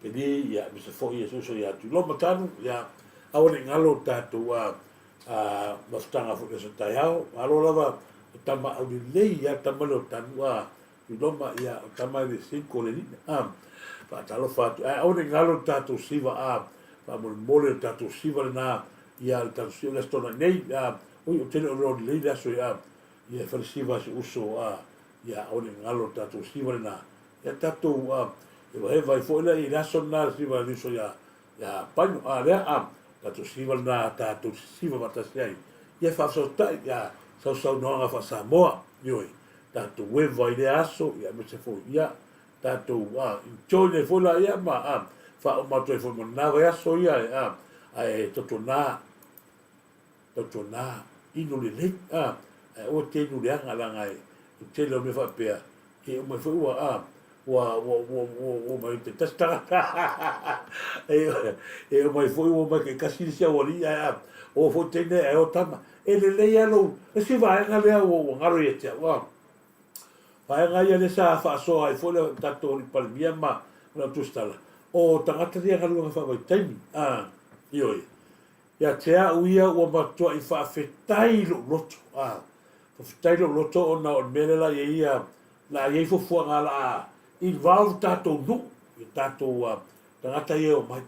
Pepeli, ia aemaise foi ia si ou uso ia Tuiloma Tanu, ia aua ne i galo le tatou a, a, mafutaga foi i le aso taeao. Malo lava o tama aulelei ia tama lea o Tanu, a, Tuiloma, ia, o tama e le cinco le alii, a, faatalofa atu, ae aua ne i galo le tatou siva, a, faamolemole le tatou siva lena, ia, le tatou siva, le Aso Toonai nei, a, oi, ou te le o iloa lelei le aso, a, ia, e fale siva si uso, a, Ia, aua ne i galo le tatou siva lena. Ia tatou hevaheva ai foi lea i le aso lena le siva a le uso ia ia Paino. A lea, a, tatou siva lena tatou sisiva faatasi ai. Ia faafesootai, ia sausaunoaga faa-Samoa, ioe, tatou eva i lea aso, ia aemaise foi, ia, tatou enjoy nei foi la ia ma a, faauma atu ai foi ma lena vaiaso ia, a, ae tautuana, Tautuana, inu lelei, a, ae aua te inu leaga leaga e tele o mea faapea, e uma ai foi ua, a, ua, ua, ua, ua, ua omai te tasi tagata, e, e uma ai foi ua omai taitasi le isi aualii ae, a, o foi teine ae o tama. E lelei lava lou, le isi vaega lea ua, ua galo ia te au, a, vaega ia lea sa faasoa ai foi le tatou alii Palemia ma le au tusitala, o tagata ia galuega faavaitaimi, a, ioe. Ia te au ia ua matuai faafetai lou loto, a, faafetai lou loto ona o le mea lea la i ai ia, la i ai fuafuaga la a involve tatou nuu i tatou tagata ia e omai.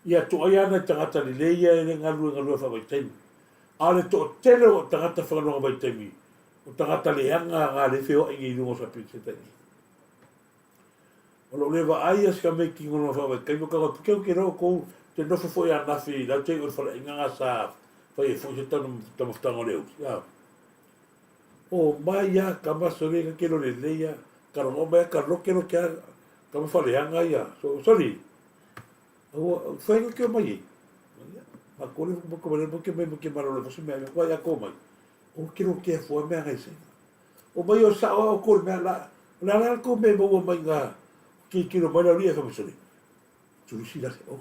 Ia toai lava nai tagata lelei ia e le galulue galuega faavaitaimi. A o le toatele o tagata faigaluega vaitaimi, o tagata leaga nga le feoai nei i luga o shopping centre i nei. O lou le vaai ia sika mea kino lona faavaitaimi o ka puke au ke loa kou te nofo foi anafi i lau te o le faleaiga nga sa fai ai foi se taumafataga o le auli a o mai a kama sole ka ke lole lelei a ka logo mai a ka loke loke a kama faleaga ia so soli ua fai ka ke o mai ei ma kole mo ko mai mo ke mai mo ke malolo fo se mea ko ia ko mai o ke loke a fua mea ngai se O mai o sao a o kou le mea la, o le a la kou mea e maua mai nga kilokilo mai la lia fa masole. Tulusi la o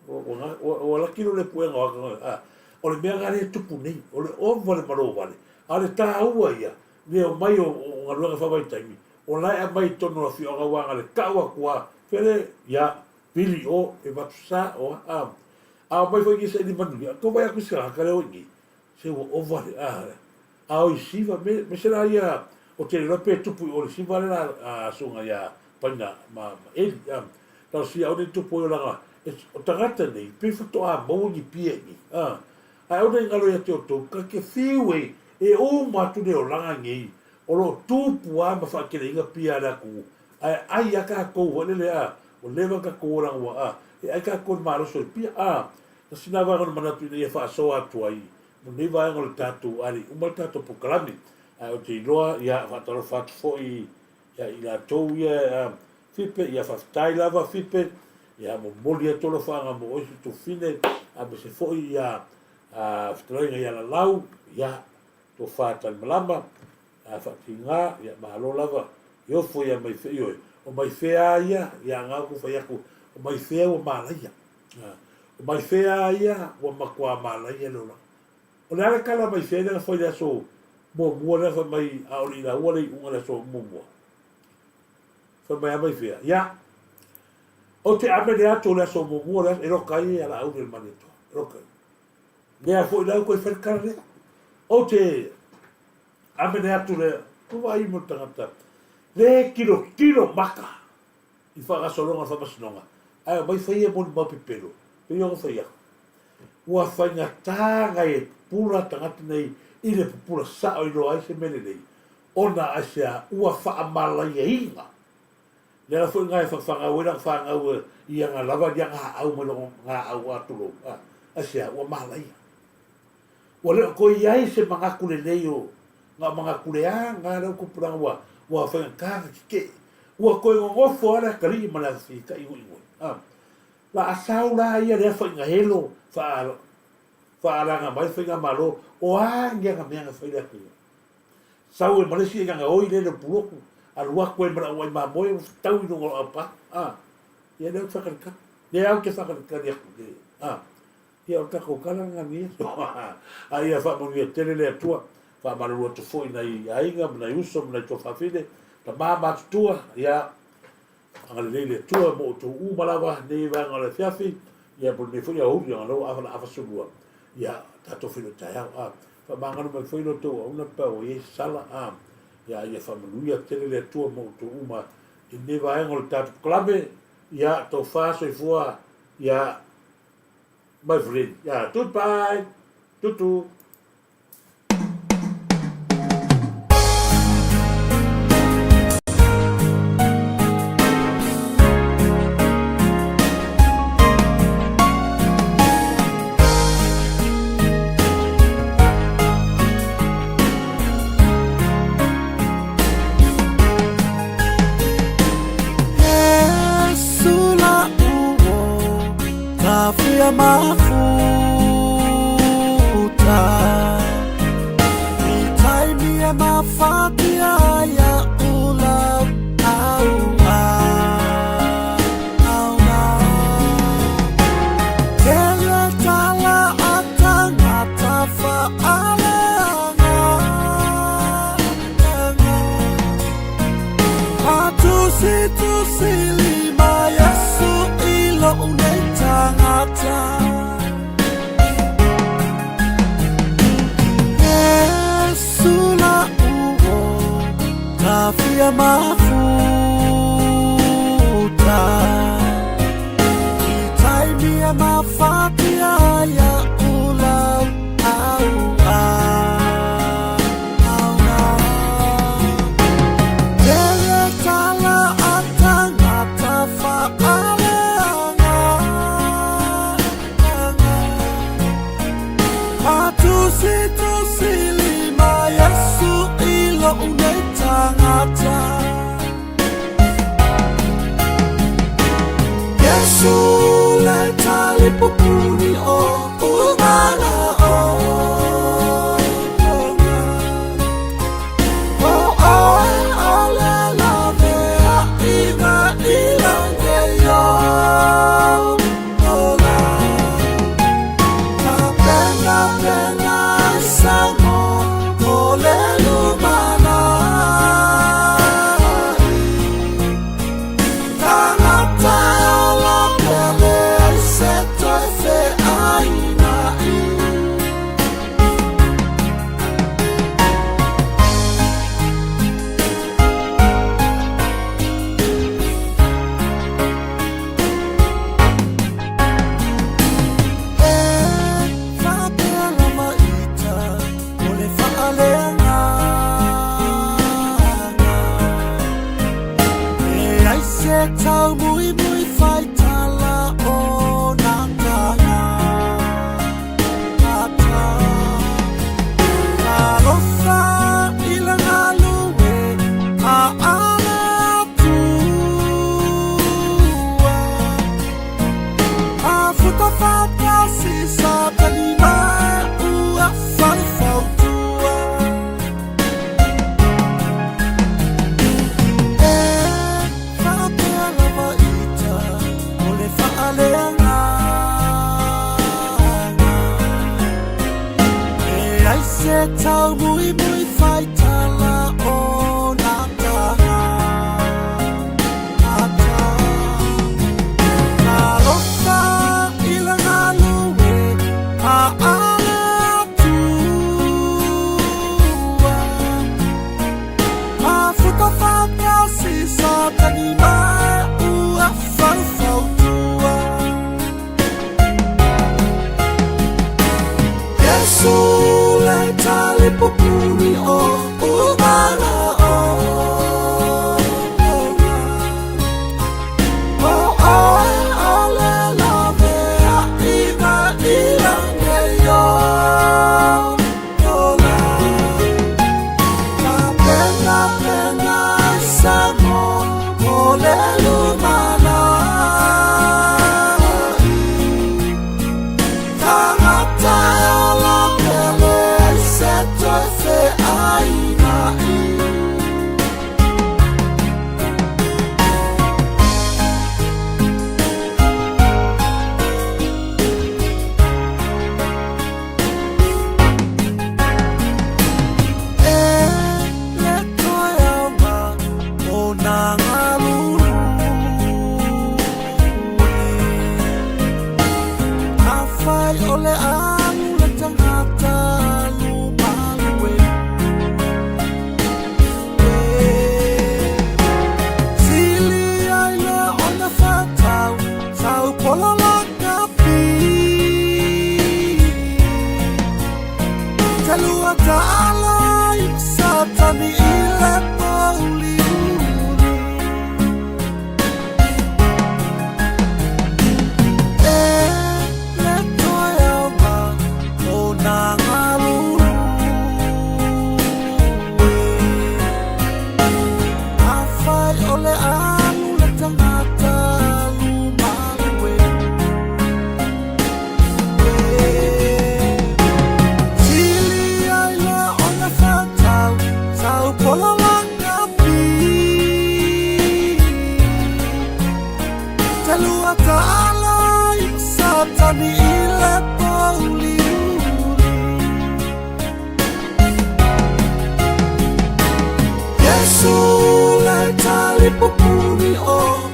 o o la kilo le puega o aka a o le mea nga le tupu nei o le ova le malo vale a o le taua ia le o mai o o galuega faavaitaimi o la e aumai i totonu o afioaga aua na le tau atu a fele ia pili o e vatu sa o a a omai foi i saili manuia tou vai atu i se tagata lea o i nei se ua ova le a A o i siva, me, me se la ia, o te iloa pe tupu i o le siva le la a suga ia Paina ma, ma Eli. A, tau sia o nei tupu o langa, e, o tagata nei, pe whatoa maua ni pia i nei. A, a o nei ngalo ia te o tau, ka ke whiu e, e uma atu nei o langa nei, o lo tupu a ma whaakele inga pia le aku, a e ai a ka kou wa lele a, o lewa ka kou o langa wa a, e ai ka kou maloso i pia, a, na sina vaega o le manatu ina ia faasoa atu ai, Mo lenei vaega o le tatou ari uma le tatou polokalame, ae ou te iloa, ia, faatalofa atu foi ia i latou ia, a, Fipe, ia faafetai lava Fipe, ia momoli atu alofaaga mo oe si Tufine, aemaise foi ia, a, fetalaiga ia Lalau, ia, Tofa Talimalama, a, Faatiga, ia malo lava, i ofo ia mai fea, ioe, o mai fea a ia, ia nga ou fai atu, o mai fea ua malaia. O mai fea a ia ua matua malaia le olaga. O le a le tala mai fea lea na fai le aso muamua lea fai mai a o le i laua le iuga le aso muamua. Fai mai a mai fea. Ia, ou te amene atu o le aso muamua le aso, e loka ai e ala auli o le Malietoa. E loka ai. Lea foi lau koe fai le tala lea. Ou te amene atu le, ko vaai mo le tagata, le kilo kilo maka. I faagasologa o le faamasinoga, ae omai fai ia molimau pepelo, pei ona fai atu. Ua faigata na e pupula tagata nei i le pupula sao i loa ai se mea lelei, ona aisea ua faamalaiaina. Le ala foi na e whawhangau ai lana whanau i ana lava i ana au mai lona nga au a tulou, a, aisea ua malaia. Ua le o toe i ai se manatu lelei o na o manatu leaga lea o tupulaga ua ua faigata na tetee. Ua toe nonofo lava le atalii ma le afafetai igoigo ai. A, la a sau la ia lea faigahelo faa faalaga mai le faigamalo, o a ni ana mea na fai le atunuu. Sau ai ma le isi aiga oi lele o Pulotu, alu atu ai ma le auai mamoe ua fetau i luga o aupa. A, ia lea ou te faatalitali. Lea ou te faatalitali atu i le, a. Ia o le tatou tala lena nei aso. A ia faamanuia tele le Atua, faamalulu atu foi i nai aiga ma nai uso ma nai tuafafine, tama ma matutua, ia agalelei le Atua mo outou uma lava nei vaega o le afiafi, ia mo lenei foi aoauli ona lea ua afa la afa sulua, ia tatou feiloai taeao. A faamagalo mai foi lo outou auauna pe a ua i ai se sala, a ia ia faamanuia tele le Atua mo outou uma i lenei vaega o le tatou polokalame, ia tofa soifua, ia My friend. Yeah, goodbye. Tutu. tafia mafuta I taimi e mafatia ia ula au au na Tele tala a tangata whaaleanga Patusi tusi lima Yesu i lou nei tagata Yesu la uo tafia mafuta I taimi e mafatia ia ulau au au na Tele tala a tangata whaaleanga Patusi tusi lima Yesu i lou nei tagata Yesu le talipupuni o umana o O oe o le lavea i ngā ilange yo Ola Ka pena pena sango o le lumana Tangata ola pele ai se toe feaina i. E faapea lava ita o le faaleagaga E ai se tauumuimui faitala o na tagata Talofa i le galue a ale Atua Afuta faatasi Satani ma ua faufautua E faapea lava ita le talipupuni o.